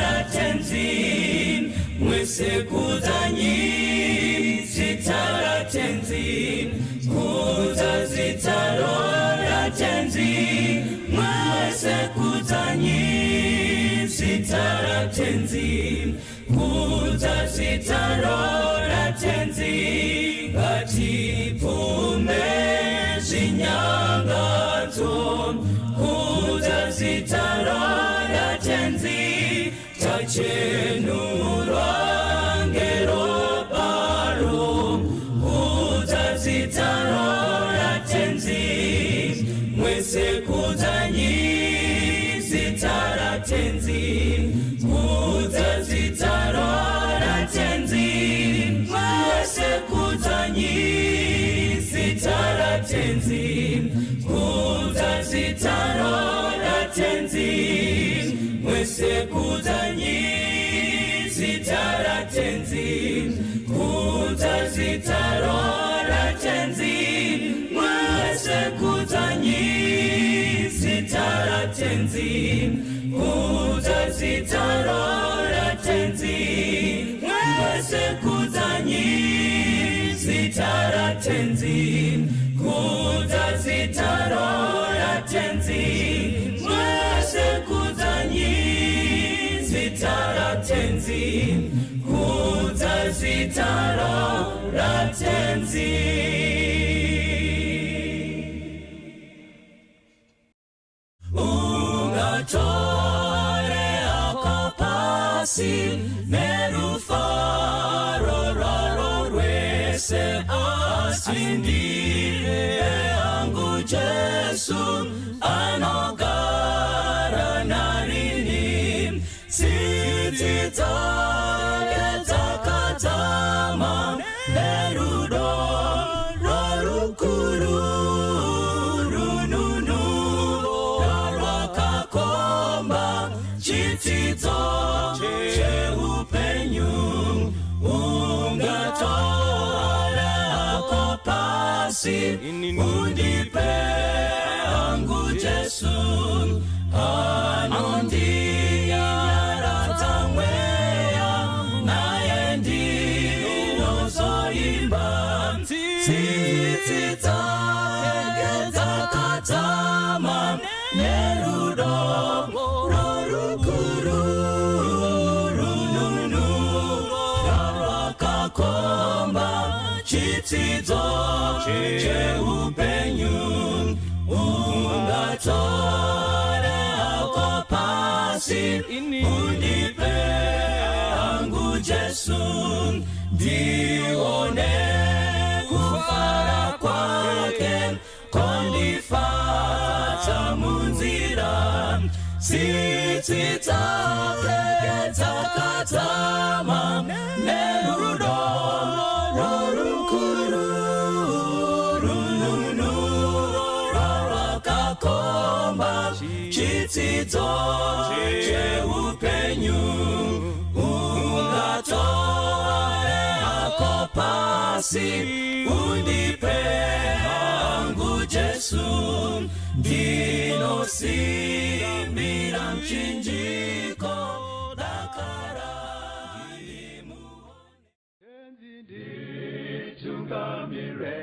raTenzi, mwese kudzanyi zita raTenzi. Kudza zita raTenzi, mwese kudzanyi zita raTenzi. Kudza zita raTenzi, ngatibvume zvinyangadzo. Kudza zita raTenzi, tachenurwa ngeroparo. Kudza zita raTenzi, mwese kudzanyi zita raTenzi. Kudza zita raTenzi, mwese kudzanyi zita raTenzi. Kudza zita raTenzi, mwese kudzanyi zita raTenzi. Kudza zita raTenzi, mwese kudzanyi zita raTenzi. Kudza zita raTenzi, mwese kudzanyi zita raTenzi. Kudza zita raTenzi, mwese kudzanyi zita raTenzi. Kudza zita raTenzi. Ungatore akapasi nerufaro rwaro rwese, asi ndiye angu Jesu anogara narini. Tsitsi dzake dzakadzama nerudo rwarukuru, rununuro rwakakomba chitsidzo cheupenyu. Ungatora ako pasi, undipe angu Jesu anondinyaradza mweya, naye ndinozoimba. Tsitsi dzake dzakadzama nerudo rorukuru, rununuro rwakakomba chitsidzo cheupenyu. Ungatore ako pasi, undipe angu Jesu, ndione kufara kwake kondifadza munzira. Tsitsi dzake dzakadzama nerudo rorukuru, rununuro rwakakomba chitsidzo cheupenyu. Ungatore ako pasi, undipe angu Jesu, ndinosimbira mchinjiko dakara. Nditungamire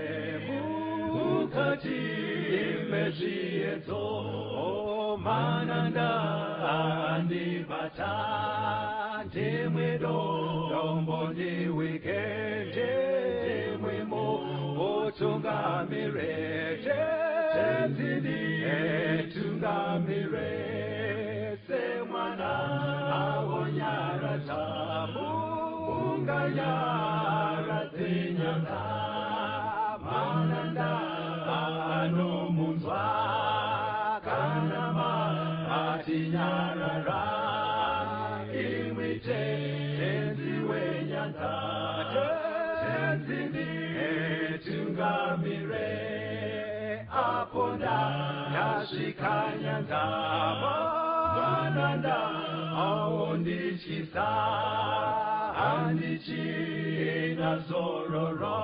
mukati mezviedzo, mananda andibata, ndimwe dombo ndiwike, ndimwe. Tungamire, tenzi nditungamire, semwana awonyaradza unganyaradze nyanza, mananda anomunzwa kana matinyarara, imwi tenzi wenyanza, tenzi nditungamire, apo ndasvika nyanza, mananda aondityisa, handichina zororo,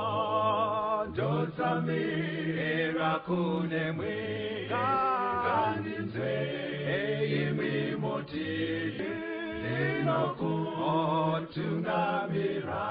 ndotsamira kune mwe, ngandinzwe imwi moti ndinokutungamira.